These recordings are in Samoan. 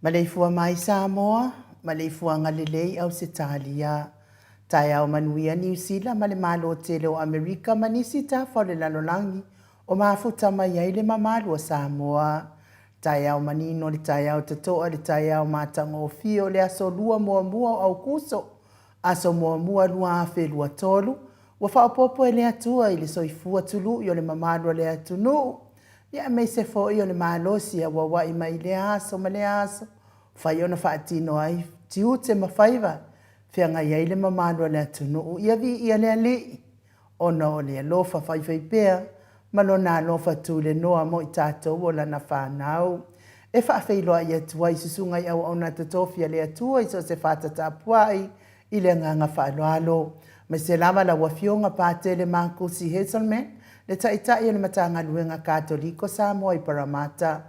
Maleifua mai Samoa, maleifuaga lelei Ausetalia. Taeao manuia Niu Sila ma le Malo tele o Amerika ma nisi tafa o le lalolagi o mafuta mai ai le mamalu o Samoa. Taeao manino le taeao totoa le taeao matagofie o le aso lua muamua o Aukuso, aso muamua 2023, ua faaopoopo e le Atua i le soifua tului o le mamalu o le atunuu, ia aemaise foi o le malosi e auauai mai i lea aso ma lea aso, fai ona faatino ai tiute ma faiva feagai ai le mamalu o le atunuu. Ia viia le Alii, ona o le alofa faifaipea ma Lona alofa tulenoa mo i tatou o Lana fanau. E faafeiloai atu ai susuga i auauna totofi a le Atua i so o se fata tapuai i le agaga faaaloalo. Aemaise lava lau Afioga Patele Makusi Hazelman, le Taitai o le Matagaluega Katoliko Samoa i Paramata.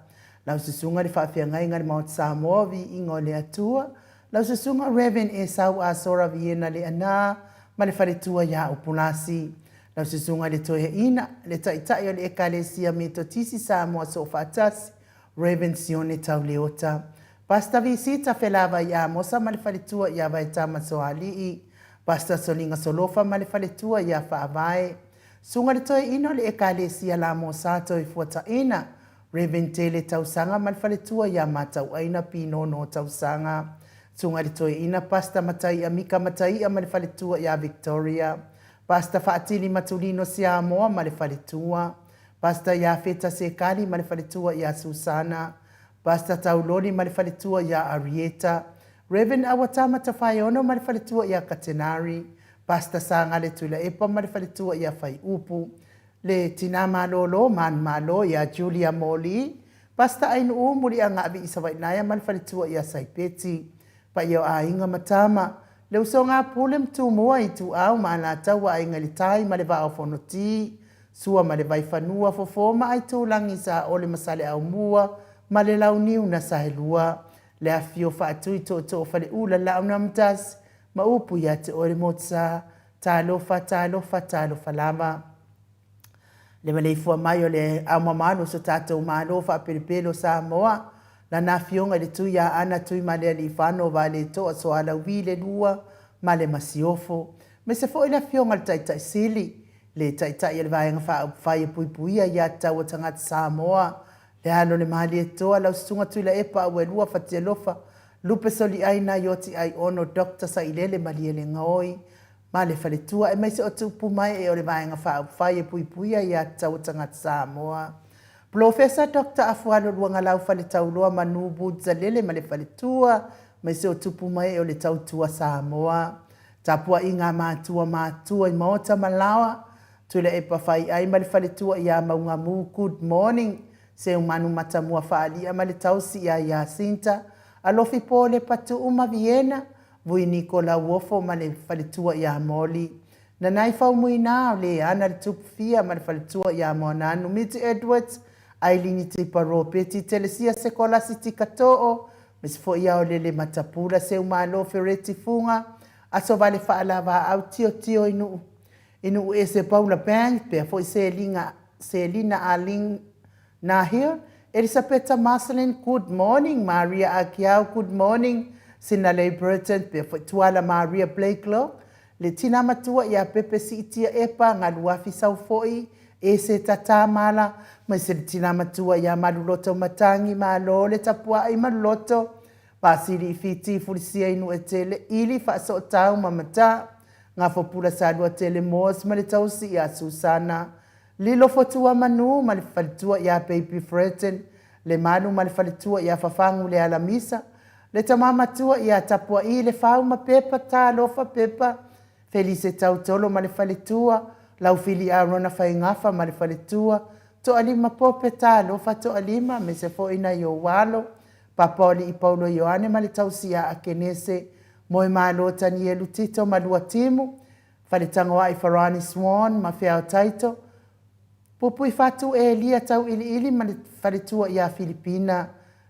Lau Susuga i le Faafeagaiga i le Maota Samoa o Viiga o le Atua, lau Susuga Rev. Esau Asora Viena Leaana ma le faletua ia Upulasi. Lau Susuga i le Toeaina, le Taitai o le Ekalesia Metotisi Samoa Soofaatasi, Rev. Sione Tauleota. Pastor Visita Felavai Amosa ma le faletua ia Vaetama Soalii. Pastor Soliga Solofa ma le faletua ia Faavae. Susuga i le Toeaina o le Ekalesia Lamosa Toefuataina, Rev. Tele Tausaga ma le faletua ia Matauaina Pinono Tausaga. Susuga i le Toeaina Pastor Mataia Mika Mataia ma le faletua ia Victoria. Pastor Faatili Matulino Siamoa ma le faletua. Pastor Iafeta Sekali ma le faletua ia Susana. Pastor Tauloli ma le faletua ia Arieta. Rev. Awatama Tafaeono ma le faletua ia Katenari. Pastor Sagale Tuilaepa ma le faletua ia Faiupu. Le tina malolo manumalo ia Julia Moli. Pastor Ainuu Muliagavi i Savainaea ma le faletua ia Saipeti. Paia o aiga ma tama. Le Usoga a Pule ma Tumua, Ituau ma Alataua, Aiga i le Tai ma le Vaa o Fonoti, Sua ma le Vaifanua, Fofo ma Aitulagi, Saole ma Saleaaumua ma le Launiu na Saelua, Le Afifio Faatui, Tootoo o Faleula, Laaunaamotasi ma upu ia te oe le Motusa. Talofa, talofa, talofa lava. Le maleifua mai o le Ao Mamalu o so tatou Malo faapelepele o Samoa, Lana Afioga i le Tui Aana Tuimalealiifano Vaaletoa Soalauvi le Lua ma le Masiofo, aemaise foi le Afioga i le Taitai Sili, le Taitai o le Vaega Faaupufai e Puipuia Aiatatau a Tagata Samoa, le Alo o le Malietoa, lau Susuga Tuilaepa Auelua Fatialofa Lupe Soliaina Ioti Aiono Doctor Sailele Malielegaoi ma le faletua, aemaise o tupu mae o le Vaega Faaupufai e Puipuia Aiatatau a Tagata Samoa. Polofesa Doctor Afualo Luagalau Faletauloa Manu Woods-Alele ma le faletua, aemaise o tupu mae o le Tautua Samoa. Tapuaiga a matua matua i maota ma laoa, Tuilaepa Faiai ma le faletua ia Maugamu Good morning Seumanu Matamua Faalia ma le tausi ia Jacinta Alofi Pole Patuu ma Viena Vui Niko Lauofo ma le faletua ia Molly Nanai Faumuina o Leana le Tupu Fia ma le faletua ia Moananu Miti Edwards Ailini Tipa Ropeti Telesia Sekolasi Tikatoo aemaise foi ia Olele Matapula Seumalo Fereti Fuga Asovale Faalavaau Tiotio i Nuu I Nuu Ese Paula Banks, pea foi Selina, Selina Arlene Nahir, Elisapeta Marceline, good morning, Maria Akiau, good morning, Sinalei Burton, pea foi Tuala Maria Blakelock, le tina matua ia Pepe Siitia Epa, Galuafi Saufoi, Ese Tata Mala, maise le tina matua ia Maluloto Matangi, malo le tapuai Maluloto, Pasili Fiti, Fulisia i Nuetele, Ili Faasootau ma Mata, Gafopula Saluatele Moores ma le tausi ia Susana, Lilo Fotua Manu ma le faletua ia Baby Freton, Lemalu ma le faletua ia Fafagu Lealamisa, le tama matua ia Tapua'i Lefau ma Pepa Talofa Pepa, Felise Tautolo ma le faletua, Laufili Arona Faigafa ma le faletua, Toalima Pope Talofa Toalima aemaise foi nai ou alo, Papaoli'i Paulo Ioane ma le tausi ia Akenese, Moemalo Tanielu Tito ma Luatimu, Faletagoai Farani Swan ma Feao Taito, Pupuifatu Elia Tauiliili ma le faletua ia Filipina,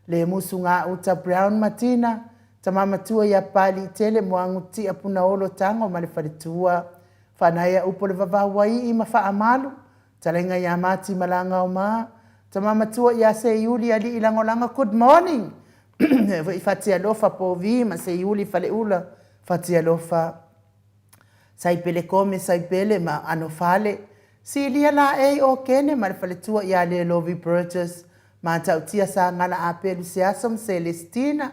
Lemusu Gauta Brown ma Tina, Tama Matua ia Papaliitele Moagu Tia Punaolo Tago ma le faletua, Faanaea Upo le Vavauai'i ma Faamalu, Talaiga ia Mati Malagaoma, Tama Matua ia Seiuli Alii Lagolago Good morning Foi Fatialofa Povi ma Seiuli Faleula Fatialofa Saipele Kome Saipele ma Anofale Silia Laei Okene ma le faletua ia Lelovi Burgess Matautia Sagala Apelu Seaso ma Celestina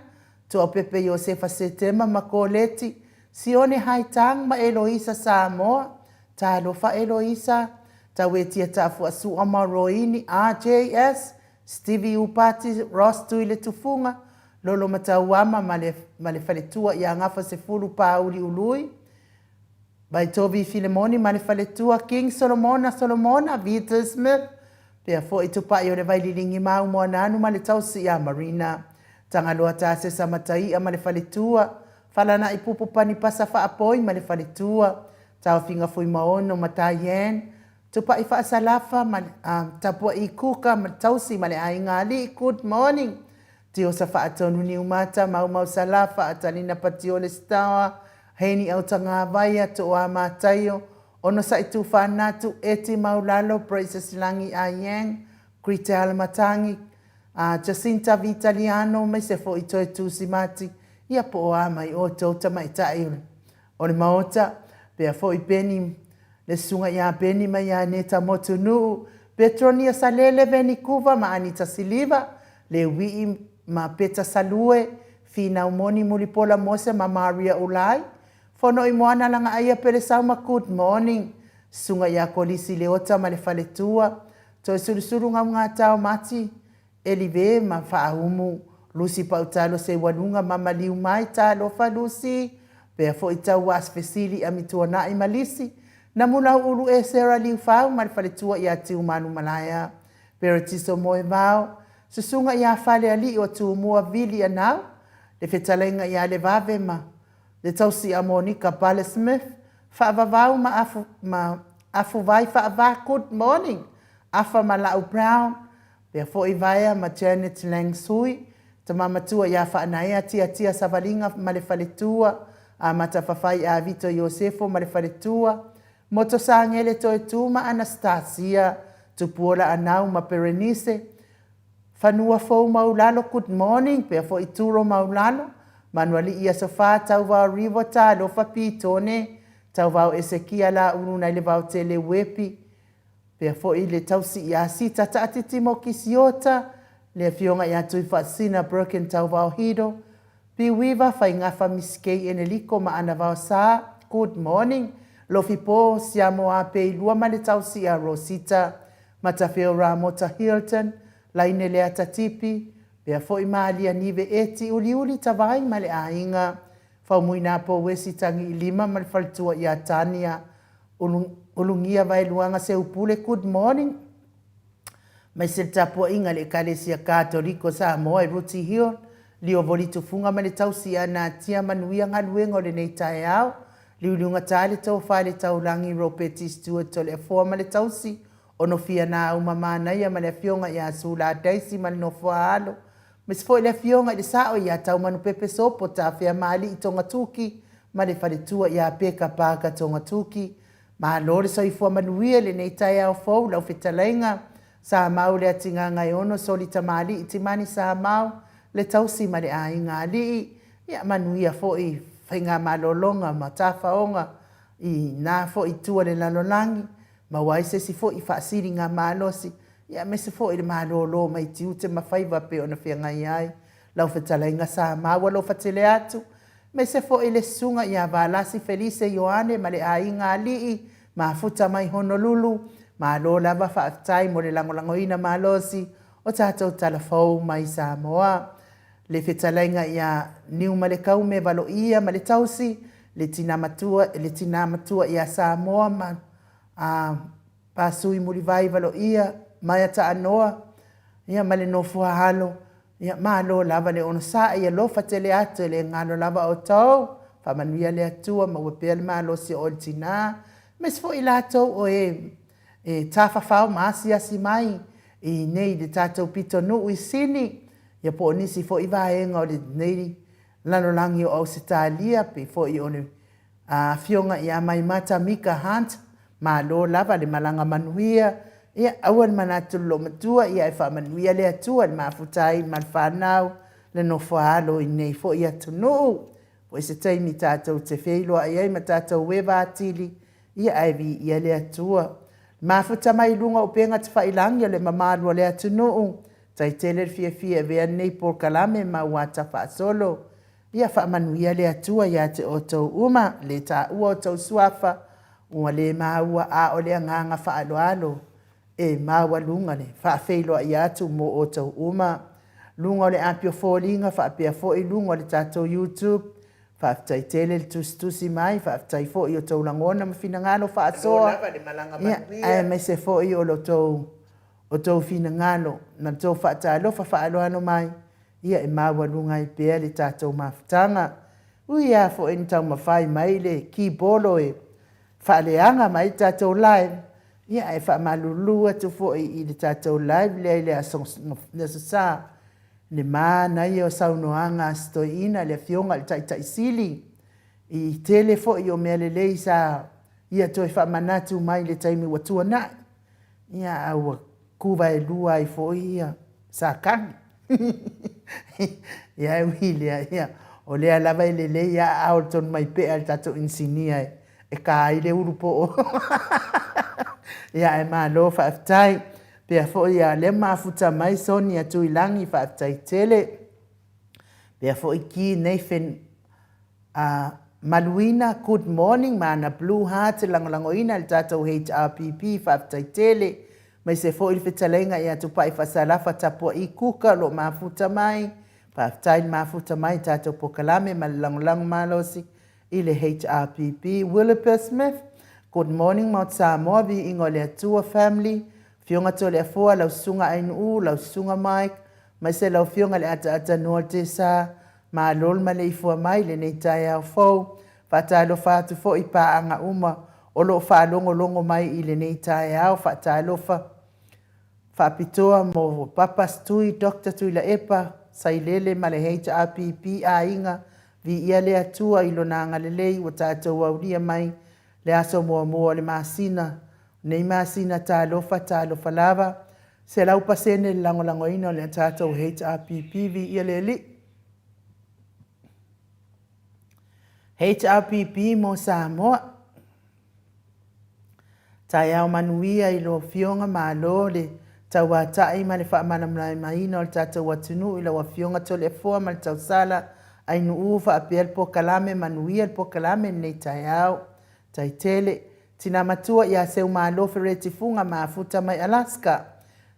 Tuapepe Iosefa Setema ma Koleti Sione Haitang ma Eloisa Samoa Talofa Eloisa, Tauetia Taafuasua ma Roini, RJS, Stevie Upati, Ross Tuiletufuga, Lolo Matauama ma le ma le faletua ia Gafa Sefulu Paauli Ului, Vaitovi Filemoni ma le faletua King Solomona Solomona, Vita Smith, pea foi Tupai o le Vaililingi Mau Moananu ma le tausi ia Marina Tagaloa Tasesa Mataia ma le faletua Falana'i Pupu Panipasa Faapoi ma le faletua Taofiga Fuimaono ma Diane, Tupai Faasalafa ma Tapua'i Kuka ma Tausi ma le Aiga Alii, good morning! Tiosa Faatonu Niumata, Maumau Salafa, Atalina Patiole Stower, Heini Autagavaia, Tooa Mataio, Onosai Tufanatu, Eti Maulalo, Precious Lagi Ayeng, Grite Alamatangi, Jacinta Vitaliano, aemaise foi Toe Tusimati, ia po o a mai outou tamaitai o le Maota, pea foi Peni, le susuga ia Peni ma ia Aneta Motunuu, Petronia Salele Venikuva ma Anita Siliva, Leuii ma Peta Salue, Finau Moni Mulipola Mose ma Maria Ulai, Fono i Moana Lagaaia Pelesau ma Good morning, susuga ia Kolisi Leota ma le faletua, Toesulusulu Gaugata o Mati, Elive ma Faaumu, Lucy Pautalo Seualuga ma Maliu Mai Talofa Lucy, pea foi Tauas Fesili Amituana'i ma Lisi, Namulau Ulu Esera Liufau ma le faletua ia Tiumalu Malaea, Peretiso Moevao, Susuga ia Falealii o Tumua Vili Anau, le fetalaiga ia Levave ma. Le tausi a Monica Pale Smith, Faavavau ma Afu, ma Afuvai Faava Good morning Afa ma Lau Brown, pea foi Vaea ma Janet Lang Sui, Tama matua ia Faanaea Tiatia Savaliga ma le faletua, Amata Fafai a Vito Iosefo ma le faletua, Moto Sagele Toetu ma Anastasia, Tupuola Anau ma Berenice, Fanua Fou Maulalo Good morning pea foi Turo Maulalo, Manualii Aso Fa Tauvao River Talofa Pitone, Tauvao Esekia Laulu nai le Vaotele Uepi, Pea foi le tausi ia Sita Taatiti mo Kisiota, le afioga ia Tuifaasina Birkin Tauvao Hido, Piuiva Faigafa Miss Kay Eneliko ma Ana Vaosa, Good morning, Lofi Po, Siamo a Peilua ma le tausi ia Rosita Matafeo Ramota Hilton, Laine Leata Tipi, pea foi Malia Nive Eti Uliuli Tavai ma le aiga, Faumuina Pouesi Tagiilima ma le faletua ia Tania Ulugia Vaeluaga Seupule, good morning. Mai se le tapuaiga a le Ekalesia Katoliko Samoa i Ruti Hill, Liovoli Tufuga ma le tausi ia Natia Manuia galuega o lenei taeao, Liuliuga Ta le tofa i le taulagi Ropeti Stewart Toleafoa ma le tausi, Onofia Nauma Manaia ma le afioga ia Sula Daisy ma le nofo a alo, Aemaise foi le afioga i le Sao ia Taumanupepe Sopo Tafeamaalii Togatuki ma le faletua ia Peka Parker Togatuki. Malo le soifua manuia i lenei taeao fou lau fetalaiga Samau Leatigagaeono Soli Tamalii Timani Samau le tausi ma le aiga alii. Ia manuia foi faigamalologa ma tafaoga i na foi tua le lalolagi. Maua ai se isi foi faasiligamalosi Ia aemaise foi le malolo mai tiute ma faiva pei ona feagai ai lau fetalaiga sa maua alofa tele atu, aemaise foi le susuga ia Valasi Felise Ioane ma le aiga alii mafuta mai Honolulu, malo lava faafetai mo le lagolagoina malosi o tatou tala fou mai Samoa. Le fetalaiga ia Niumalekaume Valoia ma le tausi, le tina matua, le tina matua ia Samoa ma a Pasui Mulivai Valoia, Maea Taanoa, ia ma le nofo a alo, ia malo lava le onosai, alofa tele atu e le galo lava outou, faamanuia le Atua, maua pea le malosi o oe le tina, aemaise foi i latou o e e tafafao ma asiasi mai i nei le tatou pitonuu i Sini, ia po o nisi foi vaega o lenei lalolagi o Ausetalia, pei foi o le Afioga ia Maimata Mika Hunt, malo lava le malaga manuia, ia aua le manatu le loomatua, ia e faamanuia le Atua i le mafuta ai ma le fanau, le nofo a alo i nei foi atunuu. Foi se taimi tatou te feiloai ai ma tatou eva atili, ia ae viia le Atua. Le mafuta mai i luga o upega tafailagi o le mamalu o le atunuu, tai tele le fiafia e avea lenei polokalame ma ua ata faasolo. Ia faamanuia le Atua ia te outou uma, le taua outou suafa, ua le maua a o le agaga faaaloalo e maualuga le faafeiloai atu mo outou uma. Luga o le apio foliga faapea foi luga o le tatou YouTube. Faafetai tele le tusitusi mai, faafetai foi i outou lagona ma finagalo faasoa, ia, aemaise foi o lo outou finagalo ma le tou faatalofa faaaloalo mai. Ia e maualuga ai pea le tatou mafutaga. Ui a foi ina taumafai mai le kibolo e faaleaga mai le tatou live, ia ae faamalulu atu foi i le tatou live lea i le aso, le aso Sa, le manaia o saunoaga a si toeaina le afioga i le Taitai Sili, i tele foi o mea lelei sa ia toe faamanatu mai i le taimi ua tuanai. Ia a ua kuvaelua ai foi ia Satani. Ia e ui i lea, ia, o lea lava e lelei a aao le tonu mai pea le tatou inisinia e ka ai le ulu po o. Ia ae malo faafetai. Pea foi ia lea mafuta mai Sonia Tuilagi, faafetai tele. Pea foi Ki Nathan A Maluina, good morning ma ana blue heart lagolagoina le tatou HRPP, faafetai tele. Maise foi le fetalaiga ia Tupai Fasalafa Tapua'i Kuka o lo o mafuta mai, faafetai le mafuta mai i tatou pokalame ma le lagolago malosi i le HRPP. Williper Smith, good morning Mount Samoa, viiga o le Atua family, Afioga Toleafoa, lau Susuga Ainuu, lau Susuga Mike, maise lau Afioga i le Ataata Noa Tesa. Malo le maleifua mai i lenei taeao fou. Faatalofa atu foi i paaga uma o lo o faalogologo mai i lenei taeao. Faatalofa faapitoa mo Papas Tui, Doctor Tuilaepa, Sailele ma le HRPP aiga, viia le Atua i Lona agalelei ua tatou aulia mai le aso muamua o le masina, nei masina talofa, talofa lava, 100% le lagolagoina o le tatou HRPP, viia le Alii. HRPP mo Samoa. Taeao manuia i lau Afioga, malo le tauatai ma le faamalamalamaina o le tatou atunuu i lau Afioga Toleafoa ma le tausala Ainuu faapea le polokalame, manuia le polokalame i lenei taeao. Taitele, Tina Matua ia Seumalo Fereti Fuga mafuta mai Alaska.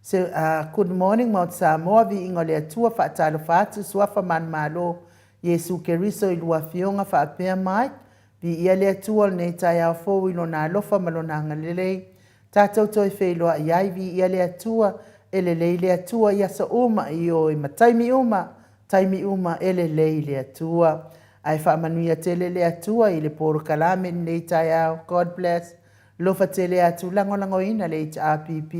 So, good morning Maota Samoa, viiga o le Atua, faatalofa atu, suafa manumalo Iesu Keriso i lua afioga faapea Mike, viia le Atua o lenei taeao fou i Lona alofa ma Lona agalelei. Tatou toe feiloai ai, viia le Atua, e lelei le Atua i aso uma, ioe ma taimi uma, taimi uma e lelei le Atua. Ae faamanuia tele le Atua i le polokalame i lenei taeao. God bless. Alofa tele atu, lagolagoina le HRPP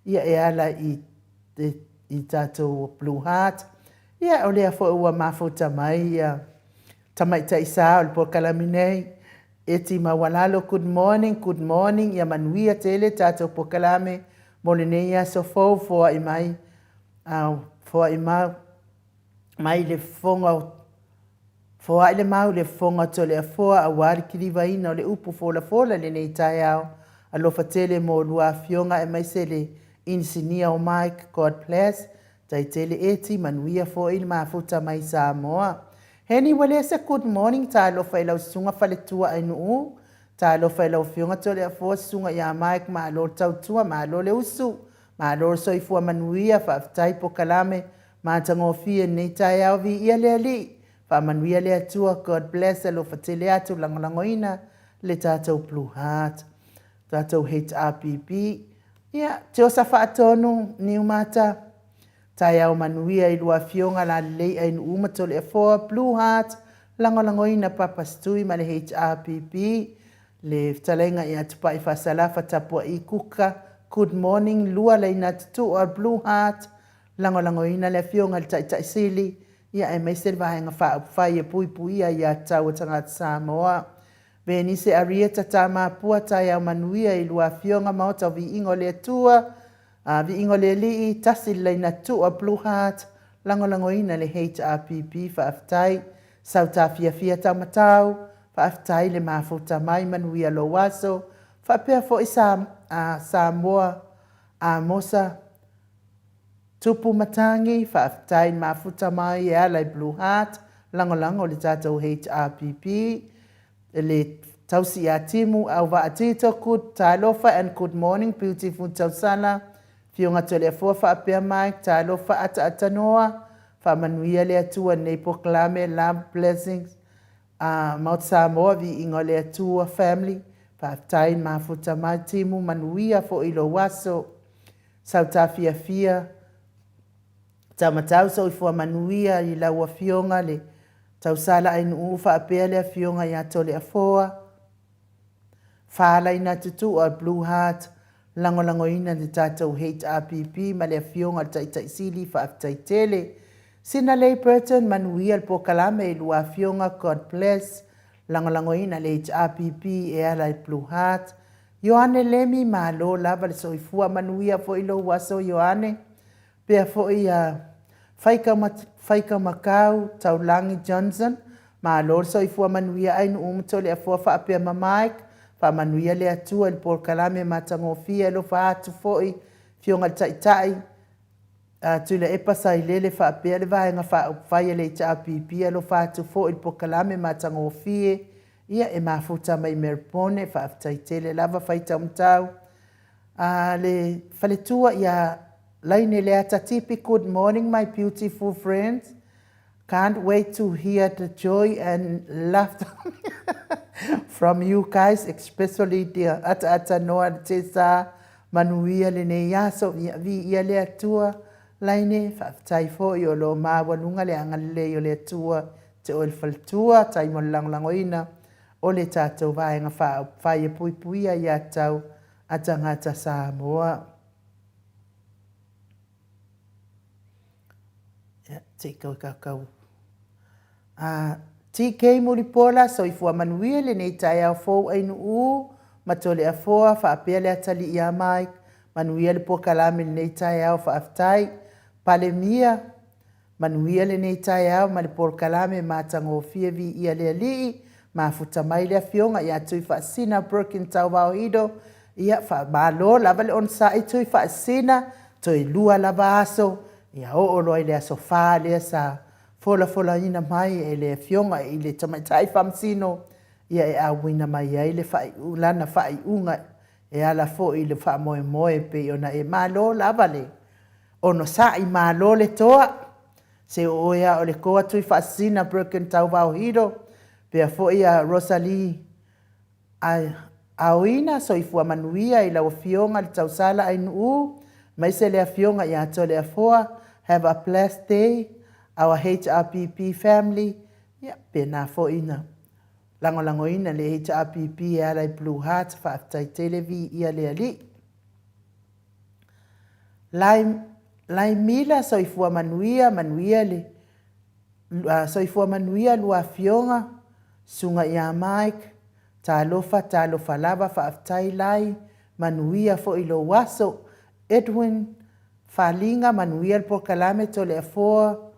ia e ala i i tatou Blue Heart. Ia, o lea foi ua mafuta mai ia tamaitai sa o le polokalame nei. Eti Maualalo, good morning, good morning. Ia manuia tele tatou polokalame mo lenei aso fou, foai mai, foai mai le fofoga o Foai le mau i le fofoga o Toleafoa aua le kilivaina o le upu folafola i lenei taeao. Alofa tele mo lua afioga aemaise le inisinia o Mike. God bless. Tai tele Eti, manuia foi le mafuta mai Samoa. Heni Uelese, good morning, talofa i lau susuga faletua Ainuu, talofa i lau afioga Toleafoa, susuga ia Mike, malo le tautua, malo le usu, malo le soifua manuia, faafetai pokalame matagofie i lenei taeao, viia le Alii, faamanuia le Atua, God bless, alofa tele atu, lagolagoina le tatou Blue Heart, tatou HRPP. Ia, Tiosa Faatonu, Niumata, taeao manuia i lua afioga lalelei Ainuu ma Toleafoa, Blue Heart, lagolagoina Papa Stui ma le HRPP, le fetalaiga ia Tupai Faasalafa Tapua'i Kuka, good morning, lua laina tutua, Blue Heart, lagolagoina le afioga i le Taitai Sili, ia aemaise le Vaega Faaupufai e puipuia ia tatau a tagata Samoa. Venise Arieta Tamapua, taeao manuia i lua afioga Maota o Viiga o le Atua, a Viiga o le Alii, tasi le laina tua, Blue Heart, lagolagoina le HRPP, faafetai. Sautafiafia Taumatau, faafetai le mafuta mai, manuia lou aso. Faapea foi sa, a, Samoa Amosa Tupu Matangi, faafetai mafuta mai e ala i Blue Heart, lagolago le tatou HRPP, le tausi ia Timu, Auvaa Tito, good talofa and good morning, beautiful tausala, Afioga Toleafoa faapea Mike, talofa ataata noa, faamanuia le Atua nei polokalame, love blessings, Maota Samoa, viiga o le Atua, family, faafetai mafuta mai Timu, manuia foi lou aso. Sautafiafia, Taumatau soifua manuia i lau Afioga le Tausala Ainuu faapea le Afioga ia Toleafoa Faalaina Tutua Blue Heart lagolagoina le tatou HRPP ma le Afioga le Taitai Sili faafetai tele. Sinalei Burton manuia le polokalame i lua Afioga God bless lagolagoina le HRPP e ala i Blue Heart Ioane Lemi, malo lava le soifua, manuia foi lou aso Ioane. Pea foi a Faikaumakau Taulagi Johnson, malo le soifua manuia Ainuu ma Toleafoa faapea ma Mike, faamanuia le Atua i le polokalame matagofie, alofa atu foi Afioga i le Taitai, Tuilaepa Sailele faapea le Vaega Faaupufai a le HRPP, alofa atu foi i le polokalame matagofie, ia e mafuta mai Melbourne, faafetai tele lava Faitaumatau. A le faletua ia Laine Leata Tipi, good morning my beautiful friends. Can't wait to hear the joy and laughter from you guys, especially dear Ataata Noa Tesa. Manuia lenei aso, ia viia le Atua. Laine, faafetai foi o lo o maualuga le agalelei o le Atua te oe le faletua, tai mo le lagolagoina o le tatou Vaega Faaupufai e Puipuia Aiatatau a Tagata Samoa. Ia, se i toe kaukau. A TK Mulipola, soifua manuia lenei taeao fou Ainuu ma Toleafoa faapea le atalii ia Mike, manuia le polokalame i lenei taeao, faafetai. Palemia, manuia lenei taeao ma le polokalame matagofie viia le Alii, mafuta mai le afioga ia Tuifaasisina Brookins Tauvao Hido, ia faamalo lava le onosai Tuifaasisina, toe 2 lava aso, ia oo loa i le aso 4 lea sa folafolaina mai e le Afioga i le Tamaitai Faamasino, ia e auina mai ai le faaiu, lana faaiuga e ala foi i le faamoemoe e pei ona e malo lava le onosai, malo le toa, se o oe lava o le toa Tuifaasisina Brookins Tauvao Hilo, pea foi a Rosalie Aoina, soifua manuia i lau Afioga le tausala Ainuu, aemaise le Afioga ia Toleafoa, have a blessed day, our HRPP family, ia pena foi na lagolagoina le HRPP e ala i Blue Heart, faafetai tele, viia le Alii. Lai, Laimila, soifua manuia, manuia le soifua manuia lua afioga, susuga ia Mike, talofa, talofa lava, faafetai Lai, manuia foi lou aso. Edwin Faliga, manuia le polokalame Toleafoa,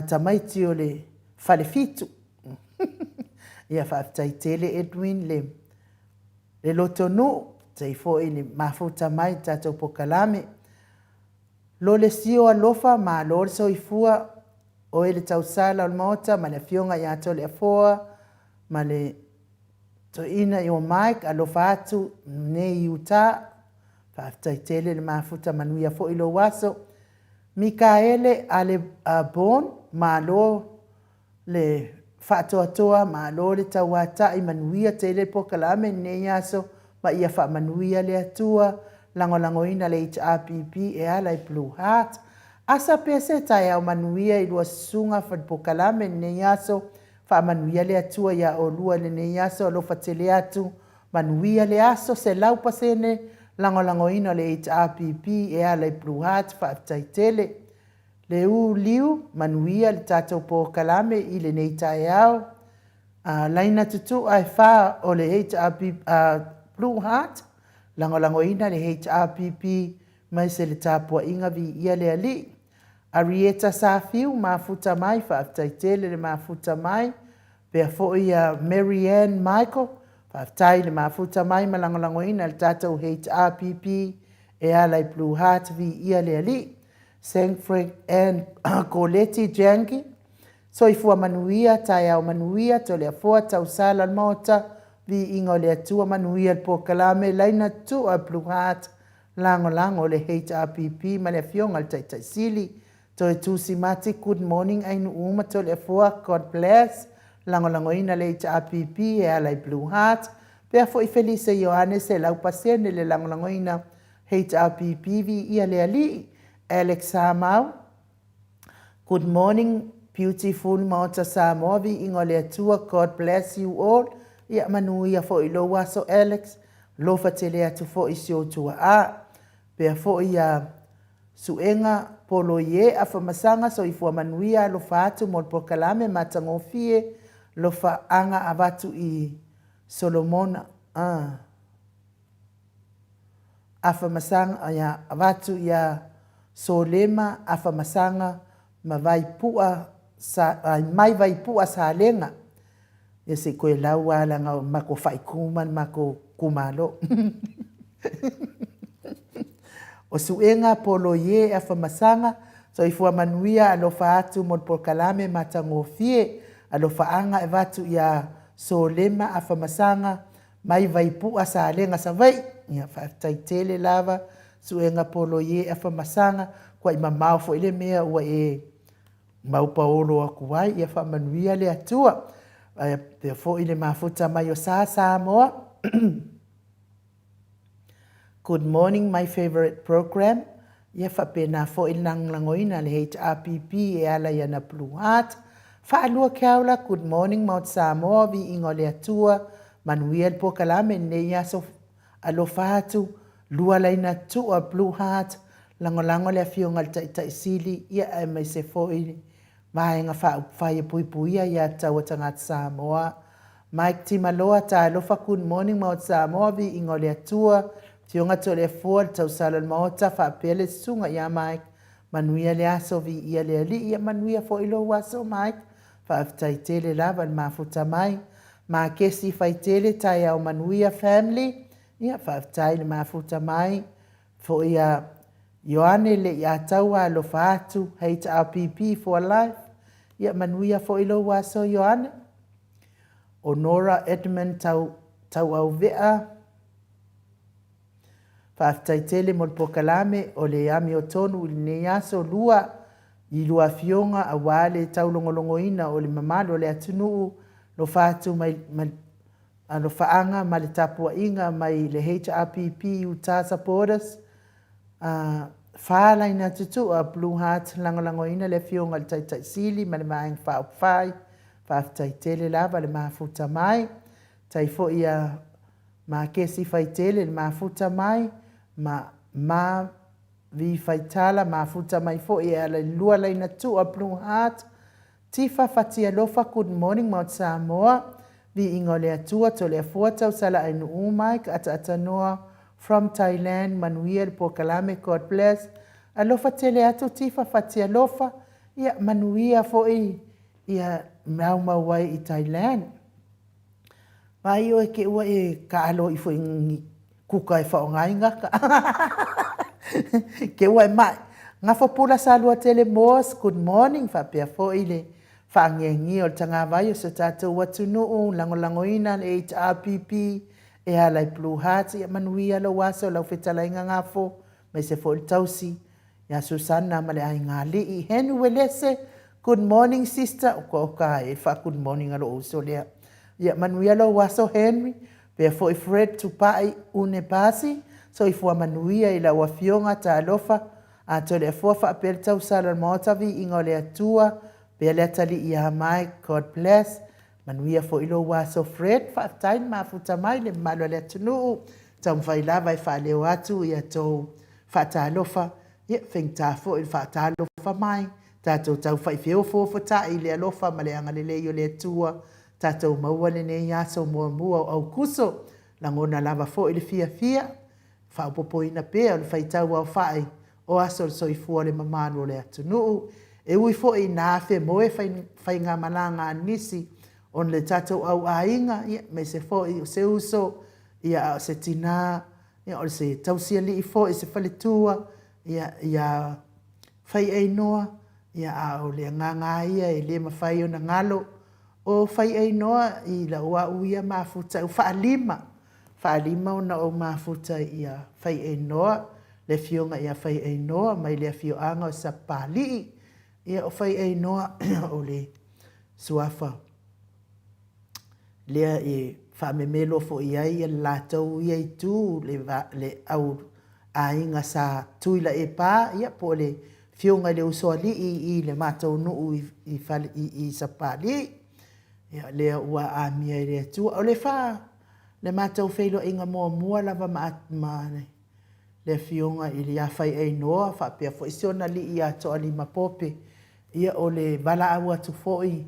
tamaiti o le Falefitu. Ia faafetai tele Edwin le le lotonuu, tai foi le mafuta mai le tatou polokalame. Lolesio alofa, malo le soifua, oe le tausala o le Maota ma le Afioga ia Toleafoa ma le toeaina i o Mike, alofa atu nei i Utah. Faafetai tele le mafuta, manuia foi lou aso. Mikaele Ale Bourne, malo le faatoatoa, malo le tauatai, manuia tele le polokalame i lenei aso, ma ia faamanuia le Atua, lagolagoina le HRPP e ala i Blue Heart. Asa pea se taeao manuia i lua susuga fale polokalame i lenei aso, faamanuia le Atua iā olua i lenei aso, alofa tele atu, manuia le aso, 100% lagolagoina le HRPP e ala i Blue Heart, faafetai tele. Le u liu, manuia le tatou polokalame i lenei taeao. Laina tutua e fa o le HRPP, Blue Heart, lagolagoina le HRPP maise le tapuaiga viia le Alii. Arieta Safiu, mafuta mai, faafetai tele le mafuta mai. Pea foi ia Mary Ann Michael, faafetai le mafuta mai ma lagolagoina le tatou HRPP e ala i Blue Heart, viia le Alii. Sankfred Ann Koleti Jangi, soifua manuia, taeao manuia, Toleafoa tausala o le Maota, viiga o le Atua, manuia le polokalame, laina tua Blue Heart, lagolago le HRPP ma le Afioga i le Taitai Sili, Toe Tusi Mati, good morning Ainuu ma Toleafoa, God bless, lagolagoina le HRPP e ala i Blue Heart, pea foi Felise Ioane, 100% le lagolagoina HRPP, viia le Alii, Alex Samau, good morning beautiful Maota Samoa, viiga o le Atua, God bless you all, ia manuia foi lou aso Alex, lofa tele atu foi si ou tuaa, pea foi ia Suega Poloie Afamasaga, soifua manuia, alofa atu mo le polokalame matagofie, lofa aga avatu i Solomona, Afamasaga, ia, avatu ia Solema Afamasaga ma Vaipua sa, mai Vaipua Salega. Ia se i koe lau a leaga o makou faaitu ma le makou itumalo. O Suega Poloie Afamasaga, soifua manuia alofa atu mo le polokalame matagofie, alofaaga e avatu ia Solema Afamasaga mai Vaipua Salega Savaii. Ia faafetai tele lava Suega Poloie Afamasaga, kuai mamao foi le mea ua e maupaolo atu ai, ia faamanuia le Atua. Ae pea foi le mafuta mai o Sa Samoa. Good morning my favorite program. Ia faapena foi le lagolagoina a le HRPP e ala i ana Blue Heart. Faalua Keaula, Good morning Maota Samoa, Viiga o le Atua, manuia le polokalame i lenei aso, alofa atu, lua laina tua Blue Heart, lagolago le Afioga i le Taitai Sili, ia aemaise foi Vaega Faaupufai e Puipuia Aia Tatau a Tagata Samoa. Mike Timaloa, Talofa, Good morning Maota Samoa, Viiga o le Atua, Afioga Toleafoa, le tausala o le Maota faapea le Susuga ia Mike, Manuia le aso, Viia le Alii, ia manuia foi lou aso Mike, faafetai tele lava le mafuta mai. Makesi Faitele, Taeao manuia family, ia faafetai le mafuta mai. Foi ia Ioane Leiataua alofa atu, HRPP for life, ia manuia foi lou aso Ioane. Honora Edmund Tau, Tauauvea, faafetai tele mo le polokalame o le amiotonu i lenei aso lua i lua afioga aua le taulogologoina o le mamalu o le atunuu lofa atu mai, mai alofaaga ma le tapuaiga mai le HRPP Utah Supporters a fa laina tutua Blue Heart lagolagoina le afioga i le Taitai Sili ma le Vaega Faaupufai. Faafetai tele lava le mafuta mai. Tai foi ia Makesi Faitele le mafuta mai ma Ma Vi Faitala mafuta mai foi e ala i le lua laina tua Blue Heart Tifa Fatialofa Good morning Maota Samoa Viiga o le Atua Toleafoa Tausala Ainuu Mike Ataatanoa From Thailand Manuia le polokalame God bless Alofa tele atu Tifa Fatialofa Ia manuia foi ia maumau ai i Thailand Vaai oe ke ua e kaalo ifo i kuka e faoga ai gaka. Ke ua e mai. Gafo pula sa lua tele Moores, good morning, faapea foi le faangiangia o le tagavai o si o tatou atunuu, lagolagoina le HRPP e ala i Blue Hearts, ia manuia lou aso, lau fetalaiga Gafo, aemaise foi le tausi ia Susana ma le aiga alii. Henry Uelese, good morning sister, oka oka e faa good morning a lou uso lea. Ia manuia lou aso Henry, pea foi Fred Tupai Une Pasi, soifua manuia i lau afioga, talofa, a Toleafoa faapea le tausala o le Maota Viiga o le Atua, pea le atalii ia Mike, God bless. Manuia foi lou aso Fred, faafetai le mafuta mai le mamalu o le atunuu, taumafai lava e faaleo atu ia tou faatalofa, ia faigata foi le faatalofa mai, tatou tau faifeofoofotai i le alofa ma le agalelei o le Atua, tatou maua lenei aso muamua o Aukuso, lagona lava foi le fiafia, faaopoopoina pea o le faitau aofai o aso o le soifua o le mamalu o le atunuu. E ui foi ina afemoe faigamalaga a nisi ona le tatou au aiga, ia, aemaise foi o se uso, ia, a o se tinā, ia, o se tausialii foi, se faletua, ia, ia Faiainoa, ia, a o le agaga lava ia e le mafai ona galo o Faiainoa i lau au ia mafuta, ua faalima, faalima ona ou mafuta ia Faiainoa, le afioga ia Faiainoa mai le afioaga o Sapapalii. Ia, o Faiainoa o le suafa lea e faamemelo foi i ai le latou ia itu, le, le au aiga sa Tuilaepa, ia, po o le afioga i le Usoalii i le matou nuu i, i, fale, i, i Sapapalii. Ia, lea ua amia e le Atua. O le fa, le matou feiloaiga muamua lava ma, ma le afioga i le ia Faiainoa faapea foi si ona alii ia Toalimapope, ia, o le valaau atu foi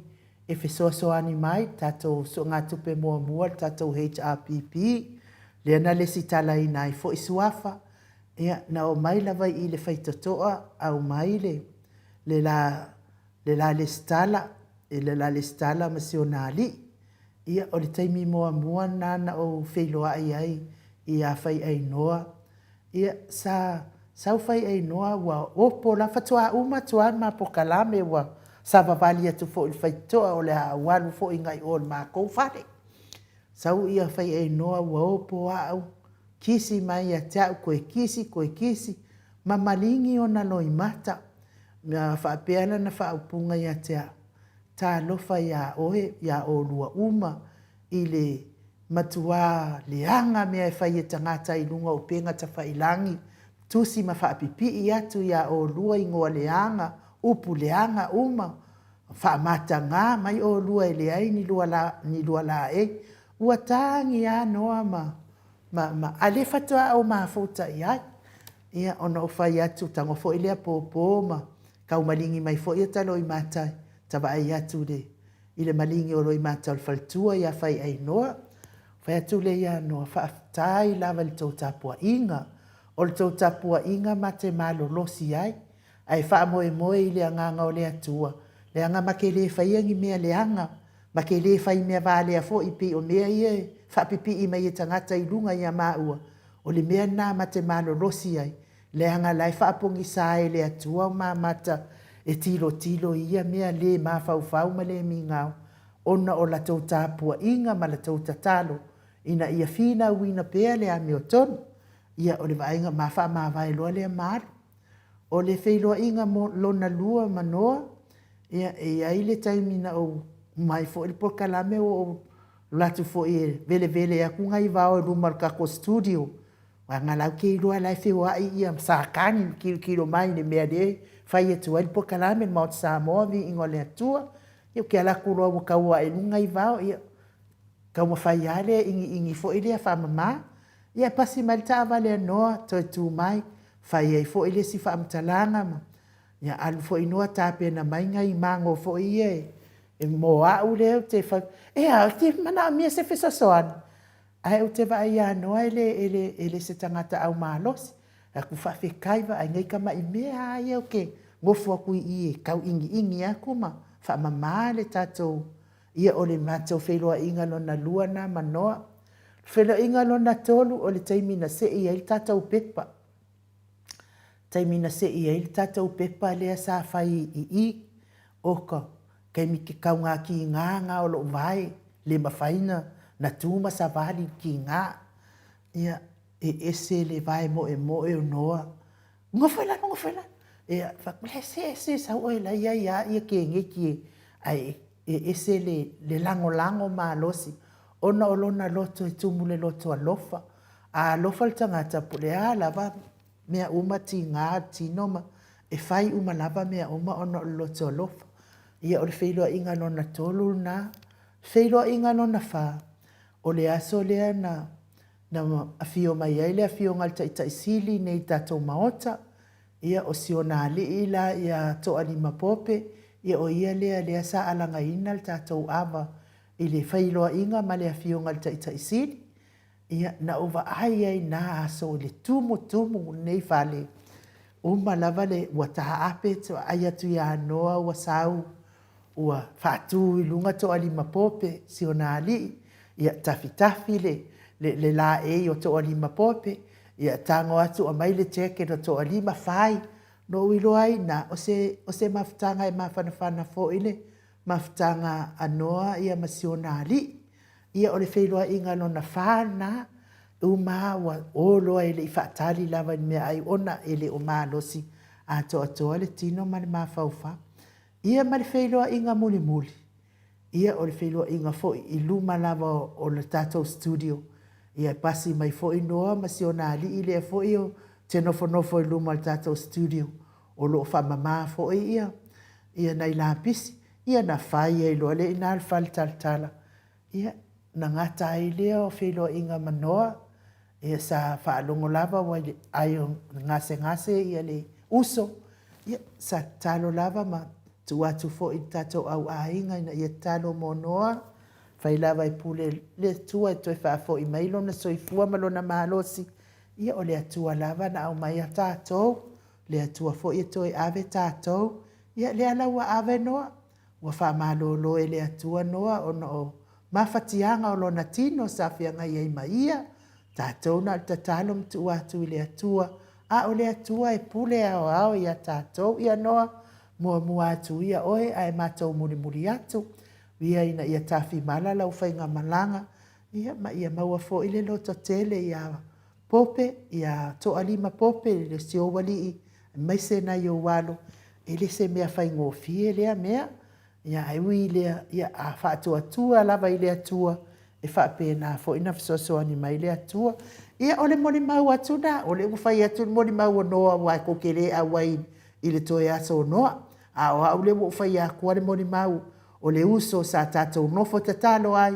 e fesoasoani mai le tatou suegatupe muamua le tatou HRPP, lea na lesitalaina ai foi suafa. Ia, na omai lava i le faitotoa aumai le, le la, le la lesitala, i le la lesitala ma si ona alii. Ia, o le taimi muamua lena na ou feiloai ai ia Faiainoa. Ia, sa sau Faiainoa ua opo la, faatoa uma atu lava le ma polokalame ua savavali atu foi i le faitotoa o le a ou alu foi agai i o i le matou fale. Sau ia Faiainoa ua opo au, kisi mai ia te au, toe kisi, toe kisi, ma maligi ona loimata. Na faapea lana faaupuga ia te au, Talofa iā oe, iā ōlua uma, i le matuā leaga mea e fai e tagata i luga o upega tafailangi. Tusi ma faapipii atu iā ʻolua igoa leaga, upu leaga uma, faamatagā mai ʻolua e leai ni lua lā, ni lua laei. Ua tāgiā noa ma, ma, ma, a lē faatoa ou mafuta i ai. Ia, ona ou fai atu, tago foi lea pōpō ma tau maligi mai foi ia Taloimata, ta vaai atu i le, i le maligi o Loimata o le faletua ia Faiainoa. Fai atu lea ia Noa, Faafetai lava i le tou tapuaiga. O le tou tapuaiga ma te malolosi ai, ae faamoemoe i le Agaga o le Atua, leaga ma te le faia ni mea leaga, ma te le fai mea valea foi pei o mea ia e faapipii mai e tagata i luga ia maua, o le mea lena ma te malolosi ai, leaga la e faapogisa e le Atua o mamata e tilotilo i ia mea le mafaufau ma le migao, ona o latou tapuaiga ma latou tatalo ina ia finauina pea le amiotonu. Ia, o le vaaiga ma faamavae loa lea ma alu. O le feiloaiga lona lua ma Noa, ia, e i ai le taimi na ou mai foi le polokalame ua ou alu atu foi e velevele atu nai vao i luma o le tatou studio, Leaga la ou te iloa la e feoai ia Satani ma tilotilo mai i le mea lea e fai atu ai le polokalame le Maota Samoa Viiga o le Atua. Ia ou te alu atu loa ua tau ae i luga nai vao, ia taumafai lava le iniini foi lea faamama. Ia pasi mai le taavale a Noa toe tu mai, fai ai foi le isi faamatalaga ma ia alu foi Noa tapena mai nai mago foi ia e mo au lea ou te fai. E a, ou te manaomia se fesoasoani. Ae ou te vaai ia Noa e le, e le, e le se tagata aumalosi. Aku faafetai vaai nei tama'i mea lava ia ou te nofo atu i i e tauʻiniʻini atu ma faamama le tatou, ia o le matou feiloaiga lona lua lena ma Noa. Feiloaiga lona tolu o le taimi na sei ai le tatou pepa. Taimi na sei ai le tatou pepa lea sa fai i i, oka, taimi ke kauga kīgā ngā o lou vae, le mafai na, na tu ma savali i le kīgā. Ia, e ese le vae moemoe o Noa. Nofo i lalo, nofo i lalo. Ia, fai atu, le se, se, sau oe la e i ai lava ia keneki e, ae e ese le, le lagolago malosi ona o lona loto e tumu le loto alofa. A alofa le tagata, po o le a lava mea uma, tiga, tino ma, e fai uma lava mea uma ona o le loto alofa. Ia, o le feiloaiga lona tolu lena. Feiloaiga lona fa, o le aso lea na, na afio mai ai le Afioga i le Taitai Sili nei i tatou Maota, ia, o si ona alii la ia Toalima Pope, ia o ia lea lea sa alagaina le tatou ava i le feiloaiga ma le Afioga i le Taitai Sili. Ia, na ou vaai ai i na aso i le tumutumu o lenei fale, uma lava le, ua taape, vaai atu ia Noa ua sau, ua faatu i luga Toalima Pope, si ona alii, ia tafitafi le, le, le laei o Toalima Pope, ia tago atu aumai le jacket o Toalima fai. Na ou iloa ai i ina, o se, o se mafutaga e mafanafana foi le mafutaga a Noa ia ma si ona alii. Ia o le feiloaiga lona fa lena, uma lava ua o loa e le i faatali lava i le meaai ona e le o malosi atoatoa le tino ma le mafaufau. Ia ma le feiloaiga mulimuli, ia o le feiloaiga foi i luma lava o le tatou studio, ia e pasi mai foi Noa ma si ona alii lea foi ou te nofonofo i luma o le tatou studio, o lo o faamama foi ia ia nai lapisi, ia na fai ai loa lea i ina le fale talatala. Ia, na gata ai lea o feiloaiga ma Noa, ia sa faalogo lava ua i le ai o gasegase ia le uso, ia sa tatalo lava ma tuu atu foi i le tatou au aiga ina ia tatalo mo Noa, fai lava e pule le Atua e toe faafoi mai lona soifua ma lona malosi, ia o le Atua lava na aumaia tatou, le Atua foi e toe ave tatou, ia lea la ua ave Noa, Ua faamalolo e le Atua Noa ona o mafatiaga o lona tino sa feagai ai ma ia, tatou na o le tatalo ma tuu atu i le Atua, a o le Atua e pule aoao iā tatou. Ia Noa, muamua atu ia oe ae matou mulimuli atu, ia ina ia tafimala lau faigamalaga, ia ma ia maua foi le lototele iā Pope, iā Toalima Pope, le si ou alii, aemaise nai ou alo, e le se mea faigofie lea mea, ia ae ui i lea, ia a faatuatua lava i le Atua, E faapena foi ona fesoasoani mai le Atua. Ia, o le molimau atu lena, o lea ua fai atu le molimau o Noa aua e tou te le auai i le toe aso o Noa. A o au lea ua ou faia atua le molimau o le uso sa tatou nofo tatalo ai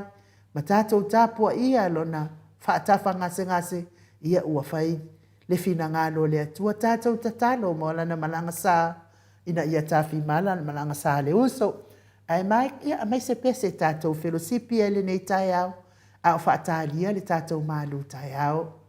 ma tatou tapuaia lona faatafagasegase, ia ua fai le finagalo o le Atua. Tatou tatalo mo lana malaga sa ina ia tafimala le malaga sa a le uso. Ae mai, ia aumai se pese tatou felosipi ai lenei taeao a o faatalia le tatou malu taeao.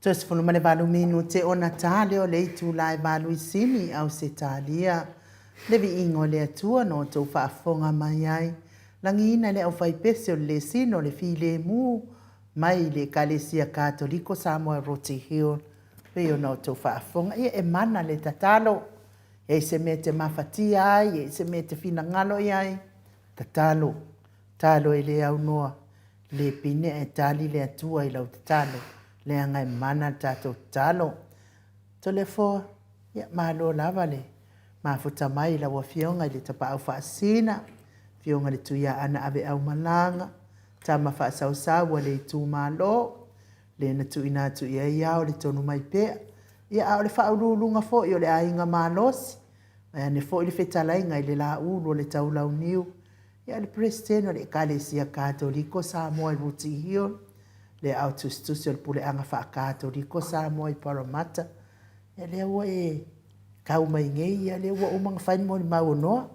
Toe 18 minute ona ta lea o le itula e valu i Sini, Ausetalia. Le viiga o le Atua na outou faafofoga mai ai. Lagiina le aufaipese o le lesina o le filemu mai le Ekalesia Katoliko Samoa Rotary Hill pei ona outou faafofoga. Ia e mana le tatalo. E i ai se mea e te mafatia ai, e i ai se mea e te finagalo i ai, tatalo. Tatalo e le aunoa, le pine ae tali le Atua i lau tatalo, leaga e mana le tatou tatalo. Toleafoa, ia malo lava le mafuta mai i lau Afioga i le Tapaau Faasisina, Afioga i le Tuiaana Aveaumalaga, Tama Faasausau a le itumalo, le na tuuina atu i ai ao le tonu mai pea, ia a o le faauluuluga foi o le aiga malosi, vaeane foi le fetalaiga i le Laulu o le Taulauniu, ia le Peresetene o le Ekalesia Katoliko Samoa i Rooty Hill, le Aao Tusitusi o le Puleaga Faa-Katoliko Samoa i Parramatta. Ia lea ua e tau mai nei, ia lea ua uma ona fai le molimau o Noa,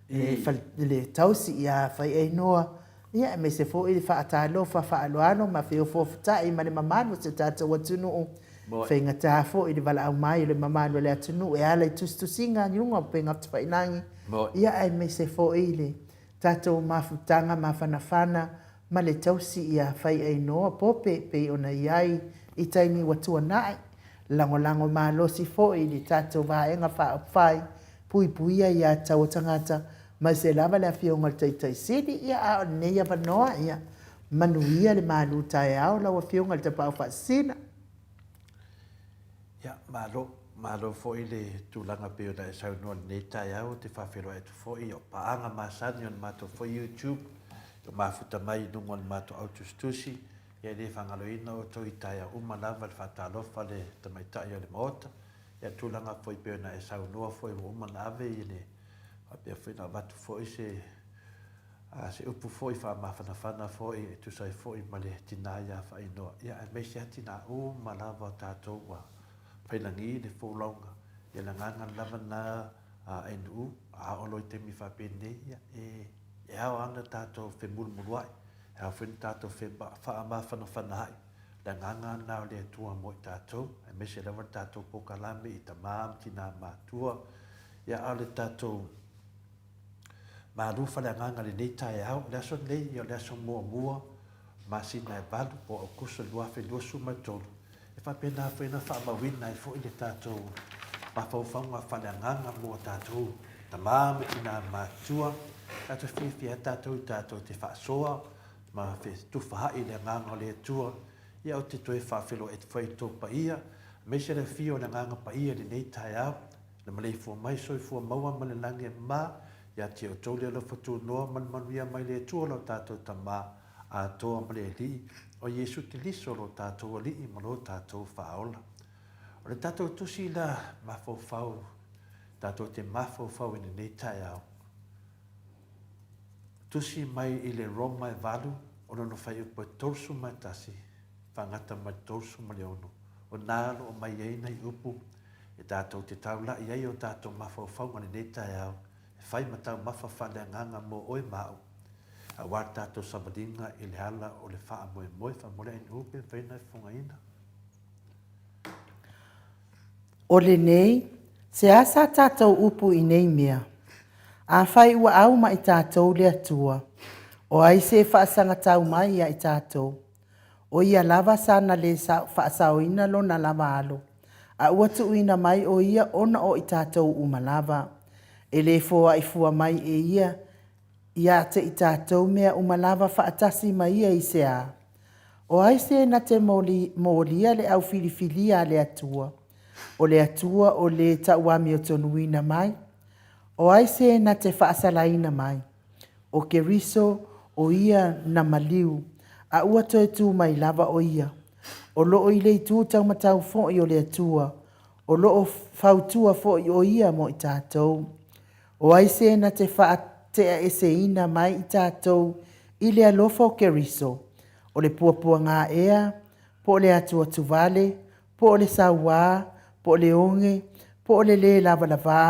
i le tausi ia Faiainoa, ia aemaise foi le faatalofa faaaloalo ma feofoofotai ma le mamalu o si o tatou atunuu, faigata foi le valaau mai o le mamalu o le atunuu e ala i tusitusiga i luga o upega tafailagi, ia aemaise foi le tatou mafutaga mafanafana ma le tausi ia Faiainoa Pope e pei ona i ai i taimi ua tuanai, lagolago malosi foi i le tatou Vaega Faaupufai Puipuia Aia Tatau a Tagata, aemaise lava le Afioga i le Taitai Sili. Ia, a o lenei avanoa, ia manuia le malu taeao lau Afioga i le Tapaau Faasisina. Ia, malo, malo foi le tulaga pei ona e saunoa i lenei taeao. Ou te faafeiloai atu foi i au paaga masani o le matou foi YouTube, ua mafuta mai i luga o le matou autusitusi. Ia e le faagaloina outou i taeao uma lava le faatalofa a le tamaitai o le Maota. Ia, tulaga foi pei ona e saunoa foi ua uma ona ave i le faapea foi ona avatu foi se A se upu foi faamafanafana foi e tusa ai foi ma le tina ia Fainoa, ia aemaise lava tina uma lava o tatou ua failagi le folauga, ia le agaga lava lena a NU, a oo loa i taimi faapenei, ia e, e ao lava ona tatou femulumuluai, e ao foi ona tatou faamafanafana ai, le agaga lena o le Atua mo i tatou, aemaise lava le tatou polokalame i tama ma tina matutua, ia a o le tatou Malu faaleagaga i lenei taeao. O le aso lenei, ia o le aso muamua, masina e valu, po o Aokuso 2023, e faapena foi ona faamauina ai foi le tatou mafaufauga faaleagaga mo tatou tama ma tina matutua. Tatou fiafia ai tatou i tatou te faasoa ma fetufaai i le agaga o le Atua. Ia ou te toe faafeiloai atu foi i tou paia, aemaise le afio o le Agaga Paia i lenei taeao. Le maleifua mai soifua maua ma le lagi e mama ia te outou le alofa tunoa ma le manuia mai le Atua lo tatou Tama atoa ma le Alii o Iesu Keriso lo tatou Alii ma lo tatou Faaola. O le tatou tusi la mafaufau tatou te mafaufau i lenei taeao, tusi mai i le Roma e valu o lona fuaiupu e 31 faagata mai le 36, o na o lo o mai ai nai upu e tatou te taula'i ai o tatou mafaufauga i lenei taeao e fai ma taumafa faaleagaga mo oe ma a'u, aua le tatou savaliga i le ala o le faamoemoe. Faamolemole Ainu pe mafai ona e fofogaina. O lenei, se a sa tatou upu i nei mea? Afai ua au ma i tatou le Atua, o ai se e faasagatau mai ia i tatou? O ia lava sana lē faasaoina lona lava alo, a ua tuuina mai o ia ona o i tatou uma lava. E lē foai fua mai e ia ia te i tatou mea uma lava faatasi ma ia i se a? O ai se na te molia le au filifilia a le Atua? O le Atua o lē tauamiotonuina mai. O ai se na te faasalaina mai? O Keriso, o ia na maliu, a ua toe tu mai lava o ia. O loo i le itu taumatau foi o le Atua, o loo fautua foi o ia mo i tatou. O ai se na te faateaeseina mai i tatou i le alofa o Keriso? O le puapuaga ea, po o le atuatuvale, po o le sauā, po o le oge, po o le lē lavalavā,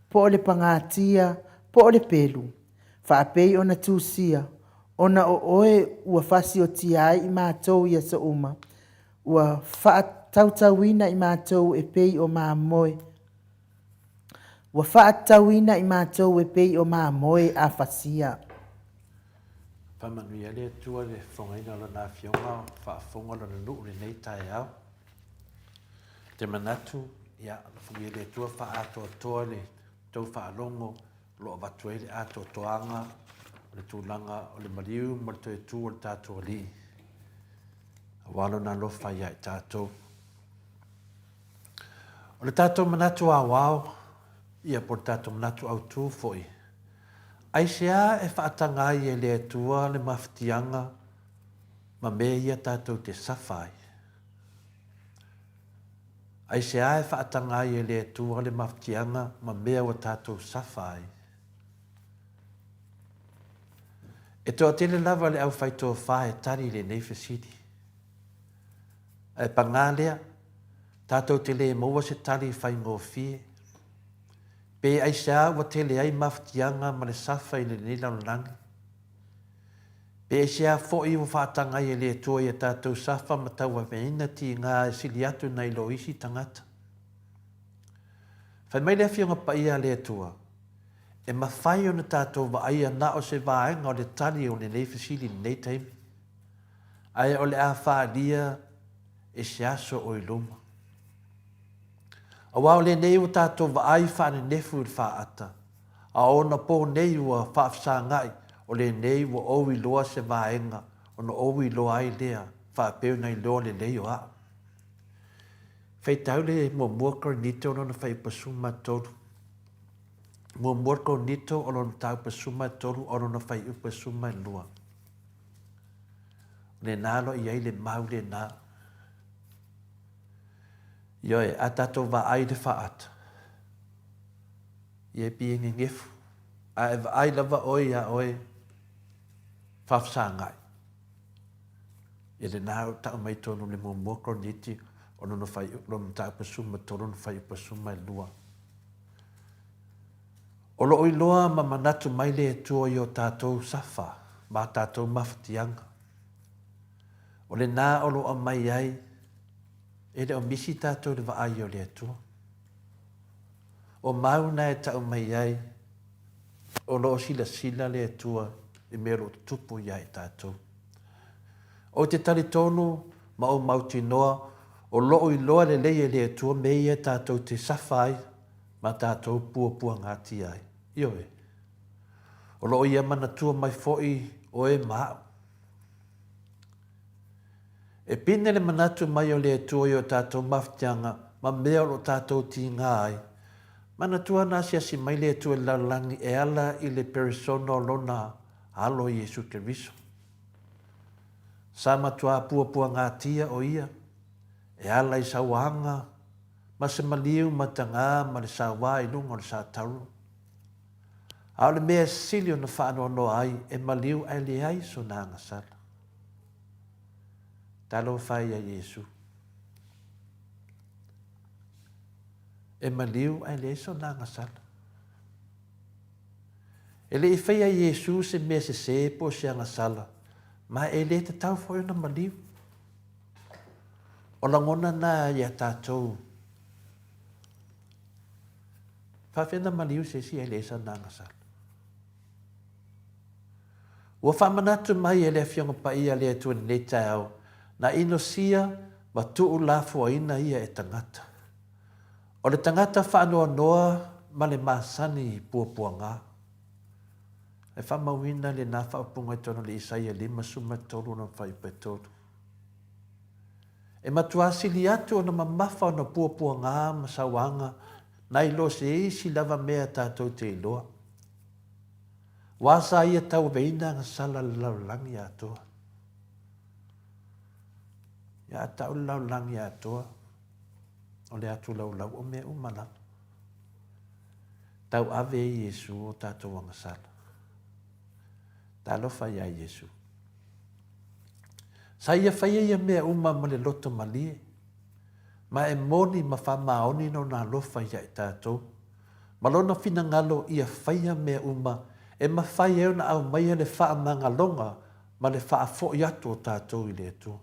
po o le pagatia, po o le pelu? Faapei ona tusia, ona o oe ua fasiotia ai i matou i aso uma. Ua faatautauina i matou e pei o mamoe. Ua faatatauina i matou e pei o mamoe a fasia. Faamanuia le Atua i le fofogaina o Lana Afioga o faafofoga Lona nuu i lenei taeao. Ou te manatu, ia, alofagia le Atua faaatoatoa le tou faalogo o lo o avatu ai le atoatoaga o le tulaga o le maliu ma le toe tu o le tatou Alii, aua Lona alofa ia i tatou. O le tatou manatu aoao, ia po o le tatou manatu autū foi, aisea e faataga ai e le Atua le mafatiaga ma mea ia tatou te safa ai? Aisea e faataga ai e le Atua le mafatiaga ma mea ua tatou safa ai? E toatele lava le aufaitofa e tali i lenei fesili. Ae pagā lea, tatou te le maua se tali faigofie. Pe aisea ua tele ai mafatiaga ma le safa i lenei lalolagi? Pe aisea foi ua faataga ai e le Atua i a tatou safa ma tauaveina tiga e sili atu nai lo isi tagata? Fai mai le Afioga Paia a le Atua, e mafai ona tatou vaaia na o se vaega o le tali o lenei fesili i lenei taimi. Ae o le a faaalia i se aso o i luma. Aua o lenei ua tatou vaai faanenefu i le faata, a o ona pō nei ua faafesagai, o lenei ua ou iloa se vaega ona ou iloa ai lea faapea ona iloa lelei o au. Faitau le muamua Korinito lona fuaiupu 13. Muamua Korinito o lona mataupu 13 o lona fuaiupu 12. Lena loa i ai le mau lena. Ioe, a tatou vaai i le faata, ia e pei e nenefu, a e vaai lava oe iā oe faafesagai, ia lena o tau mai tonu le muamua Koriniti o lona lona mataupu 13 lona fuaiupu 12. O lo o iloa ma manatu mai le Atua i o tatou safa ma a tatou mafatiaga. O lena o lo o aumai ai, e le o misi tatou i le vaai o le Atua. O mau na e tau mai ai, o lo o silasila le Atua i mea o lo o tutupu ia i tatou. Ou te talitonu ma ou mautinoa o lo o iloa lelei e le Atua mea ia tatou te safa ai ma tatou puapuagatia ai. Ioe. O lo o ia manatua mai foi oe ma au. E pine le manatu mai o le Atua i o tatou mafatiaga ma mea o lo o tatou tiga ai. Manatua ana asiasi mai le Atua i le lalolagi e ala i le peresona o Lona Alo Iesu Keriso. Sa matuā puapuagatia o Ia e ala i sauaga ma se maliu matagā ma le sauā i luga o le satauro. A o le mea e sili ona faanoanoa ai, e maliu ae leai sona agasala. Talofa e ia Iesu. E maliu ae leai sona agasala. E le i faia e Iesu se mea sesē po o se agasala, ma e le tatau foi ona maliu. O lagona na ia tatou. Faafefea na maliu se isi ae leai sana agasala? Ua faamanatu mai e le Afioga Paia a le Atua i lenei taeao, na inosia ma tuulafoaina ia e tagata. O le tagata faanoanoa ma le masani i puapuaga. E faamauina lena faaupuga i totonu o le Isaia 53 lona fuaiupu e 3. E matuā sili atu ona mamafa ona puapuaga ma sauaga nai lo se isi lava mea tatou te iloa. Ua sa ia tauaveina agasala le lalolagi atoa. Ia a tau le lalolagi atoa, o le atu laulau o mea uma lava. Tauave e Iesu o tatou agasala. Talofa iā Iesu. Sa ia faia ia mea uma ma le loto malie, ma e moni ma faamaoni lona alofa ia i tatou, ma lona finagalo ia faia mea uma e mafai ai ona aumaia le faamagaloga ma le faafoi atu o tatou i le Atua.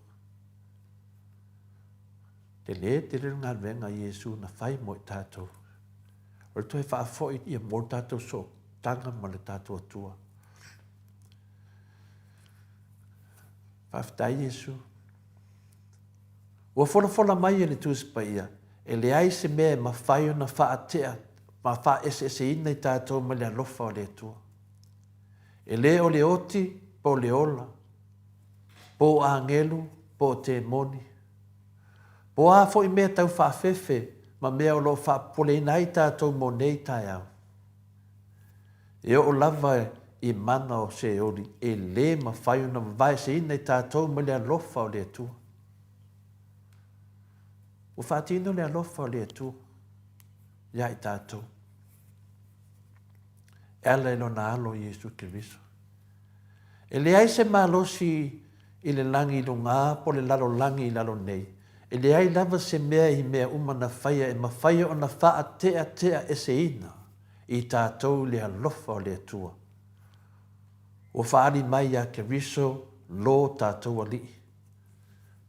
Tele tele le galuega a Iesu na fai mo i tatou. O le toe faafoi ia mo le tatou sootaga ma le tatou Atua. Faafetai Iesu. Ua folafola mai e le Tusi Paia, e leai se mea e mafai ona faatea ma faaeseeseina i tatou mai le alofa o le Atua. E le o le oti po o le ola, po o agelu po o temoni, po o a foi mea tau faafefe ma mea o lo o faapopoleina ai tatou mo nei taeao. E oo lava i mana o Seoli e le mafai ona vavaeseina i tatou mai le alofa o le Atua. Ua faatino le alofa o le Atua iā i tatou e ala i Lona Alo Iesu Keriso. E leai se malosi i le lagi i luga po o le lalolagi i lalo nei, e leai lava se mea i mea uma na faia e mafai ona faateateaeseina i tatou i le alofa o le Atua. Ua faaali mai iā Keriso lo tatou Alii.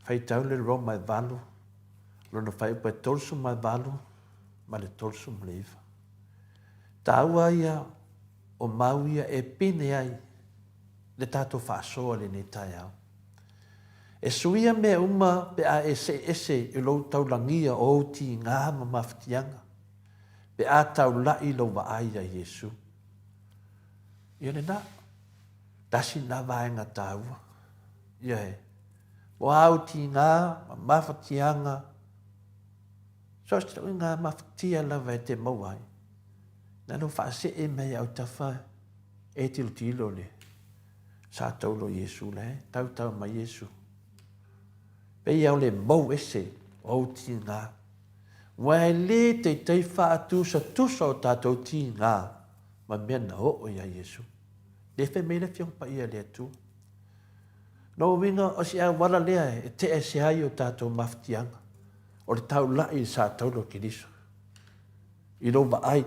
Faitau le Roma e 8, lona faaiupa e 38 ma le 39. Taua ia o mau ia e pine ai le tatou faasoa i lenei taeao. E suia mea uma pe a e see ese i lou taulagia o ou tiga ma mafatiaga, pe a taula'i lou vaai iā Iesu. Ia lena, tasi lena vaega taua. Ia e, mo āu tiga ma mafatiaga, so o se tauiga mafatia lava e te maua ai, na lou faasee mai autafa e tilotilo le sa taulo Iesu la e tautau mai Iesu. Pei o le mou ese o ou tiga. Ua e le taitai faatusatusa o tatou tiga ma mea na oo iā Iesu. Le fai mai le Afioga Paia a le Atua. Lona uiga o se auala lea e tea ese ai o tatou mafatiaga, o le taulai i le sa taula o Keriso. I lou vaai,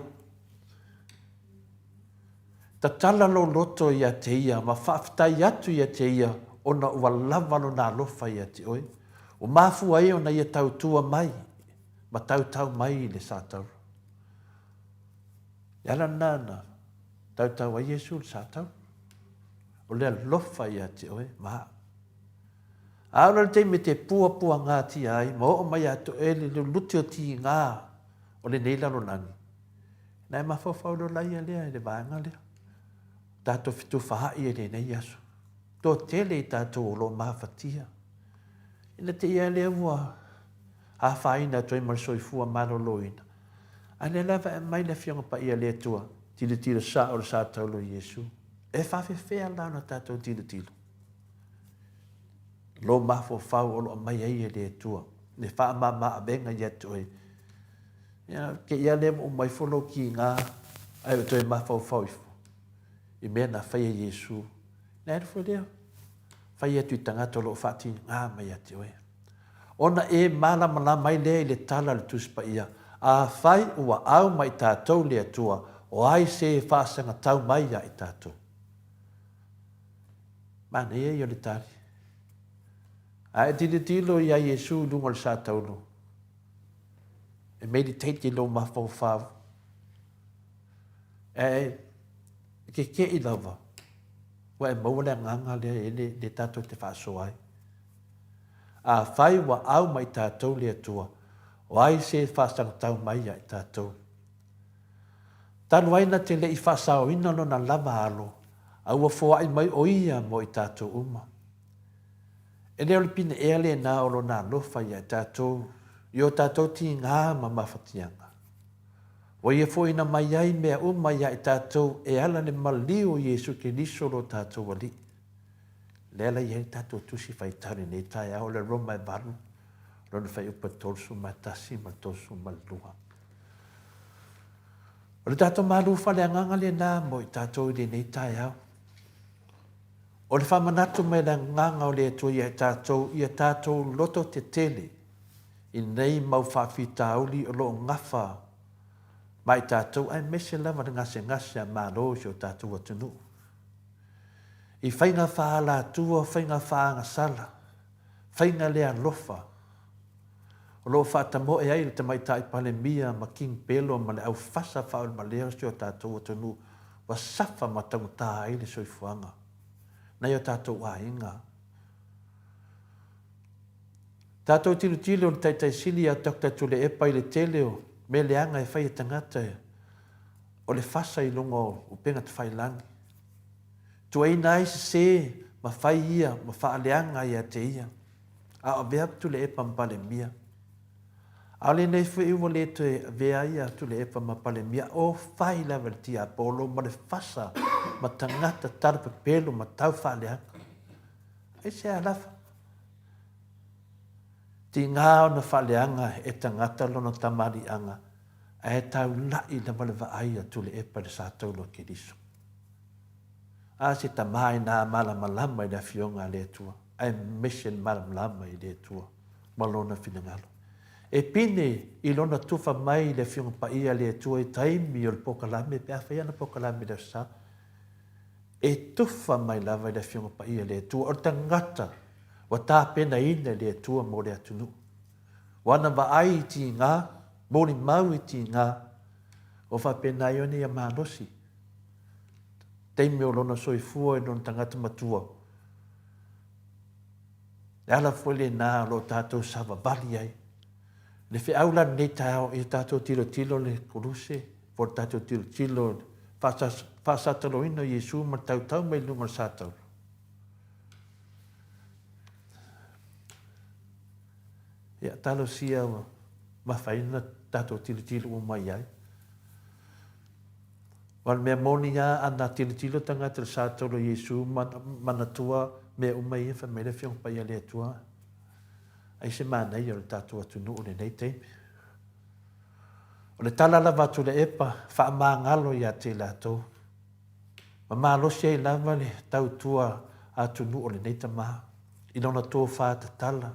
tatala lou loto ia te ia ma faafetai atu ia te ia ona ua lava lona alofa ia te oe, ua mafua ai ona ia tautua mai ma tautau mai i le sa taula. Le ala lena na tautau ai Iesu i le sa taula. O le alofa ia te oe ma au. A o le taimi e te puapuagatia ai ma oo mai ia te oe le luluti o tiga o lenei lalolagi, na e mafaufau loa la ia lea i le vaega lea. Tatou fetufaai i lenei aso. Toatele i tatou o lo o mafatia. Ina te i lea ua afaina atu ai ma le soifua maloloina. A lea lava e aumai le Afioga Paia a le Atua, tilotilo sao le sa taolo i Iesu. E faafefea la ona tatou tilotilo? Lo mafaufau o lo o aumai ai e le Atua, le faamama avega ia te oe. Ia, ke ia lea ua uma ifo lou kiga, ae ua toe mafaufau ifo i mea na faia e Iesu. Na alu foi lea, fai atu i tagata o lo o faatiga mai ia te oe. Ona e malamalama ai lea i le tala a le Tusi Paia, Afai ua au mai tatou le Atua, o ai se e faasagatau mai ia i tatou? Manaia ia o le tali. A e tilotilo iā Iesu i luga o le sa taulu, e meditate i lou mafaufau, e kekeʻi lava, ua e maua le agaga lea e le, le tatou te faasoa ai. Afai ua au mai tatou le Atua, o ai se e faasagatau mai ia i tatou? Talu ai na te le i faasaoina lona lava alo, a ua foai mai o ia mo i tatou uma. E le o le pineea lena o lona alofa ia i tatou, i o tatou tiga ma mafatiaga. Ua ia foina mai ai mea uma ia i tatou e ala le maliu o Iesu Keriso lo tatou Alii. Lea la i ai le tatou tusi faitau i lenei taeao, o le Roma e 8, lona fuaiupu e 31 ma le 32. O le tatou malu faaleagaga lena mo i tatou i lenei taeao. O le faamanatu mai le agaga o le Atua ia i tatou, ia tatou loto tetele i nei mau faafitauli o lo o gafa ma i tatou, aemaise lava le gasegase a Malo i si o tatou atunuu. I faiga faaalatua, faiga faaagasala, faiga le alofa. o lo o faatamoe ai le Tamaitai Palemia ma King Pelo ma le au fasa faaolimalea o si o tatou atunuu ua safa ma taugata ai le soifuaga nai o tatou aiga. Tatou tilotilo i le Taitai Sili ia Doctor Tuilaepa i le tele o mea leaga e fai e tagata o le fasa i luga o upega tafailagi. Tuuaina ai sese ma fai ia ma faaleaga ia te ia, a o avea Tuilaepa ma Palemia. Aole nei foi ua le toe avea ia Tuilaepa ma Palemia o fai lava i le tiapolo ma le fasa ma tagata talapepelo ma tau faaleaga. Aisea lava? Tiga ona faaleaga e tagata lona tamaliiaga, ae taula'i lava le vaai a Tuilaepa i le sa taulu a Keriso. A se tama inā malamalama i le Afioga a le Atua, aemaise le malamalama i le Atua ma Lona finagalo. E pine i lona tufa mai i le Afioga Paia a le Atua i taimi o le pokalame pe a fai ana pokalame i le Aso Sa. E tufa mai lava i le Afioga Paia a le Atua, o le tagata ua tapenaina e le Atua mo le atunuu. Ua ana vaai i tiga, molimau i tiga, ua faapena ai ona ia malosi. Taimi o lona soifua i lona tagata matua. Le ala foi lena o lo o tatou savavali ai. Le feau la lenei taeao, ia tatou tilotilo le koluse, po o le tatou tilotilo le faasataloina o Iesu ma le tautau mai luga o le satauro. Ia, talosia ua mafai ona tatou tilotilo uma i ai. Aua o le mea moni lava, ana tilotilo tagata i le sa taulu o Iesu ma manatua mea uma ia, fai mai le Afioga Paia a le Atua, ai se manaia o le tatou atunuu i lenei taimi. O le tala lava a Tuilaepa, faamagalo ia te i latou. Ma malosi ai lava le tautua atunuu o lenei tama i lona tofa tatala,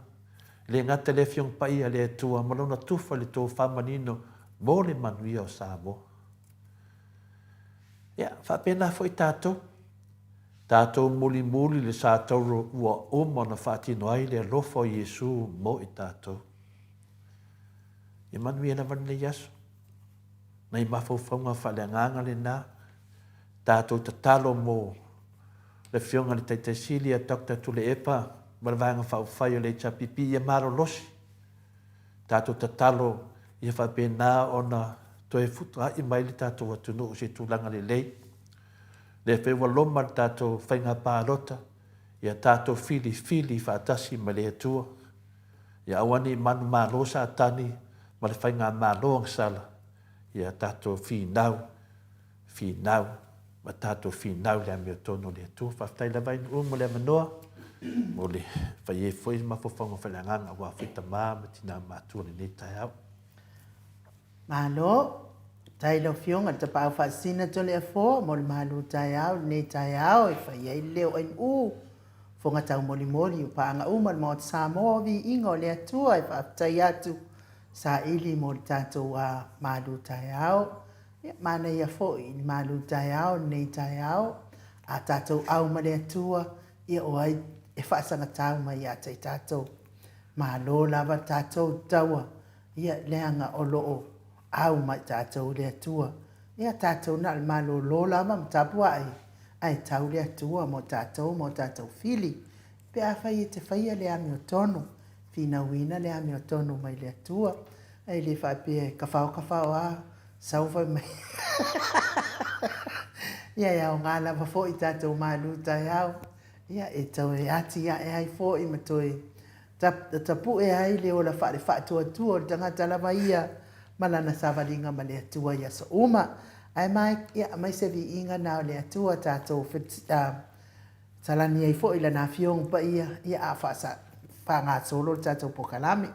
e le gata i le Afioga Paia a le Atua ma lona tufa i le tofa manino mo le manuia o Samoa. Ia, faapena foi tatou. Tatou mulimuli le sa tauro ua uma ona faatino ai le alofa o Iesu mo i tatou. Ia manuia lava lenei aso. Nai mafaufauga faaleagaga lena. Tatou tatalo mo le Afioga i le Taitai Sili ia Doctor Tuilaepa ma le Vaega Faaupufai o le HRPP ia malolosi. Tatou tatalo ia faapena ona toe futua'i mai le tatou atunuu i se tulaga lelei. Lea foi ua loma le tatou faiga palota, ia tatou filifili faatasi ma le Atua. Ia aua ne i manumalo Satani ma le faigamalo agasala, ia tatou finau, finau ma tatou finau i le amiotonu o le Atua. Faafetai lava i nuu mo le avanoa, mo le fai ai foi mafaufauga faaleagaga aua foi tama ma tina matua i lenei taeao. Malo, faafetai i lau Afioga i le Tapaau Faasisina Toleafoa mo le malu taeao i lenei taeao e fai ai le leo NU, fofoga taumolimoli o paaga uma o le Maota Samoa o Viiga o le Atua e faafetai atu saili mo le tatou malu taeao. Ia, manaia foi i le malu taeao lenei taeao, a tatou au ma le Atua, ia o ai e faasagatau mai ia te i tatou. Malo lava tatou taua, ia leaga o lo o au mai tatou le Atua. Ia tatou na o le malolo lava ma tapuai, ae tau le Atua mo tatou ma o tatou fili. Pe afai e te faia le amiotonu, finauina le amiotonu mai le Atua, ae le faapea e kafao kafao a, sau fai mai. Ia e aoga lava foi tatou malu taeao, ia e toe atiae ai foi ma toe tapue ai le ola faale-faatuatua o le tagata lava ia ma lana savaliga ma le Atua i aso uma. Ae mai, ia, aumai se viiga na o le Atua tatou salani ai foi Lana Afioga Paia, ia, a faagasolo le tatou pokalame.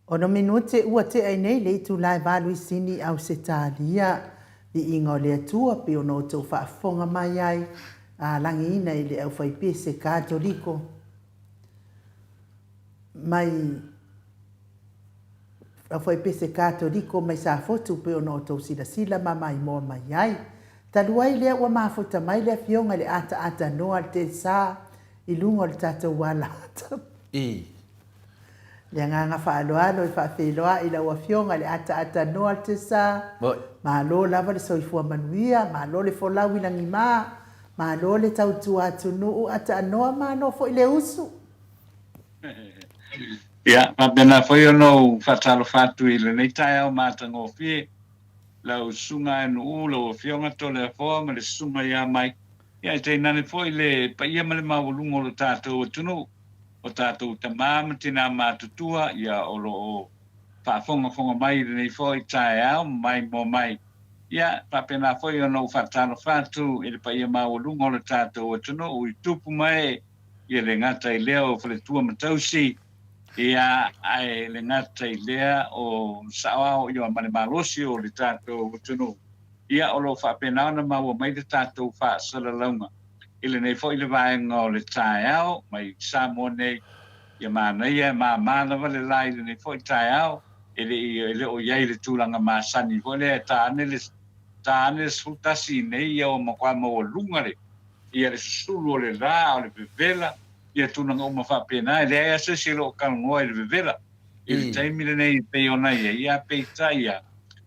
Ono minute ua tea ai nei le itula e valuisini Ausetalia. Viiga o le Atua pei ona outou faafofoga mai ai, a lagiina i le aufaipese Katoliko mai aufaipese Katoliko mai Safotu pei ona outou silasila ma maimoa mai ai. Talu ai lea ua mafuta mai le Afioga i le Ataatanoa le Telsa i luga o le tatou alata. I. Le agaga faaaloalo e faafeiloai i lau Afioga i le Ataatanoa le Telsa. Moi. Malo lava le soifua manuia, malo le folau i lagima, malo le tautua atunuu, Ataanoa malo foi le usu. Ia, faapena foi ona ou faatalofa atu i lenei taeao matagofie, lau Susuga Aenu'u, lau Afioga Toleafoa ma le Susuga ia Mike, ia ae tainane foi le paia ma le maualuga o lo tatou atunuu, o tatou tama ma tinā matutua, ia o lo o faafogafoga mai i lenei foi taeao ma maimoa mai. Ia, faapena foi ona ou faatalofa atu i le paia maualuga o lo tatou atunuu i tupu ma ee, Ia le gata i lea o faletua ma tausi, ia ae le gata i lea o saoao ia ma le malosi o le tatou atunuu, ia o lo o faapena ona maua mai le tatou faasalalauga i lenei foi le vaega o le taeao mai Samoa nei. Ia manaia e māmā lava le la i lenei foi taeao, e le i e le o i ai le tulaga masani foi lea e ta ane le ta ane le 11 i nei ia ua matua maualuga le ia le susulu o le la, o le vevela, ia tulaga uma faapena. E leai lava se isi e le o talanoa i le vevela i le taimi lenei e pei ona i ai, ia peitai ia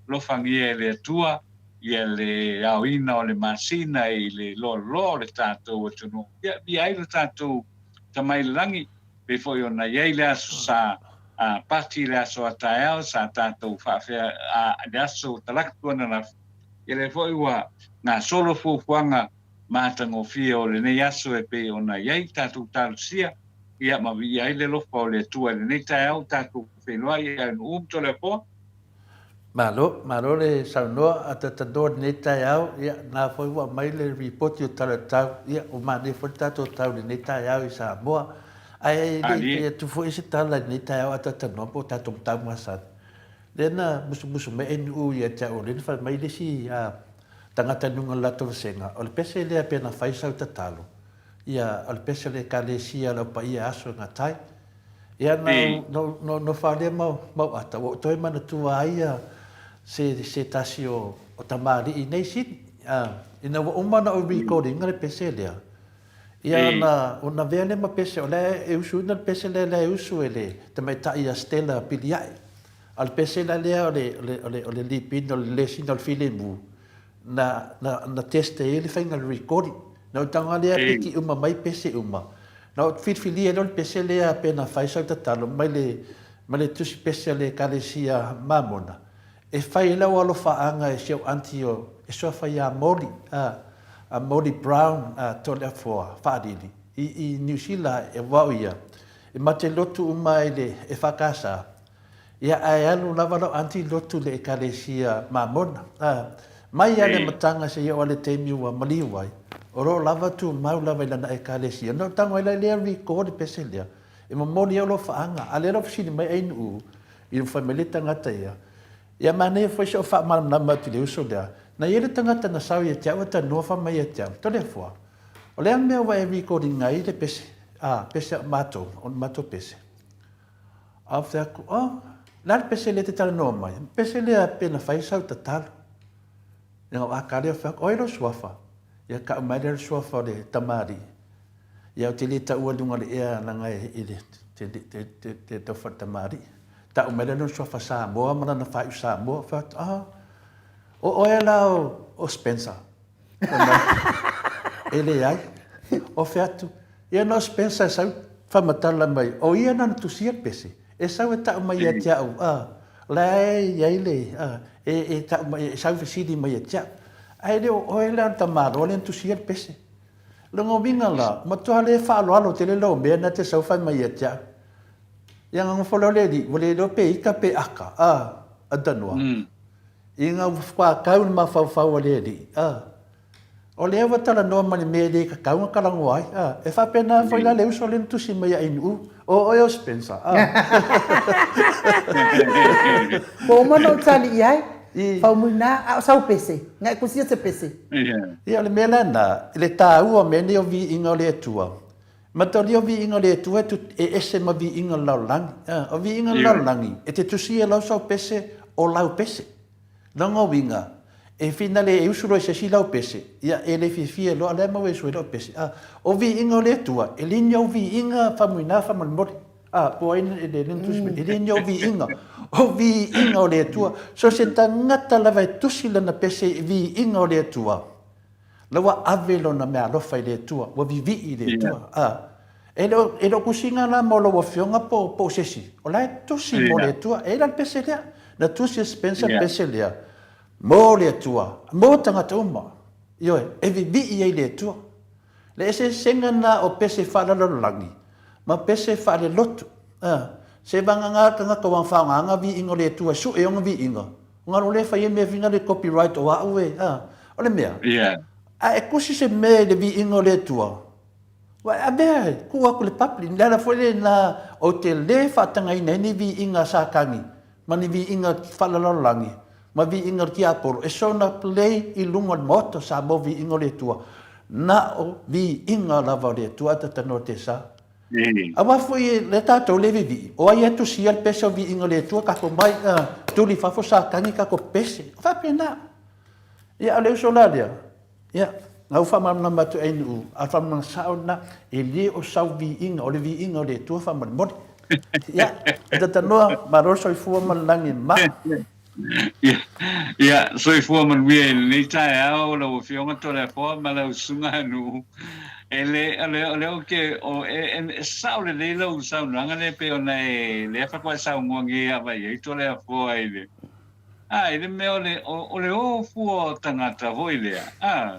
alofagia e le Atua ia le aoina o le masina i le loaloa o le tatou atunuu, ia via ai lo tatou Tama i le Lagi, pei foi ona i ai le aso sa pati le aso a taeao sa tatou faafea le aso Talatu ananafi, ia lea foi ua gasolo fuafuaga matagofie o lenei aso e pei ona i ai tatou talosia, ia ma viia ai le alofa o le Atua i lenei taeao ua tatou feiloai i Anu'u ma Toleafoa. Malo, malo le saunoa a Tatanoa i lenei taeao, ia na foi ua aumai le lipoti o tala tau, ia ua manaia foi le tatou tau i lenei taeao i Samoa. Ae le i fai atu foi se tala i lenei taeao a Tatanoa po o tatou mataupu masani, lea na musumusu mai Anu'u ia te au o lea na fai mai le isi tagata i luga o le latou vasega, o le pese lea pe na fai sau tatalo, ia, o le pese o le Ekalesia a le Au Paia Aso e Gata ai. Ia, na ou, na ou nofo lava lea ma mau ata, ua ou toe manatua ai ia se, se tasi o, o tamalii nei sini. Ina ua uma ona ou record ina le pese lea, ia ona, ona avea lea ma pese, o la e usuina le pese lea, la e usu e le tamaitai ia Stella Piliae. A o le pese la lea o le, o le, o le, o le lipina, o le lesina o le filemu, na, na, na test ai le faiga o le recording. Na ou tago lea piki uma mai pese uma. Na ou filifilia loa le pese lea pe na fai sau tatalo mai le, mai le tusi pese a le Ekalesia Mamona, e fai ai lau alofaaga e si au aunty o, e suafa ia Molly, a, a Molly Brown, a, Toleafoa, Faalili, i, i Niu Sila, e aua o ia, e ma te lotu uma i le EFKS, Ia, ae alu lava lau aunty i lotu i le Ekalesia Mamona. Ā, mai lava le amataga seia oo i le taimi ua maliu ai, o lo o lava tumau lava i lana Ekalesia. Ona ou tago ai la lea record le pese lea, e momoli ai lou faaga. A o lea la ua fesili mai Ainuu, ina ua fai mai le tagata ia, Ia manaia foi se o faamalamalama atu i le uso lea, na i ai le tagata na sau ia te au a tanoa fai mai ia te au, Toleafoa, o le a le mea ua e record ina ai le pese, ā, pese a matou, o le matou pese? A fai atu, oh, le a le pese lea e te talanoa mai? Pese lea pe na fai sau tatalo. Ia o aka lea fai atu, o ai lou suafa? Ia kau mai lea le suafa o le tamalii. Ia ou te le taua i luga o le ea leaga e le te, te, te, te, te tau fai le tamalii. Tau mai lea lona suafa Samoa ma lana faaiu Samoa. Fai atu, ah, o oe la o, o Spencer. E leai. O fai atu, ia na o Spencer e sau faamatala mai, o ia nana tusia le pese, e sau e tau mai ia te au, a, la e i ai le, a, e, e tau mai, e sau fesili mai ia te au. Ae le o oe la o le tamaloa lea na tusia le pese. Lona uiga la, matua le faaaloalo tele lau mea na te sau fai mai ia te au. Ia na nofo lea o le alii, ua le iloa pe ita pe aka, a, a tanoa. Ina ua faatau le mafaufau a le Alii, a, o lea ua talanoa ma le mea e le tatau ona talanoa ai, a, e faapena foi la le uso lea na tusi mai ia Ainuu. O oe o Spencer, a. Ua uma ona ou tali i ai. Faumuina, a o sau pese, na e kusia se pese. Ia, o le mea lena, i le taua o mea nei o viiga o le Atua, Mataulia o viiga o le Atua e ese ma viiga o le lalolagi. O viiga o le lalolagi, e te tusia lau sau pese o lau pese. Lona uiga, e finale e usu loa i se isi lau pese, ia e le fiafia loa, o lea e maua e sui lau pese. A, o viiga o le Atua, e le ni au viiga famuina faamolemole. A, po o ai le le tusi mai, e le ni au viiga, o viiga o le Atua. So se tagata lava e tusi lana pese i viiga o le Atua, La ua ave lona meaalofa i le Atua, ua vivii i le Atua. A, e le o, e le o tusiga la mo lau Afioga po, po o se isi, o la e tusi mo le Atua. E i ai la le pese lea. Na tusi e Spencer le pese lea mo le Atua, mo tagata uma. Ioe, e vivii ai i le Atua. Le eseesega lena o pese faalelalolagi ma pese faalelotu. A, se vagana tagata ua faaaogaina viiga o le Atua e sue ona viiga, Ona o lea e fai ai mea fina le copyright o au e, a, o le mea, a e tusi se mea i le viiga o le Atua, ua e avea e tuu atu i le public. Le ala foi lena ou te le faatagaina ai ni viiga a Satani ma ni viiga faalelalolagi ma viiga o le tiapolo e soona play i luga o le Maota o Samoa viiga o le Atua. Na o viiga lava o le Atua a tatanoa te sa. Aua foi le tatou le vivii, o ai e tusia le pese o viiga o le Atua, tatou mai tuli i fafo Satani tatou pese. O faapena. Ia, o le uso la lea, ia, na ou faamalamalama atu i Ainuu, a o le faamalamalamaga sao lena, e le o sau viiga, o le viiga o le Atua faamolemole. Ia, e tatanoa, malo le soifua ma le lagi e mama. Ia, soifua manuia i lenei taeao lau Afioga Toleafoa ma lau Susuga Nuu. E le, o le, o le ou te, o, e, e, e sao lelei lau saunoaga lea pei ona e, lea faatoa e saunoa nei ia vai ai Toleafoa i le, a, i le mea o le, o, o le o fua o tagata foi lea, a,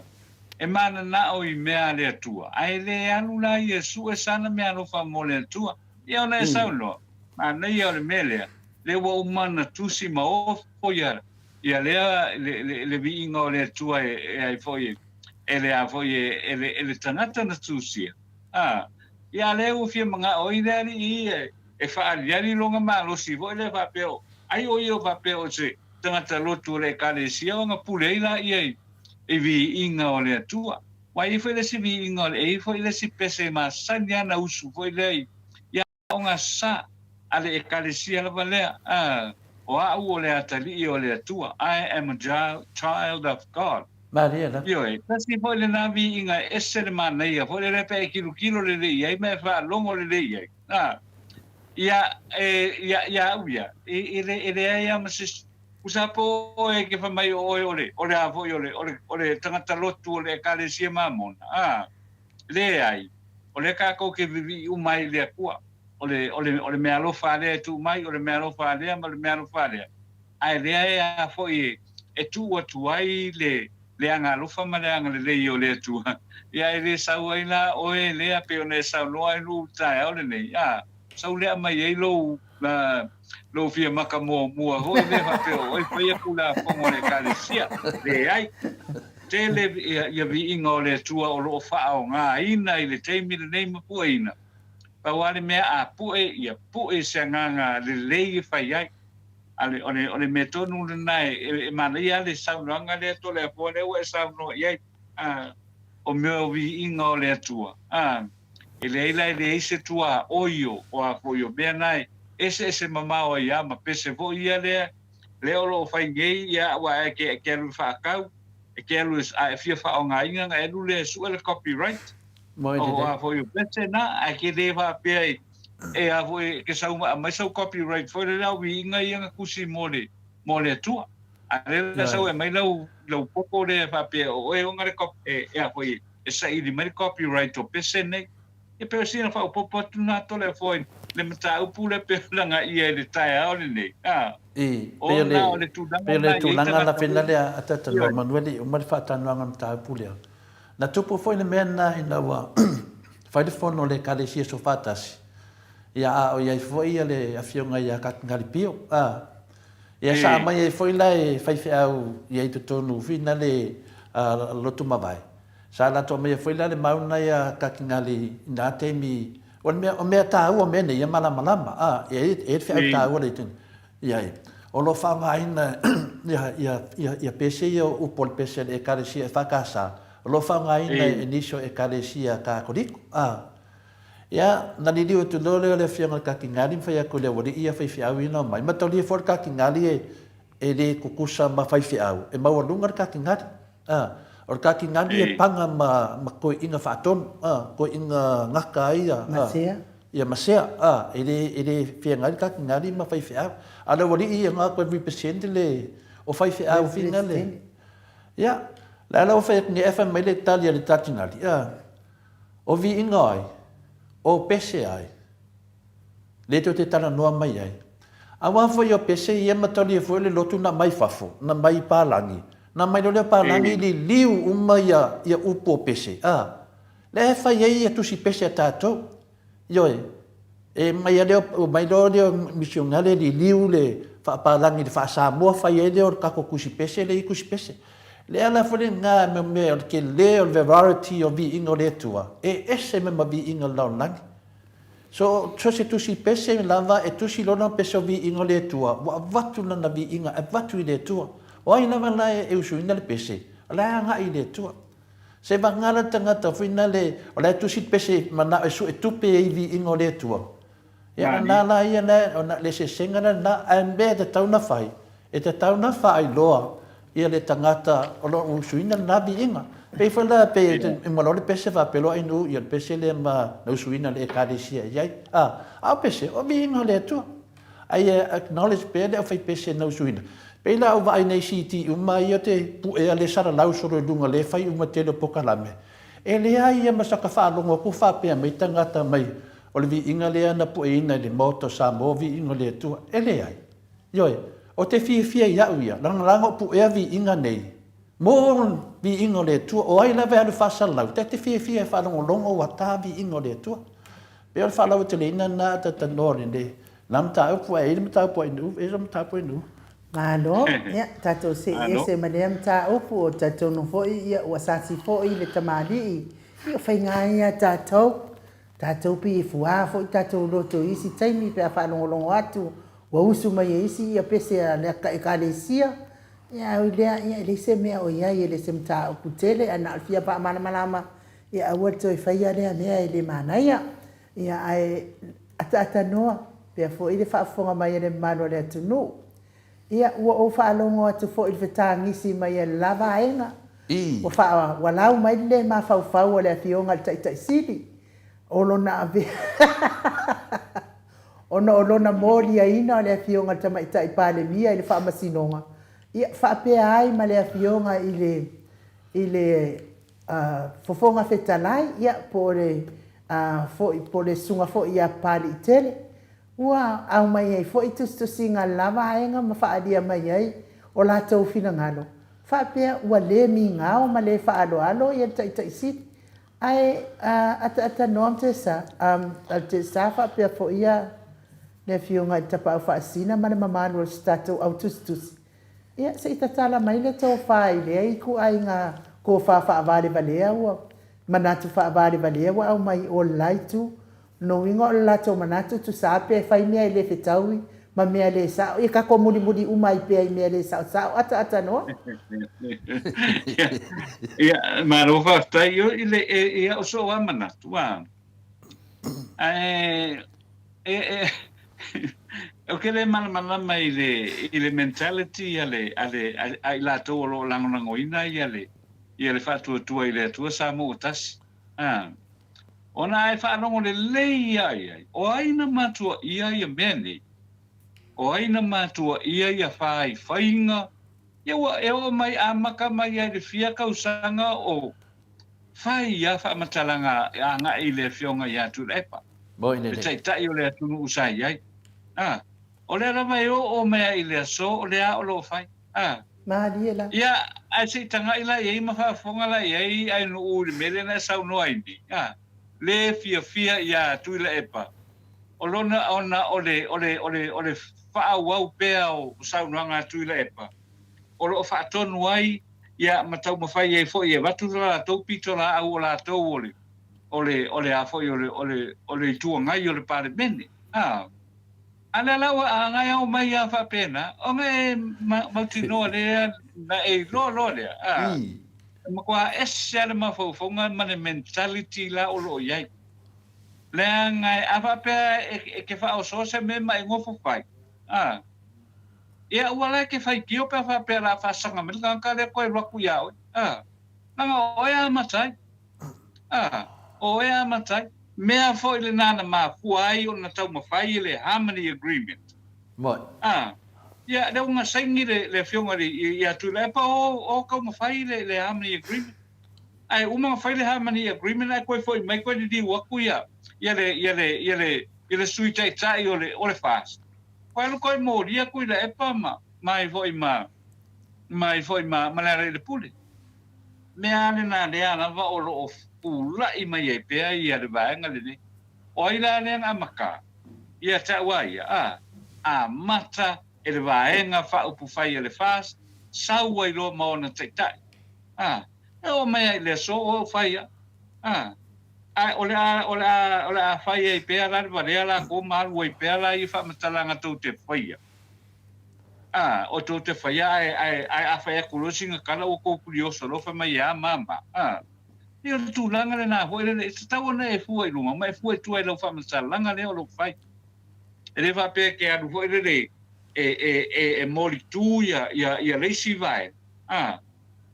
e mananao i mea a le Atua, ae le alu la ia e sue sana meaalofa mo le Atua. Ia ona e saunoa, manaia o le mea lea, lea ua uma ona tusi ma ofo ia, ia lea, le, le, le viiga o le Atua e, e ai foi, e le a foi e, e le, e le tagata na tusia. A, ia a lea ua fia manao ai le alii e, e faaaliali lona malosi foi lea faapea o, ai o ia o faapea o se tagata lotu o le Ekalesia ona pule ai laia i, i viiga o le Atua. Ua i ai foi le isi viiga o le, e i ai foi le isi pese masani lava na usu foi lea i, i aoga sa a le Ekalesia lava lea, a, o a'u o le atalii o le Atua, I am a child of God. Malie lava. Ioe, tasi foi lena viiga e ese le manaia foi lea pe e kilokilo lelei i ai ma e faalogo lelei i ai. A, ia, e, ia, ia a'u ia, e, e, le, e leai lava ma se isi. Usa po oe ke fai mai o oe o le, o le a foi o le, o le, o le tagata lotu o le Ekalesia Mamona. A, leai. O lea kākou ke vivii uma ai i le Akua. O le, o le, o le meaalofa a lea e tuu mai, o le meaalofa a lea ma le meaalofa a lea. Ae lea e a foi e, e tuu atu ai le, le agaalofa ma le agalelei o le Atua. Ia e le sau ai la oe lea pei ona e saunoa ai lou taeao lenei. A, sau lea aumai ai lou, la, lou fia maka muamua foi lea faapea o oe fai aku le afoga o le Ekalesia. Leai. Tele ia, ia viiga o le Atua o lo o faaaogaina i le taimi lenei ma pueina. Pau lava le mea a pue, ia pue i se agaga lelei e fai ai. A le, o le, o le mea tonu lena e, e, e manaia lava le saunoaga lea Toleafoa lea ua e saunoa i ai. A, o mea o viiga o le Atua. A, E leai la e leai se tuaoi o o a foi o mea na e eseese mamao ai a ma pese foi ia lea lea o lo o fai nei ia aua e ke e ke alu e faatau e ke alu e a e fia faaaogaina ona e alu lea e sue le copyright Moi o lelei. a foi o pese na ae ke le faapea e e a foi e ke sau ma aumai sau copyright foi lea o viiga ia na tusi mo le mo le Atua. A lea la sau e aumai lau lau poko lea faapea o oe e ona le cop e e a foi e e saili mai le copyright o pese nei. E pei o sina faaopoopo atu lena Toleafoa i le mataupu lea pei ona lagaia i le taeao lenei. A, I, pei o le, ona o le tulaga pei o le lena e i ai tulaga tagata lafena foi. lea a Tatanoa Ioe. Manuel i uma le faatanoaga o le mataupu lea. Na tupu foi le mea lena ina ua fai le fono a le Ekalesia Soofaatasi, ia a o i ai foi ia le Afioga ia Katingali Pio, a, ia sa aumai ai foi la e faifeau i ai i totonu fina le lotu mavae. Sa latou aumaia foi la le mau lena ia Katingali i na taimi. O le mea, o mea tāua mea nei, ia malamalama, ā, e ai, e ai le feau tāua le tini, i ai. O lo o faaaogaina ia, ia, ia, ia pese ia o upu o le pese a le Ekalesia EFKS, o lo o faaaogaina e nisi o Ekalesia Katoliko, ā. Ia, na liliu atu loa lea o le Afioga i le Kakinali ma fai atu i le aualii ia faifeau ia na omai. Mataulia foi le Kakinali e, e le tutusa ma faifeau, e maualuga le Kakinali. A, o le Kakinali e paga ma, ma toeaiina faatonu, a, toeaiina gata ai ia, a, Masea. ia masea, a, e le, e le feagai le Kakinali ma faifeau. A o le aualii ia na toe represent le, o faifeau fina le, ia, le ala ua fai atu nei ae fai mai le tali a le Kakinali, a, O viiga ai, o pese ai, le tou te talanoa mai ai. Aua foi o pese ia matalia foi o le lotu na mai fafo, na mai i palagi, na mai loa lea o palagi liliu uma ia ia upu o pese, a, lea e fai ai ia tusi pese a tatou. Ioe, e mai lea, mai loa lea o misionale liliu le faapalagi i le faa-Samoa fai ai lea o le tatou tusi pese lea i tusi pese. Le ala foi lena me mea o le tele o le variety o viiga o le Atua, e ese mai ma viiga o le lalolagi. So, so se tusi pese lava e tusi lona pese o viiga o le Atua, ua avatu lana viiga, avatu i le Atua. O ai lava la e usuina le pese, o la e agai i le Atua. Se vagana le tagata foi nale, o la e tusi le pese manao e sue tupe ai i viiga o le Atua. Ia o na la ia na, o na le sesega la na, ae mea e tatau na fai, e tatau na faailoa ia le tagata o lo o usuina lena viiga. Pei foi la, pei e malo le pese faapea loa inu ia le pese lea ma na usuina le Ekalesia i ai. A, a o pese, o viiga o le Atua. A ia acknowledge pea le aufaipese na usuina. Pei la au vaai nei CD uma ia te puea le salalau solo i luga le fai uma tele o pokalame. E leai ia ma saka faalogo atu faapea mai tagata mai o le viiga lea na pueina i le Maota o Samoa viiga o le Atua. E leai. Ioe, o te fiafia ia'u ia, lagalaga o puea viiga nei, mo viiga o le Atua, o ai lava e alu faasalalau, ta te fiafia e faalogologo ua ta viiga o le Atua. Pei o le faalauateleina lena a talanoa lenei na mataupu, ae i ai le mataupu a Inu, e i ai le mataupu a Inu. Malo, ia tatou see ese ma lea mataupu, o talitonu foi ia ua sasi foi le tamalii, ia o faiga ia a tatou, tatou pei e fuā foi tatou loto i isi taimi pe a faalogologo atu ua usu mai e isi ia pese a le Ekalesia, ia ae ui lea ia e leai se mea o i ai, e le se mataupu tele ae na o le fia faamalamalama Ia aua le toe faia lea mea e le manaia. Ia ae ataatanoa pea foi le faafofoga mai a le mamalu o le atunuu. Ia ua ou faalogo atu foi i le fetagisi mai a le la vaega. Ua faa ua lau mai le le mafaufau o le afioga i le Taitai Sili o lona avea ona o lona moliaina o le afioga i le Tamaitai Palemia i le Faamasinoga, ia faapea ai ma le afioga i le i le Fofoga Fetalai, ia, po o le foi, po o le susuga foi ia Papaliitele, ua aumai ai foi tusitusiga a le la vaega ma faaalia mai ai o latou finagalo, faapea ua le migao ma le faaaloalo ia le Taitai Sili. Ae ataatanoa Mtesa, Mtesa faapea foi ia le Afioga i le Tapaau Faasisina ma le mamalu o si tatou au tusitusi, Ia, se i tatala mai le tofa i lea ituaiga tofa faavalevalea ua manatu faavalevalea ua aumai i o le la itu. O lona uiga o le latou manatu tusa pe fai mea e le fetaui ma mea le sao, ia tatou mulimuli uma ai pea i mea le saosao, ataatanoa. Ia, malo faafetai. Ia, o sou lava manatu, ae E, e, ou te le malamalama i le, i le mentality a le, a le, a i latou o lo o lagolagoina ia le, ia le faatuatua i le Atua Samoa ua tasi. A. Ona a e faalogo lelei ia i ai, o ai na matuaia ia mea nei? O ai na matuaia ia faifaiga? Ia ua e oo mai amata mai ai le fia tausaga o fai ia faamatalaga agai i le Afioga ia Tuilaepa, le Taitai o le atunuu sa i ai. A, o lea lava e oo mai ai i le aso o lea o lo o fai. A, Malie la. Ia, ae se i tagai la i ai ma faafofoga la i ai Ainuu i le mea lea na e saunoa ai nei. A, le fiafia ia Tuilaepa, o lona ona o le, o le, o le, o le faaauau pea o saunoaga a Tuilaepa, o lo o faatonu ai ia ma taumafai ai foi e avatu lo latou pitolaau o latou o le. o le, o le a foi, o le, o le, o le Itu Agai o le Palemene. A, a lea la ua agai ao mai a faapena, ona e mautinoa lea na e iloa loa lea, a, e matua ese lava le mafaufauga ma le mentality la o lo o i ai. Leaga a faapea e te faaosoa se mea ma e nofo fai, a, ia ua la e te faitio pe a faapea o le a faasaga mai le tagata lea toe alu atu ia oe, a, leaga o oe a matai. A, o oe a matai. Mea foi lena na mafua ai ona taumafai i le Harmony Agreement. Mai. A, ia, lea ua na saini le, le afioga i le, ia Tuilaepa o, o taumafai le, le Harmony Agreement. Ae uma ona fai le Harmony Agreement ae toe foi mai toe liliu atu ia, ia le, ia le, ia le, ia le Sui Taitai o le, o le FAST. Toe alu toe molia Tuilaepa ma, ma ai foi ma, ma ai foi ma, ma Lealailepule. Mea lena lea lava o lo o pula'i mai ai pea ia le vaega lenei. O ai la lea na amata? Ia te au a ia, a, amata e le vaega faaupufai a le FAST, sau ai loa ma ona taitai. A, e oo mai lava i le aso o fai a. A, ae o le a, o le a, o le a fai ai pea la le valea latou ma alu ai pea la ia faamatalaga tou te faia. A, o tou te faia ae, ae, ae a fai atu loa sina tala ua tou tulioso loa fai mai e a ma ma. A, ia o le tulaga lena foi lele, e tatau ona e fua i luga ma e fua i tua i lau faamatalaga lea o lo o fai. E le faapea e te alu foi lele e, e, e, e molitu ia, ia, ia le isi vaega. A,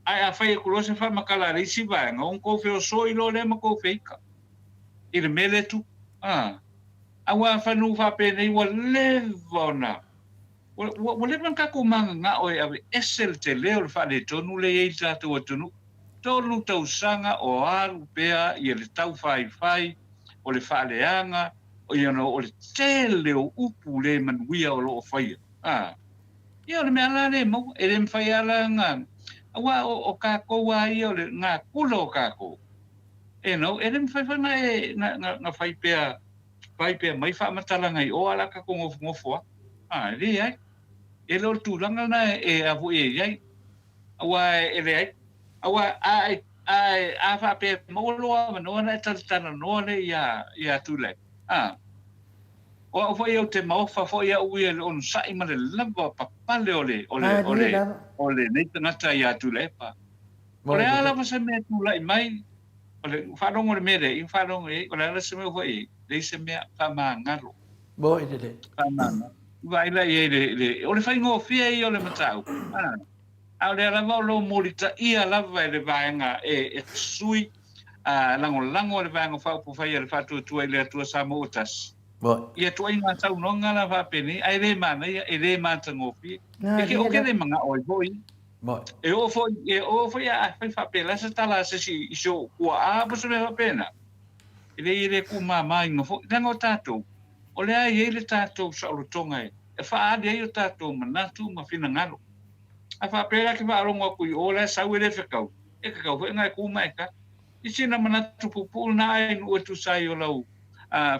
ae a fai atu loa se faamatala a le isi vaega, ona tou feosoi loa lea ma tou feita i le mea lea e tupu. A. Aua fanuu faapenei ua leva ona ua, ua leva ona tatou magagao e aveese le tele o le faaletonu lea e i ai i le tatou atunuu. 3 tausaga o alu pea ia le taufaifai o le faaleaga, you know, o le tele o upu le manuia o lo o faia. A, ia o le mea la lea e maua, e le mafai lava la ona, aua o, o tatou lava ia o le, ngā kula o tatou, you know, e le mafai foi ona e, na, na, na fai pea, fai pea mai faamatalaga i o a la tatou nofonofo a. A, e leai. E le o le tulaga lena e, e a foi e i ai. Aua e leai. Aua a, a, a faapea e maua lou avanoa ona e talatalanoa lea iā, iā Tuilaepa. A, o au foi ou te maofa foi au ia i le onosai ma le lava papale o le, o le, o le, o lenei tagata iā Tuilaepa. O le a lava se mea e tulai mai, o le faalogo i le mea lea, i faalogo i ai, o le a la se mea ua fai i ai, leai se mea, faamagalo. Moi lelei. Faamagalo. Vaai la i ai le, le, o le faigofie ia o le mataupu, a, a o lea lava o lo o molitaia lava e le vaega e, e sui a, lagolago a le Vaega Faaupufai a le Faatuatua i le Atua Samoa ua Tasi. Moi. Ia tuaiga saunoaga la faapenei, ae le manaia, e le matagofie. E ke, o ke le manao ai foi. Moi. E oo foi, e oo foi a fai faapela se tala a se isi i si ou puaa po o se mea faapena, e leai e le tuumamaina foi. Leaga o tatou, o lea e i ai le tatou saolotoga e, e faaali ai o tatou manatu ma finagalo. A faapea la e te faalogo atu i o la e sau e le fetau, e tatau foi ona e tu ma e tali. I sina manatu puupuu lena a Ainuu e tusa ai o lau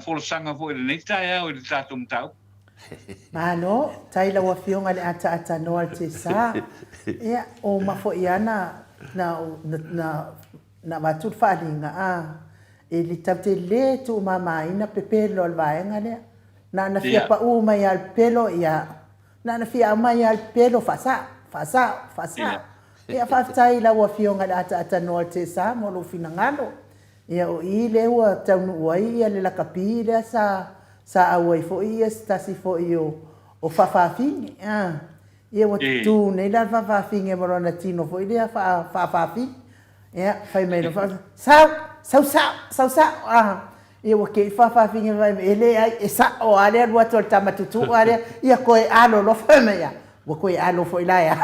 folasaga foi i lenei taeao i le tatou mataupu. Malo, tai lau afioga i le ataatanoa le Tesa. Ia, o uma foi lava na, na, na, na avatu le faaaliga, a, e le tatou te le tuumamaina pepelo a le vaega lea. Na ona fia pau mai lava o le pepelo, ia, Na ona fia aumai lava le pepelo faasao, faasao, faasao. Ia, faafetai i lau afioga i le ataatanoa le Tesa mo lou finagalo. Ia o i lea ua taunuu ai ia le lakapi lea sa sa auai foi ia se tasi foi o o faafafine a. Ia ua tutu nei la le faafafine ma lona tino foi lea faa faafafine. Ia fai mai loa sau, sau sao, sau sao a. Ia ua kei faafafine fai mai e leai e sao a le alu atu a le tama tutu a lea. Ia koe alo loa fai mai a. Ua koe alo foi la e a.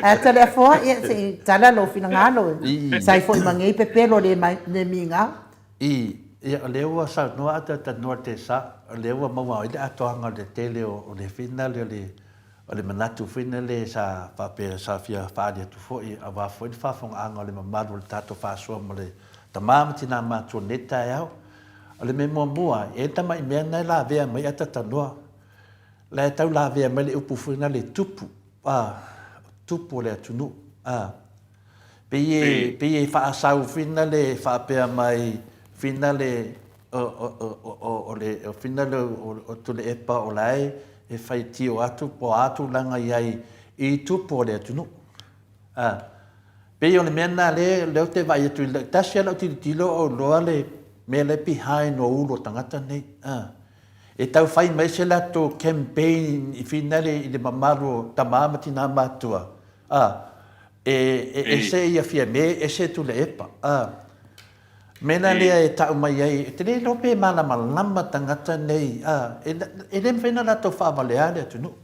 Ae Toleafoa, ia se i tala lou finagalo e sai foi ma nei pepelo le le migao. I, ia o lea ua saunoa a talanoa le sa, o lea ua maua ai le atoaga o le tele o le fina lea o le o le manatu foi lele sa faapea sa fia faaali atu foi aua foi le faafofogaaga o le mamalu o le tatou faasoa ma le tama ma tina matua i lenei taeao. O le mea muamua, e i ai le tamai mea lena e lavea mai ae talanoa. La e tau lavea mai le upu foi lena le tupu, a, o tupu o le atunuu, a. Pei e, pei e faasau finale faapea mai finale o, o, o, o, o le o finale o, o Tuilaepa o la e, e faitio atu po o a tulaga i ai i tupu o le atunuu. A, pei o le mea lena lea, lea ou te vaai atu i le, tasi lava lau tilotilo ou iloa le mea la e behind o ulu o tagata nei. A, e tau fai mai se latou campaign i finale i le mamalu o tama ma tina matutua. A, e, e ese ia Fiame, ese Tuilaepa. A, mea la lea e tau mai ai, e te le iloa pe malamalama tagata nei, a, e, e le mafai ona latou faavalea le atunuu.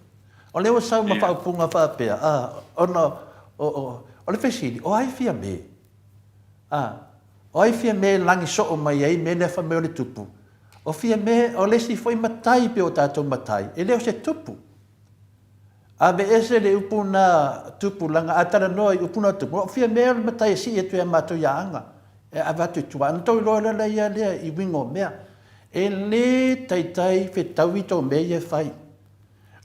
O lea ua sau ma faaupuga faapea, a, ona o, o, o le fesili, o ai Fiame? A, o ai Fiame e lagi soo mai ai mea lea fai mai o le tupu? O Fiame, o le isi foi matai pei o tatou matai, e le o se tupu. Aveese le upu na tupulaga, a talanoa i upu na tupu, o Fiame o le matai e sii atu ia matou i Aana, e ave atu i tua. Ona tou iloa lea ia lea i uiga o mea. E le taitai fetaui tou mea ia e fai.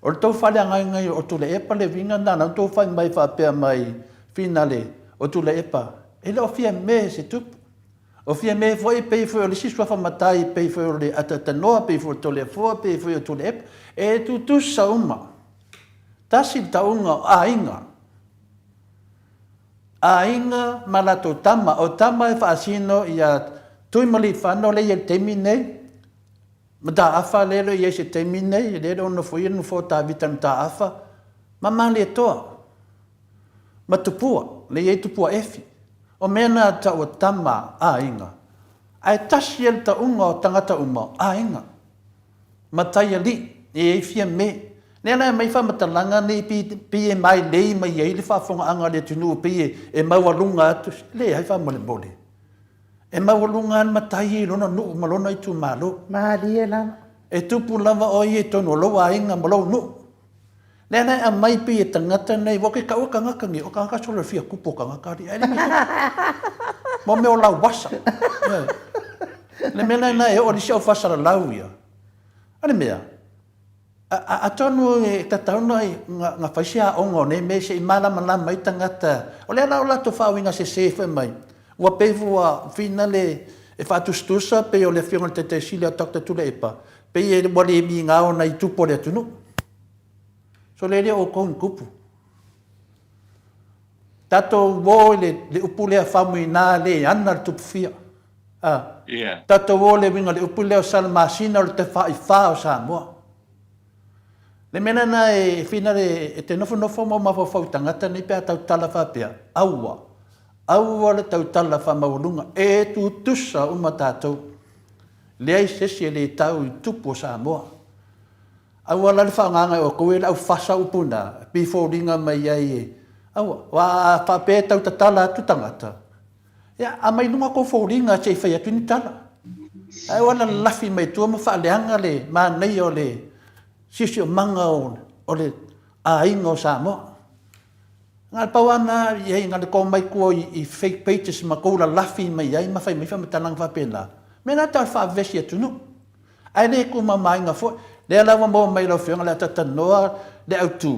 O le tou faaleagaina o Tuilaepa le uiga lena, na tou fai mai faapea mai finale o Tuilaepa, e le o Fiame se tupu. O Fiame foi pei foi o le isi suafa matai pei foi o le Atatanoa, pei foi o le Toleafoa, pei foi o Tuilaepa, e tutusa uma. Tasi le tauga o aiga. Aiga ma latou tama, o tama e faasino ia Tuimalealiifano lea e i ai i le taimi nei, Mataafa lea e le o i ai i se taimi nei, lea e le o nofoia le nofoa o Tavita i Mataafa, ma Malietoa, ma Tupua, lea e i ai Tupua Efi. O mea na tau o tama aiga, ae tasi ia le tauga o tagata uma o aiga. Mataialii, e i ai Fiame. Lea la e aumai faamatalaga nei pei e mailei mai ai le faafofogaaga a le atunuu pei e maualuga atu, leai faamolemole. E maualuga lava le matai ia i lona nuu ma lona itumalo. Malie lava. E tupu lava oe ia i totonu o lou aiga ma lou nuu. Lea la e aumai pei e tagata nei, ua ke taua tagata nei, o tagata solo e fia tupu o tagata alii, ae le mea tupu. Mo mea o lauasa. Le mea lena e oo i le isi au faasalalau ia. A le mea, Atonu e tatau ona fai se aoga o nei mea se i malamalama ai tagata. O lea la o latou faauiga sese fai mai, ua pei foi ua finale e faatusatusa pei o le Afioga i le Taitai Sili o Doctor Tuilaepa, pei ua le migao ona i tupu o le atunuu. So le le o outou ni tupu. Tatou o i le upu lea faumuina le ana le tupu fia. A. Yeah. Tatou o le uiga o le upu lea o Salamasina o le tafaifa o Samoa. Le mea lena e finale e te nofonofo ma ou mafaufau i tagata nei pe a tautala faapea, aua, aua le tautala faamaualuga, e tutusa uma tatou. Leai se isi e le tau i tupu o Samoa. Aua la le faaaogaina e outou e le aufasa upu na, e pei foliga mai ai e, aua, aua a faapea e tau tatala atu tagata, Ia, aumai i luga tou foliga se i fai atu ni tala. Ae ua lalafi mai tua ma faaleaga le manaia o le siosiomaga o le aiga o Samoa. Na o le pau lava lena i ai, na o le tou omai tua i fake pages ma tou lalafi mai ai ma fai mai faamatalaga faapena. O mea na tau faavevesi atunuu. Ae le tumamaina foi. Lea la ua maua mai e lau Afioga le atatanoa le autu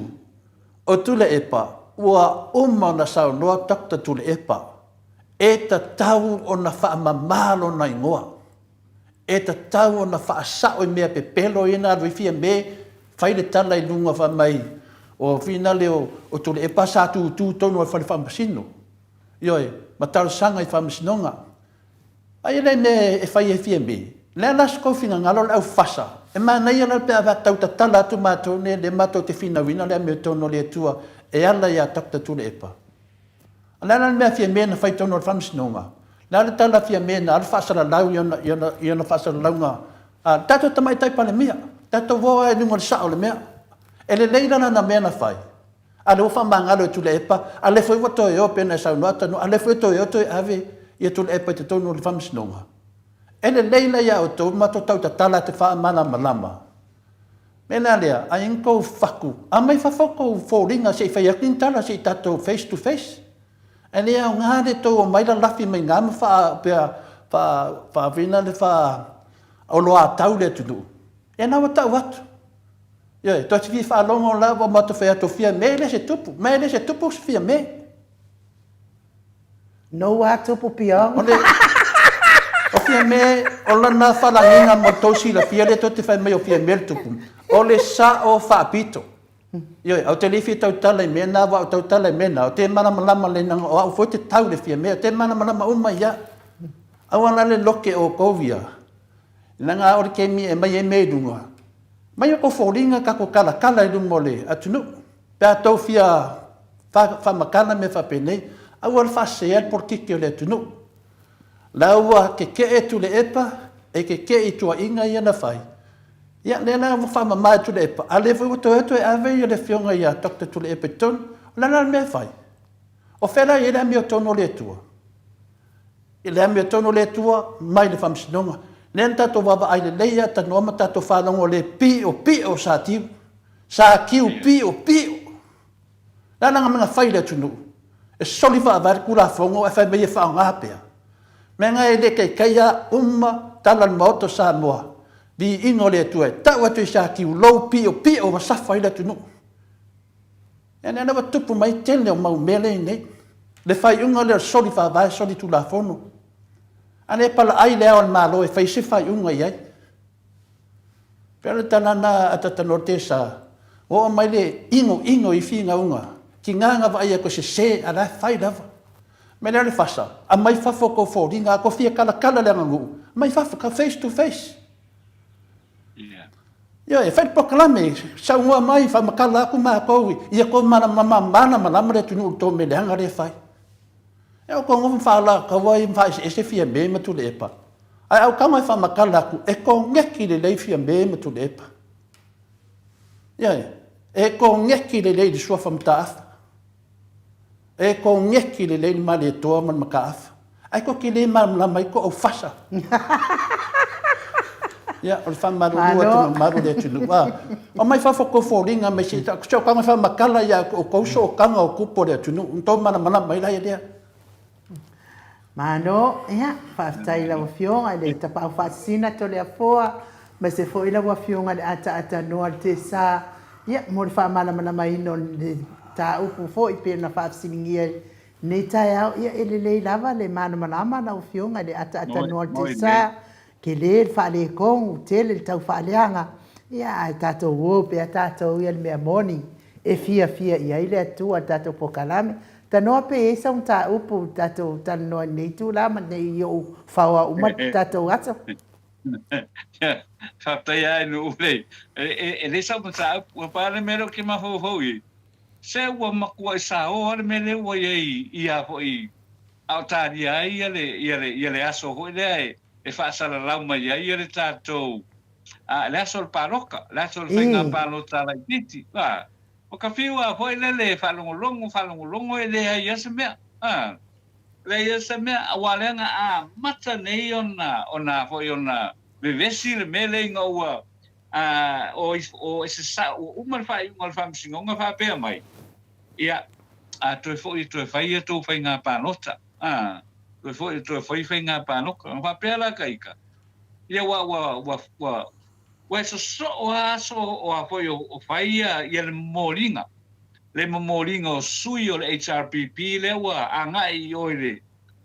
O Tuilaepa, ua uma ona saunoa Doctor Tuilaepa, e tatau ona faamama lona igoa. E tatau ona faasao i mea pepelo ia na alu ai Fiame fai le tala i luga fai mai o finale o Tuilaepa sa tutu tonu o le fale faamasino. Ioe, ma talosaga i faamasinoga. Ai e le mea e fai ai Fiame. Le la se tou finagalo le aufasa, e manaia la pe a tau tatala atu matou nei lea matou te finauina le amiotonu o le Atua e ala ia Doctor Tuilaepa. O le a la le mea Fiame na fai tonu o le faamasinoga? Le a le tala Fiame na alu faasalalau i ona, i ona, i ona faasalalauga a le tatou Tamaitai Palemia? Tatou o lava i luga o le sao o le mea. E lelei la lana mea na fai. A lea ua faamagalo e Tuilaepa, a lea foi ua toe o pei ona e saunoa Atanua, a lea foi ua toe o toe ave ia Tuilaepa i totonu o le Faamasinoga. E lelei la ia outou ma matou tautatala te faamalamalama. Mea la lea, ai ni tou faku, aumai fafo tou foliga se i fai atu ni tala se i tatou face to face. Ae le aoga le tou omai lalafi mai ina ma faa, faa, faa, le faa, oloatau le atunuu. Ia na ua tau atu. Ioe, toe fia faalogo la ua matou fai atu o Fiame le se tupu, ma e le se tupu se Fiame. No a tupu piong. O le O Fiame, o lana falagiga mo le tou silafia lea tou te fai mai o Fiame le tupu, o le sao faapito. Ioe, ae ou te le fia tautala i mea na, aua a ou tautala i mea na, ou te malamalama lelei leaga o au foi ou te tau i le Fiame, ou te malamalama uma i ai. Aua la le loke outou ia, leaga a oo i le taimi e aumai ai mea i luga, aumai outou foliga tatou talatala i luma o le atunuu. Pe a tou fia faamatala mea faapenei, aua le faasea le polokiki o le atunuu. La ua tetee Tuilaepa, e tetee i tuuaiga ia na fai, ia lea la ua faamama e Tuilaepa, a o lea foi ua toe o atu e ave le afioga ia Doctor Tuilaepa i totonu. O le a la le mea e fai? O fea la e i ai le amiotonu o le Atua? I le amiotonu o le Atua mai le Faamasinoga. Lea na tatou vaavaai lelei lava talanoa ma tatou faalogo i le piopio o Satiu. Satiu piopio. Le a la mea na fai i le atunuu? E soli faavae le Tulafono ae fai mai e faaaoga pea. Mea na e le taitai lava uma tala a le Maota o Samoa, viiga o le Atua e tau atu i Satiu lou piopio ua safa ai le atunuu. Ia lea la ua tupu mai tele o mau mea lea i nei. Le faaiuga lea o le soli faavae, soli Tulafono. A lea e palaai le Ao o le Malo e fai se faaiuga i ai. Pei o le tala lena a Tatanoa Tesa, ua oo mai le inoino i finauga, tiga na vaai atu e sese a la e fai lava. Mea lea o le fasa, aumai fafo tou foliga, a tou fia talatala le aganuu, aumai fafo, face to face. Ioe, fai le polokalame, saunoa mai, faamatala atu matou, ia tou malamalama le atunuu i le tou mea leaga lea e fai. E o tou nofo ma faalataua ma faaeseese Fiame ma Tuilaepa. Ae au tama e faamatala atu, e koneti lelei Fiame ma Tuilaepa. Ioe, e koneti lelei i le suafa Mataafa. E koneti lelei le Malietoa ma le Mataafa. Ae tou te le malamalama ai tou fasa. Ia, o le faamalulu atu i le mamalu o le atunuu. A, aumai fafo tou foliga mai se i si ou tago e faamatala ia outou sootaga o tupu o le atunuu, ona outou malamalama ai lea. Malo, ia, faafetai i lau Afioga i le Tapaau Faasisina Toleafoa, aemaise foi lau Afioga i le Ataatanoa le Tesa, ia, mo le faamalamalamaina o le mataupu foi pei ona faafesiligia i lenei taeao. Ia, e lelei lava le malamalama lau Afioga i le Ataatanoa le Tesa, tele le faaletonu, tele le taufaaleaga, ia ae tatou o pea tatou ia le mea moni e fiafia i ai le Atua i le tatou polokalame. Tanoa pe i ai sau mataupu tatou talanoa i lenei itula ma ne i ou faoa uma le tatou aso. Faafetai lava i nuu lei. E leai sau mataupu, ua pau lava le mea lea ou te mafaufau i ai, se ua matuai sao lava le mea lea ua i ai ia foi a o talia ai le aso foi lea e faasalalau mai ai le tatou le aso o le paloka, le aso o le faiga palota laitiiti. A, o ka fiu lava foi lele e faalogologo, faalogologo e leai lava se mea. A, leai lava se mea, aua lea na amata nei ona, ona foi ona vevesi le mea lea ina ua, a, o, o se sao, ua uma le faaiuga o le Faamasinoga faapea mai, ia, a toe foi e toe fai a tou faiga palota. A, toe foi e toe fai faiga palota. Ona faapea la ka ita, ia ua, ua, ua, ua, ua e sosoo lava aso o a foi o, o fai ia, ia le momoliga, le momoliga o sui o le HRPP lea ua agai i o i le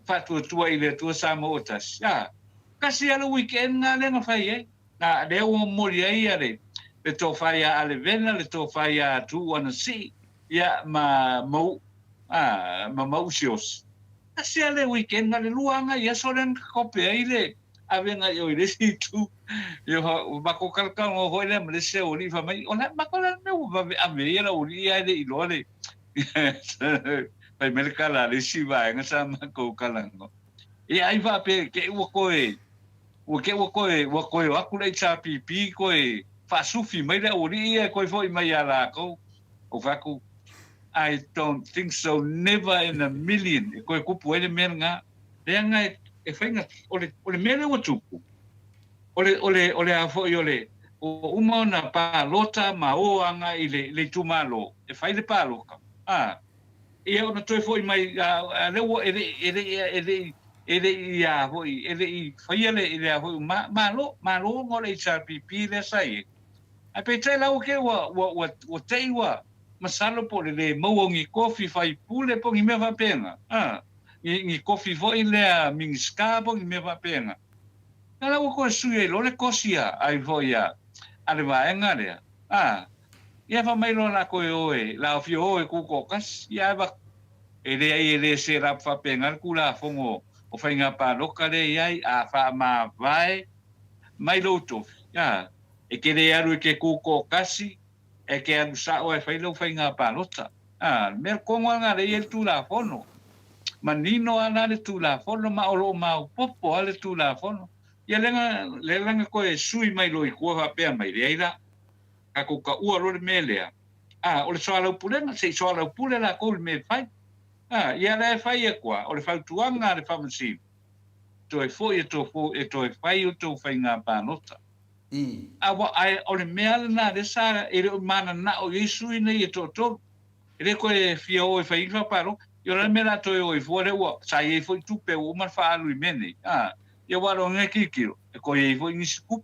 Faatuatua i le Atua Samoa ua tasi. A, tasi lava le weekend na lea na fai ai. Na, lea ua momoli ai ia le, le tofa ia Alevena, le tofa ia Tuuanasii, ia ma Mau'u, a, ma Mau'u Siaosi. Tasi lava le weekend, na o le lua lava nai aso lea na kope ai le avega i o i le isi itu. Ia, ua matou talatalanoa foi lea ma le isi aualii fai mai, o le a matou le a le mea ua vave ave ai e le aualii ae le i iloa le Fai mai le tala a le isi vaega sa matou talanoa. Ia ai faapea te i ua toe Ua te ua toe, ua toe o atu le HRPP toe faasufi mai le aualii ia e toe foi mai ia latou. Ou fai atu, I don't think so, never in a million e toe tupu ai le mea lena. Leaga e, e fai na, o le, o le mea lea ua tupu, o le, o le, o le a foi o le, ua uma ona palota ma o agai i le, le itumalo e fai le palota, a, Ia ona toe foi mai, a lea ua, e le i, e le i, e le i, e le i a foi, e le i faia le, le a foi, ma, malo, malo ona o le HRPP lea sa i ai. Ae peitai la ua kei ua, ua, ua, ua tei ua, masalo po o le le maua o ni kofi faipule po o ni mea faapena, a, ni, ni kofi foi lea Minisita po o ni mea faapena. Ia la ua toe sui ai loa le kosi a ai foi a, a le vaega lea, a, ia fai mai loa la toe o e, la fia o e tutoatasi, ia ae avatu. E leai e le set up faapena le Tulafono o Faiga Palota lea e i ai, a faamavae mai lou tofi, a, e te le alu e te tutoatasi, e te alu sao ae fai lau faiga palota. A, le mea tonu lava lena lea e i ai le Tulafono. Manino lava la le Tulafono ma o lo o maopoopo lava le Tulafono. Ia lea na, lea la na toe sui mai loa i tua faapea mai, leai la, tatou taua loa le mea lea, a, o le soalaupulega, se i soalaupule latou i le mea e fai. A, ia la e fai atu lava, o le fautuaga a le Faamasino, toe foi e toe, e toe fai outou faiga palota. I. A ua, ae o le mea lena lea sa, e le o mananao i ai sui nei e toatolu. E le toe fia o e fai ai ni faapalota. Ia o le a le mea o le a toe o ai fua lea ua, sa i ai foi tupe ua uma ona faaalu i mea nei, a. Ia aua o lona tilotilo, e toe i ai foi nisi tupe.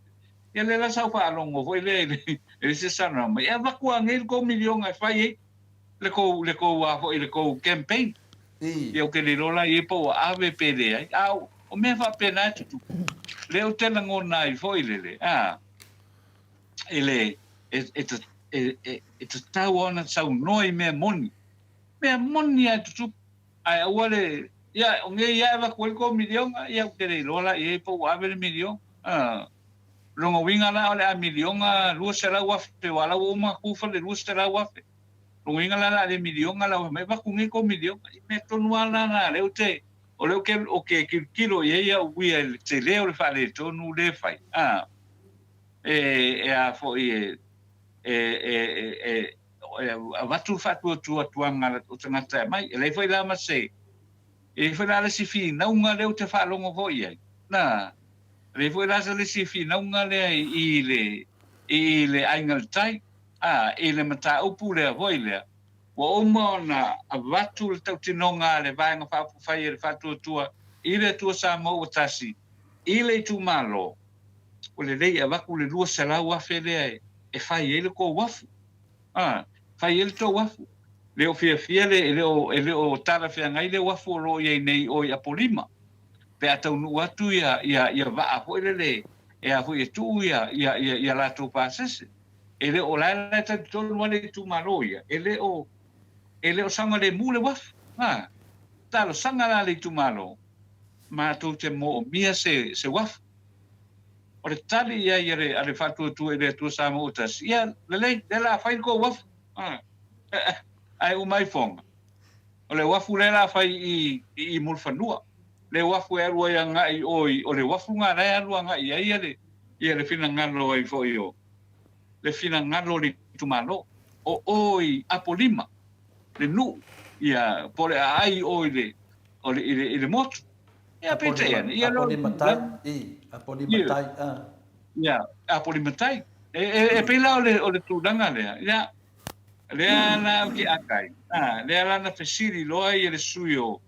Ia lea la sa ou faalogo foi lea i le, i le isi saunoaga mai, e avatu lava nei le tou miliona e fai ai le tou, le tou a foi, le tou campaign. I. Ia ou te le iloa la i ai po ua ave pe leai, a o mea faapena e tutupu. Lea ou te lagona ai foi lele, a, e le, e, e, e, e, e tatau lava ona saunoa i mea moni. Mea moni lava e tutupu. Ae aua le, ia, o nei lava e avatu ai le tou miliona, ia ou te le iloa la i ai po ua ave le miliona. A, lona uiga la o le a miliona 200,000, aua o la ua uma ona tufa le 200,000. Lona uiga la o le a le miliona la ua fai mai, avatu nei tou miliona. I mea tonu lava la na lea ou te, o lea ou te, ou te tilotilo i ai au ia i le tele o le faaletonu lea e fai, a, e, e a foi e, e, e, e, e avatu le faatuatuatuaga o tagata e aumai. E leai foi la ma se, e i ai foi la le isi finauga lea ou te faalogo foi i ai, na, e leai foi la se isi finauga lea i le, i le Aiga i le Tai, a, i le mataupu lea foi lea, ua uma ona avatu le tautinoga a le Vaega Faaupufai e le Faatuatua i le Atua Samoa ua tasi i le itumalo, ua lelei e avatu le 200,000 lea e fai ai le tou uafu. A, fai ai le tou uafu. Le o fiafia le, e le o, e le o talafeagai le uafu o lo o i ai nei i o i Apolima. Pe a taunuu atu ia, ia, ia vaa foi lele e a foi e tuu ia, ia, ia, ia latou pasese. E le o la e talitonu lava le itumalo ia, e le o, e le o saogalemu le uafu. A, talosaga la le itumalo, matou te moomia se, se uafu. O le tali i ai a le, a le Faatuatua i le Atua Samoa ua tasi, ia, lelei, lea o le a fai le tou uafu. A, ae uma ai foga. O le uafu lea o le a fai i, i, i Mulifanua. Le uafu e alu ai agai i o i, o le uafu lena la e alu agai i ai ia le, ia le finagalo ai foi o, le finagalo o le itumalo. O o i Apolima, le nuu, ia, po o le aai i o i le, o le, i le, i le motu. Ia, peitai ane, ia lo. Apolima tai, i, Apolima tai, a. Ia, Apolima tai. E, e, e pei la o le, o le tulaga lea, ia, lea la ou te akai, a, lea la na fesili loa ia le sui o,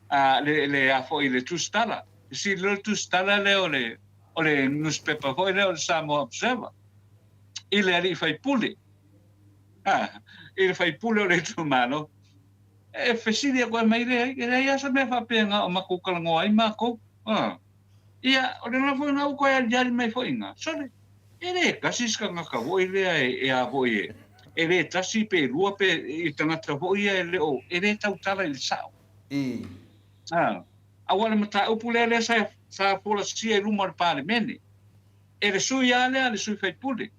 a, le, le, a foi, le Tusitala, fesili loa le Tusitala lea o le, o le nusipepa foi lea o le Samoa Observer, i le alii faipule, a, i le faipule o le itumalo, e fesili atu ai mai leai, e leai lava se mea faapena o matou talanoa ai matou. A, ia, o lena foi na ua toe aliali mai foi ina, sole, e le tasi se tagata foi lea e, e a foi e, e le tasi pe lua pe i tagata foi ia e le o, e le tautala i le sao. I. A, aua le mataupu lea lea sa, sa folasia i luma o le Palemene, e le sui lava lea, le sui faipule,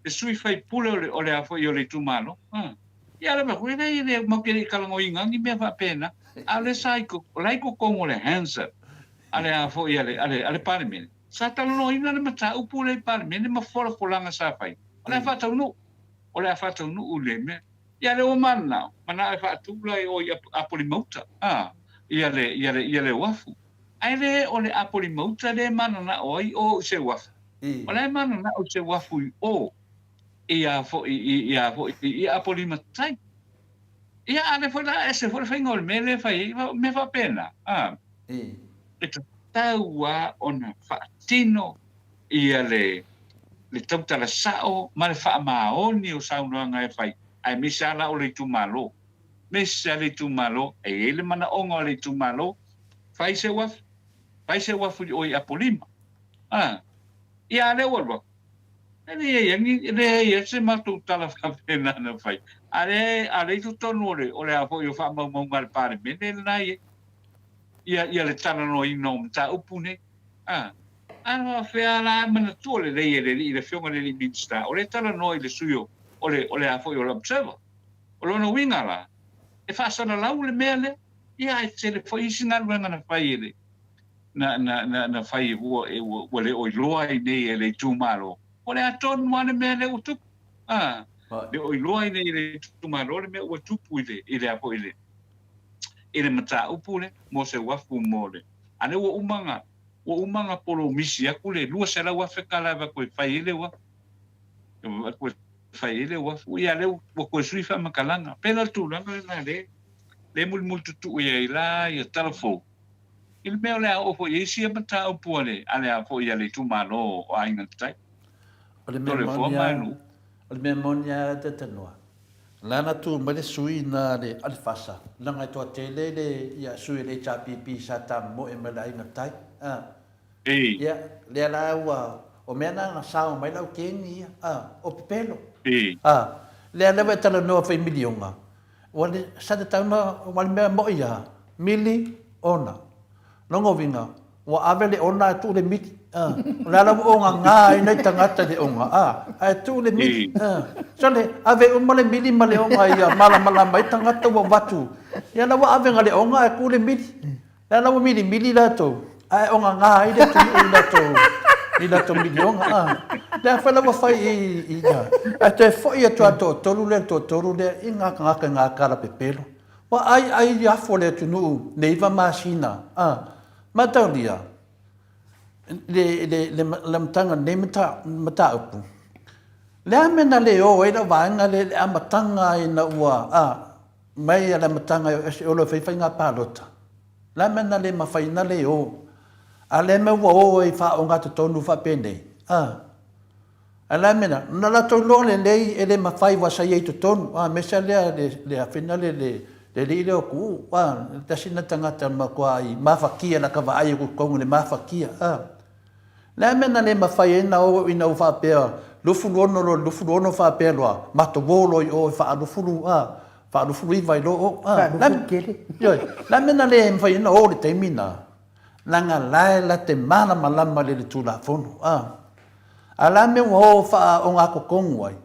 le sui faipule o le, o le a foi o le itumalo. A, ia le mea foi lea, e le, matou te le i talanoaina ni mea faapena, a o lea sa i, o la e i totonu o le Hansard a le a foi a le, a le, a le Palemene, sa talanoaina le mataupu lea i Palemene ma folafolaga sa fai, o le a faataunuu, o le a faataunuu le mea. Ia lea ua mananao, manao e faatu la i o i Apolima-uta, a, ia le, ia le, ia le uafu. Ae le o le Apolima-uta lea e mananao ai o i se uafu. O la e mananao i se uafu i o, ia foi, ia foi, i Apolima-tai. Ia, a lea foi la, ese foi le faiga o le mea lea e fai ai, o mea faapena, a, e tatau lava ona faatino ia le le tautala sao ma le faamaoni o saunoaga e fai, aemaise lava la o le itumalo. Mese a le itumalo, e i ai le manaoga o le itumalo, fai se uafu, fai se uafu i o i Apolima. A, ia a lea ua alu atu, e leai a ni, e leai a se matou tala faapena na fai. A lea, a lea i totonu o le, o le a foi o faamaumauga a le Palemene lena e i ai, ia, ia le talanoaina o mataupu nei. A, a faapefea la, manatua lelei e le alii, le Afioga i le alii Minisita, o lea e talanoa i le sui o, o le, o le a foi o le Observer. O lona uiga la, e faasalalau le mea lea, ia ae tele foi isi galuega na fai e le, na, na, na, na fai ua, e, ua, ua le o iloa ai nei e le itumalo, po o le a tonu lava le mea lea ua tupu. A, le o iloa ai nei e le itumalo le mea ua tupu i le, i le a foi i le, i le mataupu lea mo se uafu mo le, a lea ua uma ona, ua uma ona polomisi atu le $200,000 e avatu e fai ai le uafu. E avatu e fai ai le uafu, ia lea ua toe sui faamatalaga. Pei la o le tulaga lena lea, lea e mulimuli tutuu i ai la ia tala fou, i le mea o le a oo foi i ai sia mataupu a le, a le a foi a le itumalo o Aiga i le Tai. O le mea moni lava, o le mea moni lava Tanoa, la na tu mai le sui na a le FASA, leaga e toatele le ia sui o le HRPP sa tamoe mai le Aiga i le Tai. A. Ia, lea la ua, o mea na na sao mai lau keni ia, a, o pepelo. A, lea lava e talanoa fai miliona, ua le, sa tatau na, ua le mea moi ia, mili, ona. Lona uiga, ua ave le ona ae tuu le mili. A, o le a la ua ogaga ai nai tagata i le ona, a, ae tuu le mili. A, sole, ave uma le mili ma le ona ia malamalama ai tagata ua avatu. Ia la ua ave na le ona ae tuu le mili. Lea la ua milimili latou, ae ogaga ai le atunuu i latou, i latou miliona. A, lea foi la ua fai i, i, ae toe foi atu a toatolu lea, toatolu lea i ngā tagata i ngā kala pepelo. Ua ai ai afo le atunuu le iva masina, a, mataulia, le, le, le, le amataga o lenei mata, mataupu, le a mea na le o ai lau vaega lea i le amataga ina ua, a, Mai a le amataga e o ese olo e fai faiga palota. Le a mea na le mafai na le o. A lea mea ua o ai faaogatotonu faapenei. A. A le a mea na, na latou iloa lelei e le mafai ua sa i ai i totonu. A mea sa lea le, le afena le, le, le alii lea o Kuu. A, le tasi na tagata na matua mafatia la ka vaai aku i totonu i le mafatia. A. Le a mea na le mafai ai na o ina ua faapea 26 loa 26 faapea loa matou o loa i o e faalufulu a faalufuluiva ai loa o a Faalufulu tele. Ioe, le a mea na le mafai ai na o i le taimi na leaga la e la te malamalama le le Tulafono a a le a mea ua o faaogatotonu ai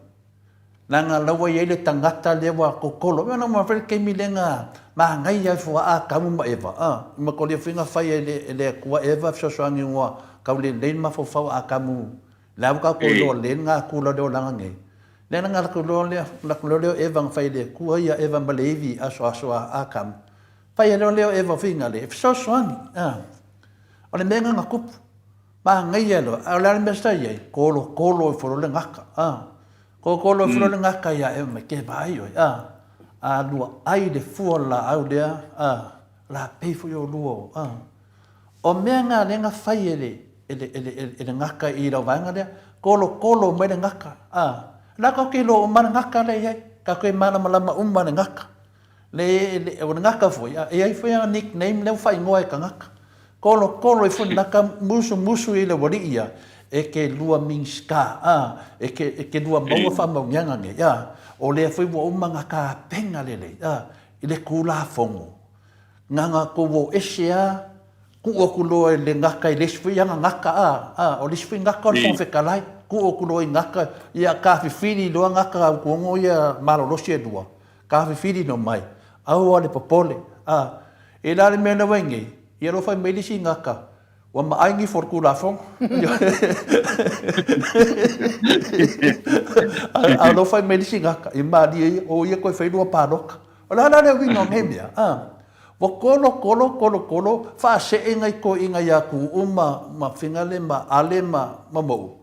Leaga la ua i ai le tagata lea ua kokolo. Ia na fai le taimi lea na manaia ai fua Atamu ma Eva, a, i makolia foi na fai e le, e le Atua Eva fesoasoani ua tau lelei le mafaufau o Atamu. La ua tatou iloa lelei le natura lea o olaga nei. Lea la na latou iloa lea, latou iloa lea o Eva na fai e le Atua ia Eva ma le ivi asoaso a Atamu. Fai ai loa lea o Eva finale e fesoasoani, a. O le mea lena na tupu. Manaia loa, a o le a le mea sa i ai? Kolokolo ifo loa le gata, a. Kolokolo ifo loa le gata ia Eva mai, ke vaai oe, a. A lua ai le fua o le laau lea, a, lapei foi olua o, a. O mea na lea na fai e le, e le, e le, e le gata i lau vaega lea, kolokolo mai le gata, a. La tatou te iloa uma le gata lea e i ai, tatou te malamalama uma le gata. Le, le, o le gata foi, a, e i ai foi ana nickname lea ua faaigoa e tagata. Kolokolo ifo le gata, musumusu i le ualii ia, e ke lua Minista, a, e ke, e ke lua maua faamauniaga nei, a, o lea foi ua uma na tapena lelei, a, i le Tulafono, na na tou o ese a, tuu atu loa i le gata i le isi foi ana gata, a, a, o le isi foi gata o le Fofoga Fetalai, tuu atu loa i gata, ia tafifili loa gata a Utuono ia malolosi e lua, Tafifili no mai, aua le popole, a, e la le mea lea ua i nei, ia alofa mai le isi gata, ua maai gifo o le Tulafono. A alofa mai le isi gata, i malie ia, o ia toe fai lua palota. O le a la le uiga o nei mea, a? Ua kolo, kolo, kolo, kolo, faasee nai toeaiina ia Tuuu ma, ma Figale ma Ale ma, ma Mauu.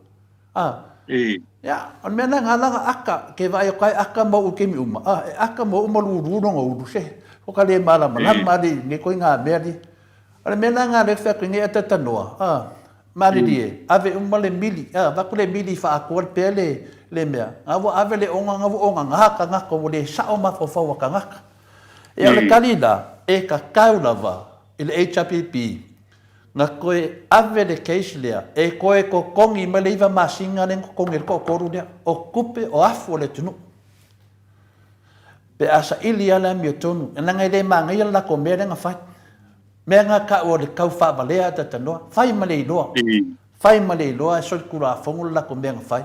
A. Ia, o le mea lena na ala ona aka, ke vaai atu ai aka ma ou i taimi uma, a, e aka ma ou ma lulu lona ulu, se, ko ka le malamalama alii nei koe ngā mea alii. O le mea lena na lea fai atu nei a tatanoa, a, malilie, ave uma le mili, a, avatu le mili i faaatoa le pea le, le mea, na ua ave le ona, na ua ona ngā tagata, ua le sao mafaufau a tagata. Ia, o le tali la, e tatau lava i le HRPP na toe ave le case lea e toe totogi mai le iva masina lea na totogi ai le toatolu lea, o tupe, o afu a le atunuu. Pe a saili lava le amiotonu, leaga e le manaia le latou mea lea na fai. Mea na tau o le tau faavalea a tatanoa, fai ma le iloa, fai ma le iloa e solitulafono le latou mea na fai.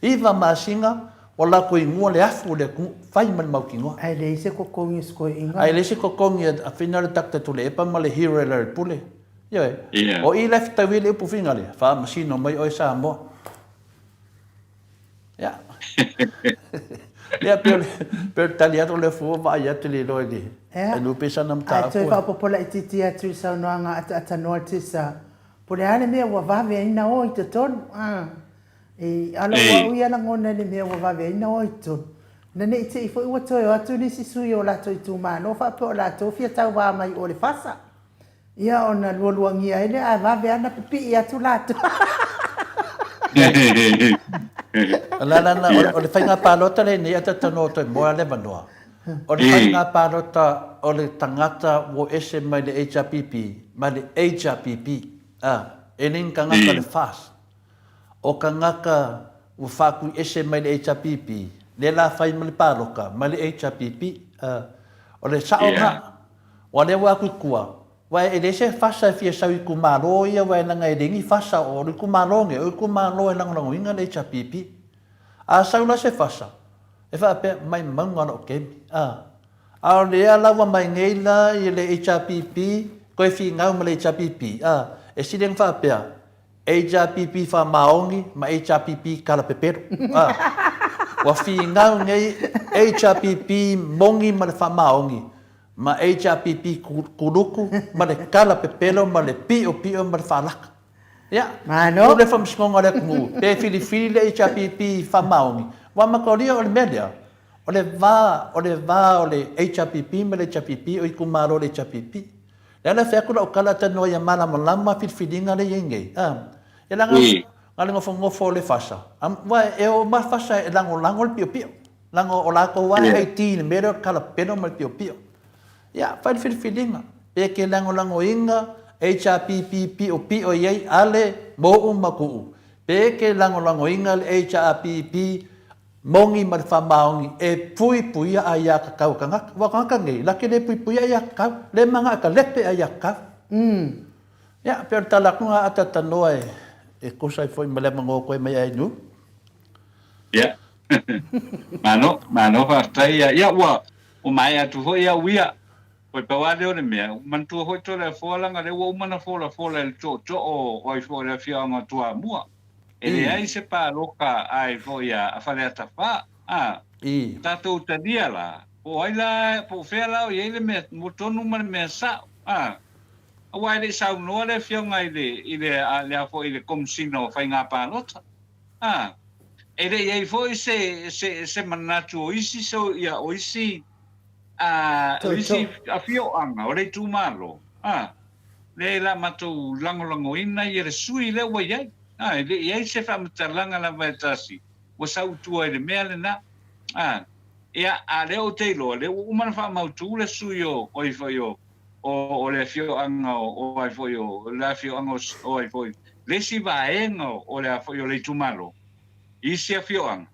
Iva masina ua latou inua le afu o le atunuu, fai ma le mautinoa. Ae leai se totogi a si toeaina. Ae leai se totogi a Fina le Doctor Tuilaepa ma le Hero Larry Pule. Ioe. O i la e fetaui ai le upu Fina lea, faamasino mai oe Samoa. Ia. Ia, pei o le, pei o le tali atu o lea fua vaai atu le iloa i le, Ia, i le sana ae mataupu. toe faaopoopo laitiiti atu i le saunoaga ataatanoa le Tisa, po o le a le mea ua vave ai na o i totonu, a. E ala ua au ia lagona i le mea ua vave ai na o i totonu. Ina ne i te i foi ua toe o atu nisi sui o latou itumalo faapea o latou fia tauva mai o le fasa. Ia ona lualuagia ai lea ae vave lava ona pipii atu latou. La la la, o le faiga palota lenei a talanoa toe moa le avanoa. O le faiga palota o le tagata ua ese mai le HRPP mai le HRPP. A, e le ni tagata o le FAST. O tagata ua faatuiese mai le HRPP, lea la fai ma le palota mai le HRPP. A, o le sao lena. Ua lea ua atu i tua, ua e leai se fasa e fia sau i itumalo ia ua e leaga e leai ni fasa o le itumalo nei, o itumalo e lagolagoina le HRPP. A sau la se fasa, e faapea, mai mauga lou kemi, a. A o lea la ua mai nei la i le HRPP, toe finau ma le HRPP, a, e sili ona faapea, HRPP faamaoni ma HRPP kalapepelo. A. Ua finau nei HRPP moni ma le faamaoni ma HRPP kuluku ma le kalapepelo ma le piopio ma le faalaka. Ia, Malo. tu le faamasinoga a le atunuu pe filifili le HRPP faamaoni, ua mataulia o le mea lea, o le va, o le va o le HRPP ma le HRPP o itumalo o le HRPP. Le ala e fai atu lau tala talanoa ia malamalama filifiliga lea iai nei a e laga na le nofonofo o le fasa aua e o ma fasa e lagolago le piopio laga o latou a e ID le mea lea o le tala pepelo ma le piopio ia fai le filifiliga pe ke lagolagoina HRPP piopio iai ale mou ma kuu pe ke lagolagoina le HRPP Moni ma le faamaoni e puipuia aiatatau a tagata. Ua tagata nei, la te le puipuia aiatatau, le manao e talepe aiatatau. Ia, pei o le tala atu lena a talatalanoa e tusa ai foi ma le avanoa toe mai ai nu. Ia. Malo, malo faafetai. Ia, ia ua ua maea atu foi au ia. Oi pau lava lea o le mea, ua manatua foi Toleafoa leaga lea ua uma ona folafola e le tootoo o ai foi o le afioaga o Toamua. E leai se paloka ai foi a Faleata 4, a. Tatou talia la, po o ai la, po o fea la o i ai le mea tonu ma le mea sao, a. Aua e le i saunoa le afioga i le, i le, le a foi, i le Komesina o Faiga Palota, a. E le i ai foi se, se, se manatu o isi, so, ia, o isi, a, o isi afioaga o le itumalo, a. Lea la matou lagolagoina ia le sui lea ua i ai. A, e le i ai se faamatalaga lava e tasi ua sau i tua i le mea lena. A, ia, a lea ou te iloa, lea ua uma ona faamautu le sui o, o ai foi o, o, o le afioaga o, o ai foi o, le afioaga o, o ai foi, le isi vaega o, o le a foi o le itumalo, i isi afioaga.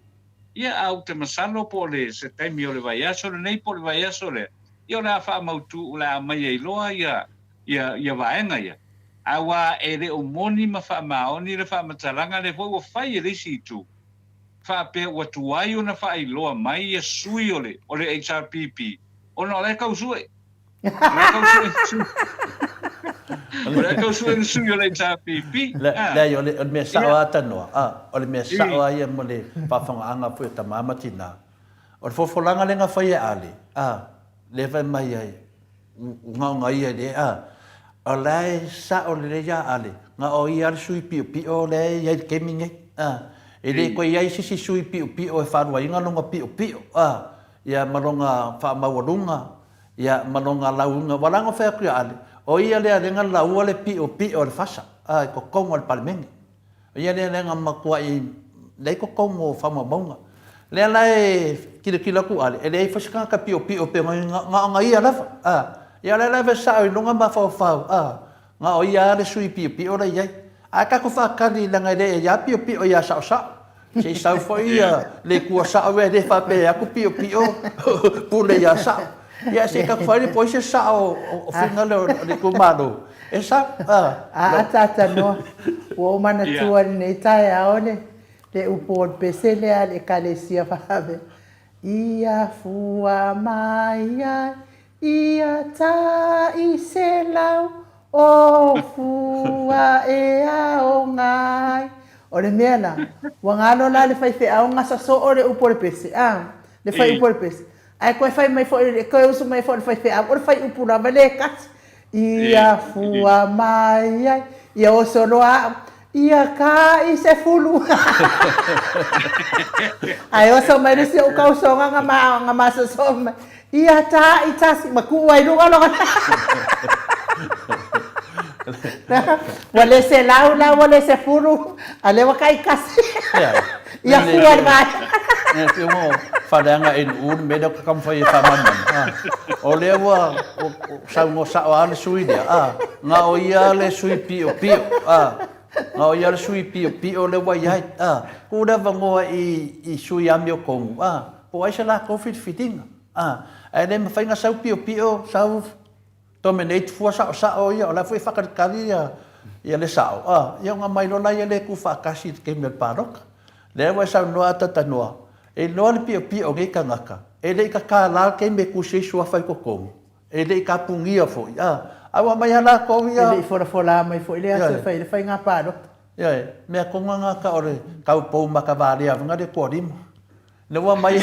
Ia, a ou te masalo po o le, se taimi o le vaiaso lenei po o le vaiaso lea, ia o le a faamautu, o le a aumai ai loa ia, ia, ia vaega ia. Aua e le o moni ma faamaoni le faamatalaga lea foi ua fai e le isi itu, faapea ua tuai ona faailoa mai ia sui o le, o le HRPP, ona o la e tau sue. O la e tau sue ni sui. O la e tau sue ni sui o le HRPP. Leai, o le mea sao lava Tanoa, o le mea sao lava ia mo le faafofogaaga foi a tama ma tina. O le fofolaga lea na fai e Ale, a, lea fai mai ai, ugaoga ia i le, a, o la e sao lelei ia Ale, na o ia le sui piopio lea e i ai i le taimi nei, a, e le toe i ai se isi sui piopio e faaluaina lona piopio, a, ia ma lona faamaualuga, ia ma lona lauga. Ua laga fai atu ia Ale, o ia lea lea na laua le piopio o le fasa, a, i totonu o le Palemene. O ia lea lea na matuai leai totonu o faamaumauga. Lea la e tilotilo atu Ale, e leai foi se tagata piopio pei ona na ona ia lava, a. Ia o lea la e ave sao i luga mafaufau, a, na o ia lava le sui piopio la e i ai. Ae tatou faatali leaga e le i a piopio ia Saosao. Se i sau foi ia le Atua sao ia e le faapea e atu piopio pule ia Sao. Ia se i tatou faailoa po o ai se sao o finagalo o le itumalo e sau, a. A ataatanoa, ua ou manatua i lenei taeao le Le upu o le pese lea a le Ekalesia Vave, Ia fua mai ai ia tai selau o fua e aoga ai. O le mea la, ua galo la le faifeau gasa soo le upu o le pese, a, le faiupu o le pese. Ae toe fai mai foi, toe usu mai foi le faifeau, o le faiupu lava lea e tasi. Ia fua mai ai, ia oso loa au, ia tai sefulu. Ae oso mai le isi ou tausoga na ma, na masoso mai, ia tai tasi, ma tuu ai luga lona. Ua le selau la, ua le sefulu, a lea ua tai tasi. Ia fua le vaega. Ia, pei ua faaleaga e Nu'u le mea lea ou te taumafai e faamalamalama. O lea ua saunoa sao lava le sui lea, a, na o ia le sui piopio, a, na o ia le sui piopio lea ua i ai, a, tuu le avanoa i sui amiotonu, a, po o ai se latou filifiliga, a, ae le mafai ona sau piopio, sau Dominate fua saosao ia, o la foi e faatalitali ia le sao, a, ia ona aumai loa laia lea e tu faatasi i le taimi o le palota. Lea ua e saunoa Atatanoa, e iloa le piopio o nei tagata, e le i tatala le taimi e tusi ai suafa i totonu, e le i tapunia foi, a, a ua aumai lava latou ia. E le i folafola mai foi le aso e fai ai le faiga palota. Ioe, mea tonu lava na o le taupou matavalea lena le tualima. Lea ua aumai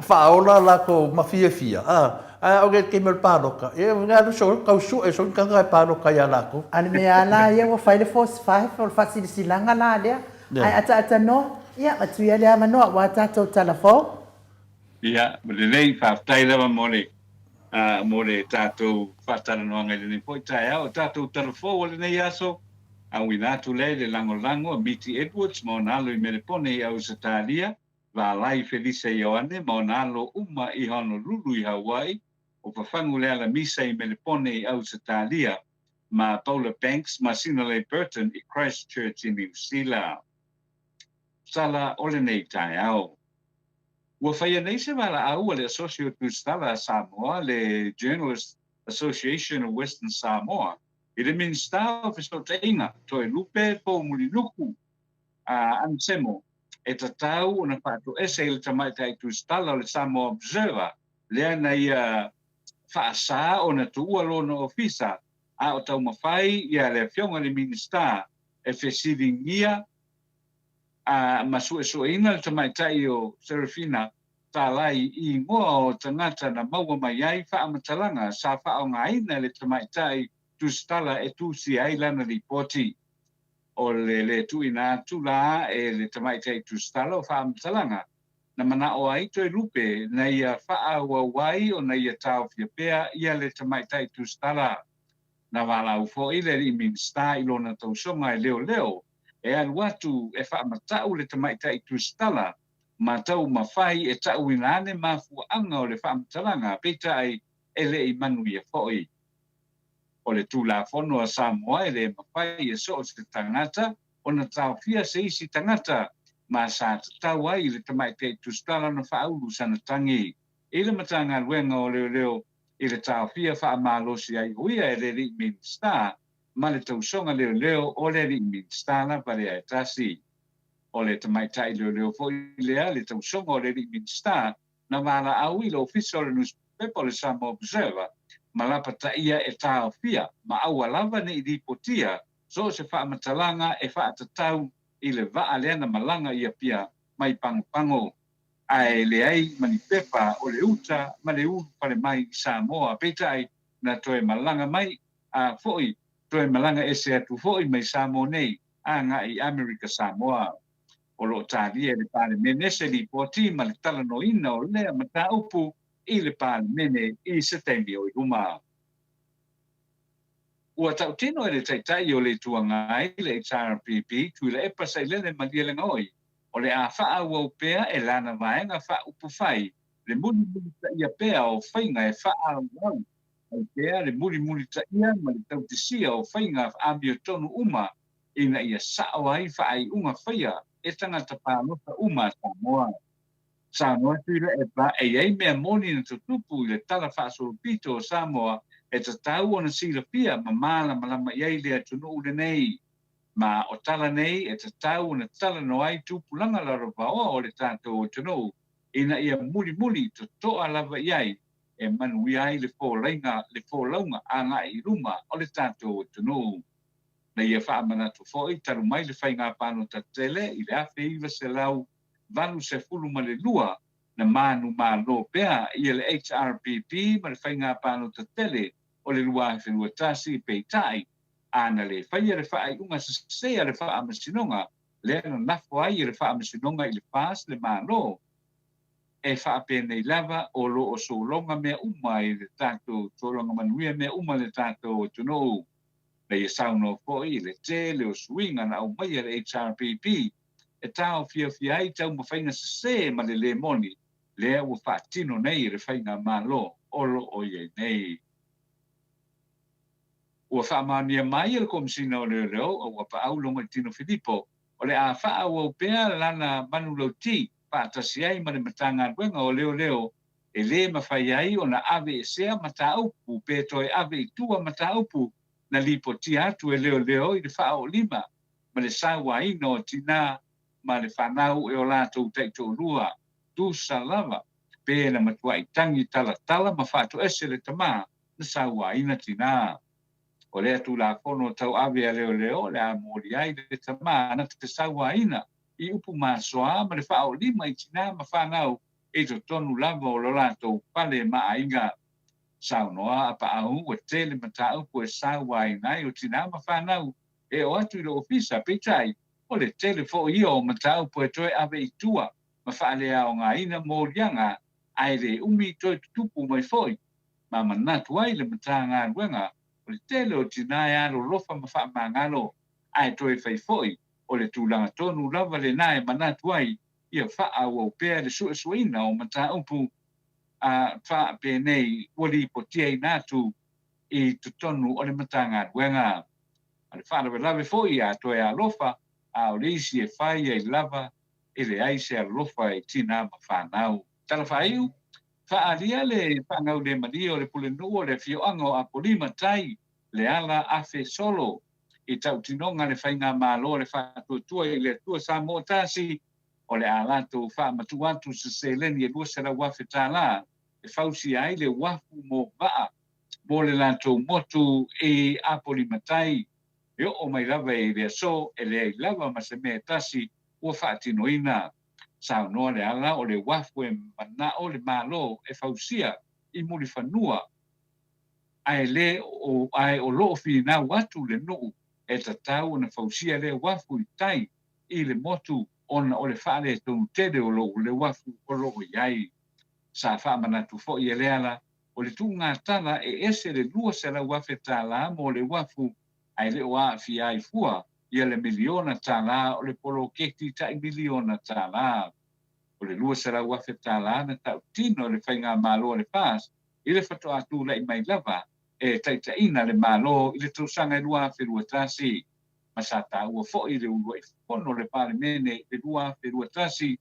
faaola latou ma fiafia, a, ae a oo nei i le taimi o le palota, ia e alu solo, tau sue solo ni tagata e palota ia latou. A o le mea lava la ia ua fai le force five, o le faasilasilaga la lea. Ae ataatanoa, ia, avatu ia le avanoa aua tatou tala fou. Ia, lelei, faafetai lava mo le, mo le tatou faatalanoaga i lenei foi taeao. O tatou tala fou o lenei aso, auina atu lea i le lagolago a Miti Edwards ma ona alo i Melepone i Ausetalia, Valai Felisa Ioane ma ona alo uma i Honolulu i Hawaii, o Fafagu Lealamisa i Melepone i Ausetalia, ma Paula Banks ma Sinalei Burton i Christchurch i Niu Sila. Sala o lenei taeao. Ua faia nei se valaau a le Asosi o Tusitala a Samoa, le Journalist Association of Western Samoa, i le Minisita o Fesootaiga, Toelupe Poumulinuku a Anasemo, e tatau ona faatoese i le tamaitai tusitala o le Samoa Observer lea na ia faasā ona tuua lona ofisa a o taumafai ia le Afioga i le Minisita e fesiligia a ma suesueina le tamaitai o Serafina Talai i ingoa o tagata na maua mai ai faamatalaga sa faaaogaina e le tamaitai tusitala e tusia ai lana lipoti. O le lē tuuina atu la e le tamaitai tusitala o faamatalaga na manao ai Toelupe na ia faaauau ai ona ia taofia pea ia le tamaitai tusitala. Na valaau foi le alii Minisita i lona tausoga e leoleo e alu atu e faamatau le tamaitai tusitala ma taumafai e taʻuina ane mafuaaga o le faamatalaga, peitai e le i manuia foi. O le Tulafono a Samoa e le mafai e so o se tagata ona taofia se isi tagata ma sa tatau ai i le tamaitai tusitala ona faaulu sana tagi i le Matagaluega o Leoleo i le taofia faamalosi ai o ia e le alii Minisita ma le tausoga leoleo o le alii Minisita lava lea e tasi. O le tamaitai leoleo foi lea le tausoga o le alii Minisita na valaau i le Ofisa o le Nusipepa o le Samoa Observer ma lapataia e taofia ma aua lava ne i lipotia so o se faamatalaga e faatatau i le vaa lea na malaga i Apia mai Pagopago ae leai ma ni pepa o le uta ma le ulu fale mai i Samoa peitai na toe malaga mai a foi toe malaga ese atu foi mai Samoa nei agai i Amerika Samoa. O lo o talia e le Palemene se lipoti ma le talanoaina o lea mataupu i le Palemene i se taimi o i luma. Ua tautino e le Taitai o le Itu Agai, le HRPP, Tuilaepa Sailele Malielegaoi, O le a faaauau pea e lana Vaega Faaupufai le mulimulitaia pea o faiga e faaauau ai pea le mulimulitaia ma le tautisia o faiga amiotonu uma ina ia sao ai faaiuga faia e tagata palota uma a Samoa. Saunoa Tuilaepa e i ai mea moni na tutupu i le Tala Faasolopito o Samoa e tatau ona silafia ma malamalama i ai le atunuu lenei. Ma o tala nei e tatau ona talanoa ai tupulaga lalovaoa o le tatou atunuu ina ia mulimuli totoa lava i ai e manuia ai le folaiga le folauga agai i luma o le tatou atunuu. Na ia faamanatu foi talu mai le faiga palota tele i le 1982 na manumalo pea ia le HRPP ma le faiga palota tele o le 2021, peitai, a na le faia le faaiuga sese a le Faamasinoga, lea na lafo ai e le Faamasinoga i le FAS le Malo, e faapenei lava o lo o sologa mea uma i le tatou sologa manuia mea uma i le tatou atunuu. Na ia saunoa foi i le tele o suiga na aumaia e le HRPP e taofiofia ai taumafaiga sese ma le le moni lea ua faatino nei e le Faigamalo o lo o i ai nei. Ua faamaonia mai e le Komesina o Leoleo a Uapaau Logoitino Filipo o le a faaauau pea lana manulauti faatasi ai ma le Matagaluega o Leoleo e lē mafai ai ona aveesea mataupu pe toe ave i tua mataupu na lipotia atu e leoleo i le faaoolima ma le sauaina o tinā ma le fanau e o latou taitoalua, tusa lava pe na matuai tagi talatala ma faatoese le tamā na sauaina tinā. O lea Tulafono tauave a leoleo o le a moli ai le tamā na te sauaina i upu masoa ma le faaoolima i tinā ma fanau i totonu lava o lo latou fale ma aiga. Saunoa a Paau ua tele mataupu e sauaina ai o tinā ma fanau e o atu i le ofisa, peitai, o le tele foi ia o mataupu e toe ave i tua ma faaleaogaina moliaga ae le umi toe tutupu mai foi ma manatu ai le Matagaluega o le tele o tinā e alolofa ma faamagalo ae toe fai foi o le tulaga tonu lava lena e manatu ai ia faaauau pea le suesueina o mataupu a faapenei ua lipotiaina atu i totonu o le Matagaluega. O le faalavelave foi a toe alofa, a o le isi e fai ai lava e leai se alofa i tinā ma fanau. Tala faaiu, Faaalia le faagaulemalie o le Pulenuu o le afioaga o Apolima Tai, Leala Afe Solo, i tautinoga le Faigamalo a le Faatuatua i le Atua Samoa Tasi, o le a latou faamatuu atu se seleni e $200,000 e fausia ai le uafu mo vaa mo le latou motu i Apolima Tai. E oo mai lava i le aso e leai lava ma se mea e tasi ua faatinoina. Saunoa Leala o le uafu e manao le Malo e fausia i Mulifanua ae le o ae o loo finau atu le nuu e tatau ona fausia lea uafu i tai i le motu ona o le faaletonu tele o loo le uafu o loo i ai. Sa faamanatu foi e Leala o le tuugatala e ese le $200,000 mo le uafu ae le o aafia ai fua ia le miliona tala o le poloketi tai miliona tala. O le $200,000 na tautino e le Faigamalo a le FAS i le faatoa tulai mai lava e taitaiina le Malo i le tausaga e 2021, ma sa taua foi i le uluai fono a le Palemene i le 2021,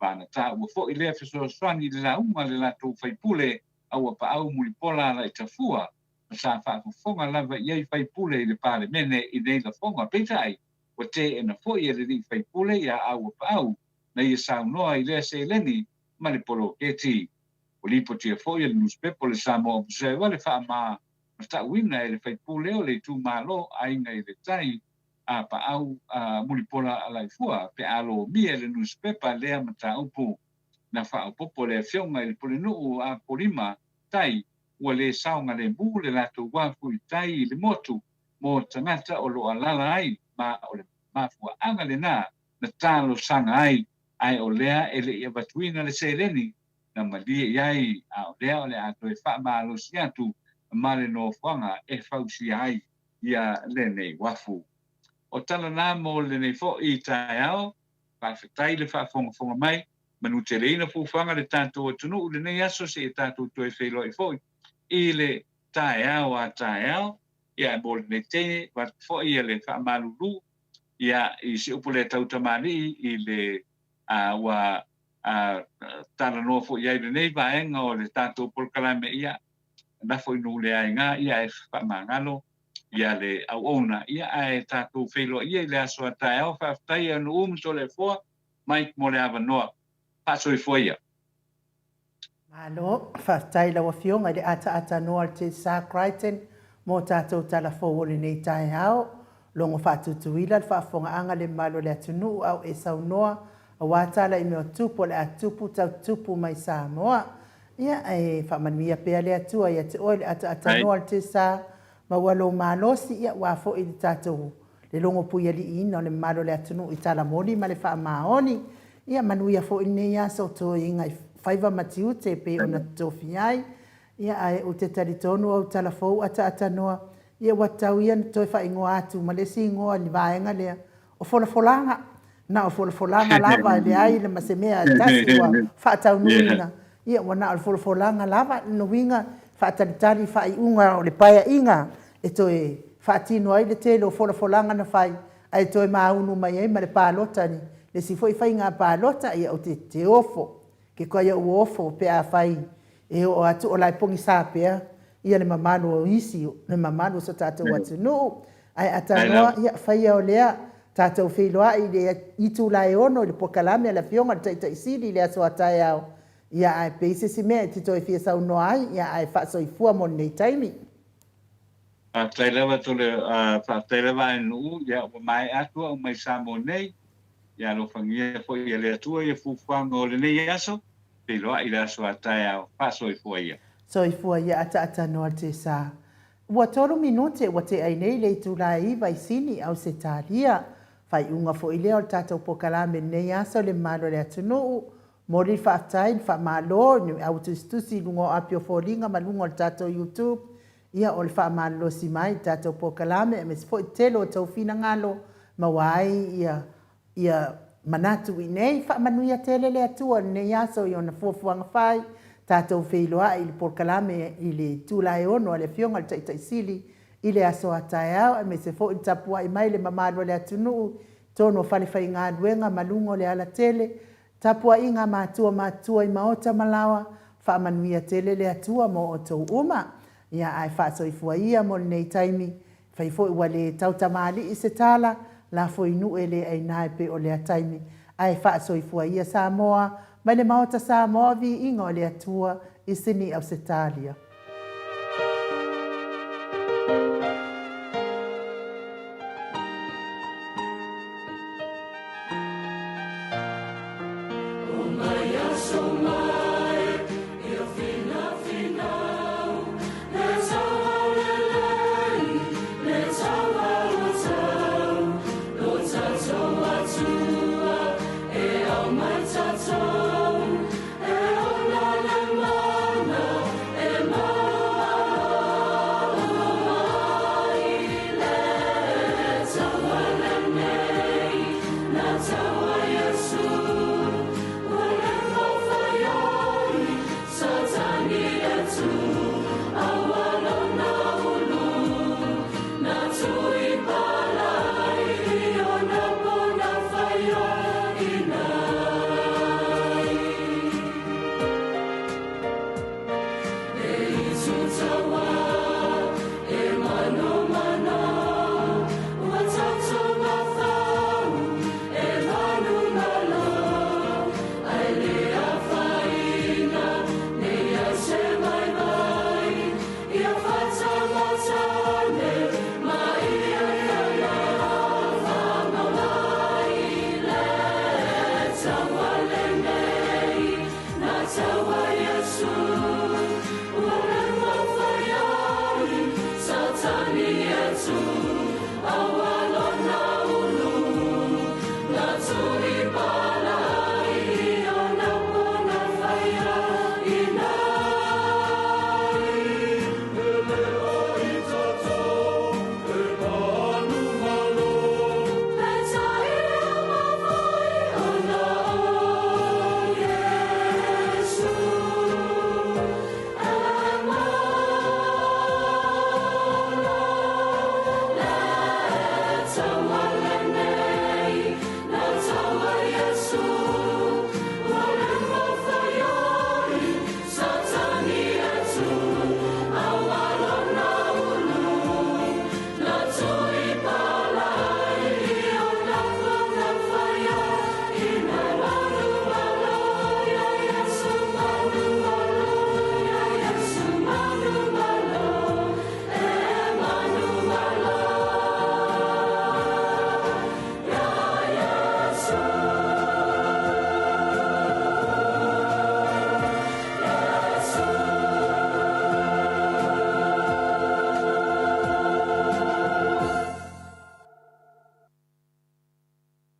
ma na taua foi lea fesoasoani i le lauga a le latou faipule a Uapaau Mulipola Alaitafua, ma sa faafofoga lava i ai faipule i le Palemene i nei lafoga. Peitai, ua teena foi e le alii faipule ia Auapaau na ia saunoa i lea seleni ma le poloketi. Ua lipotia foi e le nusipepa o le Samoa Observer le faamamatauina e le faipule o le itumalo Aiga i le Tai a Paau a Mulipola Alaifua pe a lomia e le nusipepa lea mataupu. Na faaopoopo le afioga i le Pulenuu a Apolima Tai ua le saogalemu le latou uafu i tai i le motu mo tagata o lo o alaala ai ma o le mafuaaga lena na talosaga ai ae o lea e le i avatuina le seleni na malie i ai, a o lea o le a toe faamalosi atu ma le nofoaga e fausia ai ia lenei uafu. O tala na mo lenei foi taeao. Faafetai le faafogafoga mai, manuteleina fuafuaga le tatou atunuu i lenei aso seia tatou toe feiloai foi i le taeao a taeao. Ia ae mo lenei taimi, avatu foi le faamalulu ia i si upu lea tau tamalii i le a ua talanoa foi i ai lenei vaega o le tatou polokalame, ia lafo i nuu le aiga, ia ae faamagalo ia le auauna, ia ae tatou feiloai ia i le aso a taeao. Faafetai e Nuu ma Toleafoa Mike mo le avanoa. Faasoifua ia. Malo, faafetai i lau Afioga i le ataatanoa o le Tesa Crichton mo tatou tala fou o lenei taeao. Logo faatutuila le faafofogaaga le mamalu o le atunuu a o e saunoa aua tala i mea o tupu o le a tupu tau tupu mai Samoa. Ia, e faamanuia pea le Atua ia te oe le ataatanoa o le Tesa maua lou malosi, ia aua foi le tatou le logo puialiiina o le mamalu o le atunuu i tala moni ma le faamaoni. Ia manuia foi lenei aso o toeina i faiva ma tiute e pei ona tofia ai. Ia ae ou te talitonu au tala fou ataatanoa, ia ua tatau ia ona toe faaigoa atu ma le isi igoa i le vaega lea o folafolaga. Na o folafolaga lava e leai ma se mea e tasi ua faataunuuina. Ia ua na o le folafolaga lava, lona uiga faatalitali faaiuga o le paeaiga e toe faatino ai le tele o folafolaga na fai ae toe maunu mai ai ma le palota le isi foi faiga palota. Ia ou te ofo, ke koe ou ofo pe afai e oo atu o la e pogisa pea ia le mamalu o isi, le mamalu o so tatou atunuu. Ae atanoa, ia, faia o lea, tatou feiloai i le itula e 6 i le polokalame a le Afioga i le Taitai Sili i le aso a taeao, ia, ae pei se isi mea e te toe fia saunoa ai, ia, ae faasoifua mo lenei taimi. Faafetai lava Tole, faafetai lava Aenuu, ia ua maea atu au mai Samoa nei, ia alofagia foi e le Atua ia fuafuaga o lenei aso, feiloai i le aso a taeao, faasoifua ia. Soifua ia ataatanoa Tesa. Ua tolu minute ua tea ai nei le itula e iva i Sini, Ausetalia. Faaiuga foi lea o le tatou polokalame i lenei aso i le mamalu o le atunuu. Momoli le faafetai, le faamalo i le au tusitusi i luga o api o foliga ma luga o le tatou YouTube. Ia o le faamalolosi mai i le tatou polokalame aemaise foi le tele o outou finagalo maua ai ia ia manatu i inei. Faamanuia tele le Atua i lenei aso i ona fuafuaga fai, tatou feiloai i le polokalame i le itula e ono a le Afioga i le Taitai Sili i le aso a taeao, aemaise foi le tapuai mai le mamalu o le atunuu i totonu o falefaigaluega ma luga o le alatele. Tapuaiga a matua matutua i maota ma laoa, faamanuia tele le Atua mo outou uma. Ia ae faasoifua ia mo lenei taimi, fai foi ua le tautamalii se tala, lafo i nuu e le aina e pei o lea taimi. Ae faasoifua ia Samoa, mai le Maota Samoa, viiga o le Atua i Sini Ausetalia.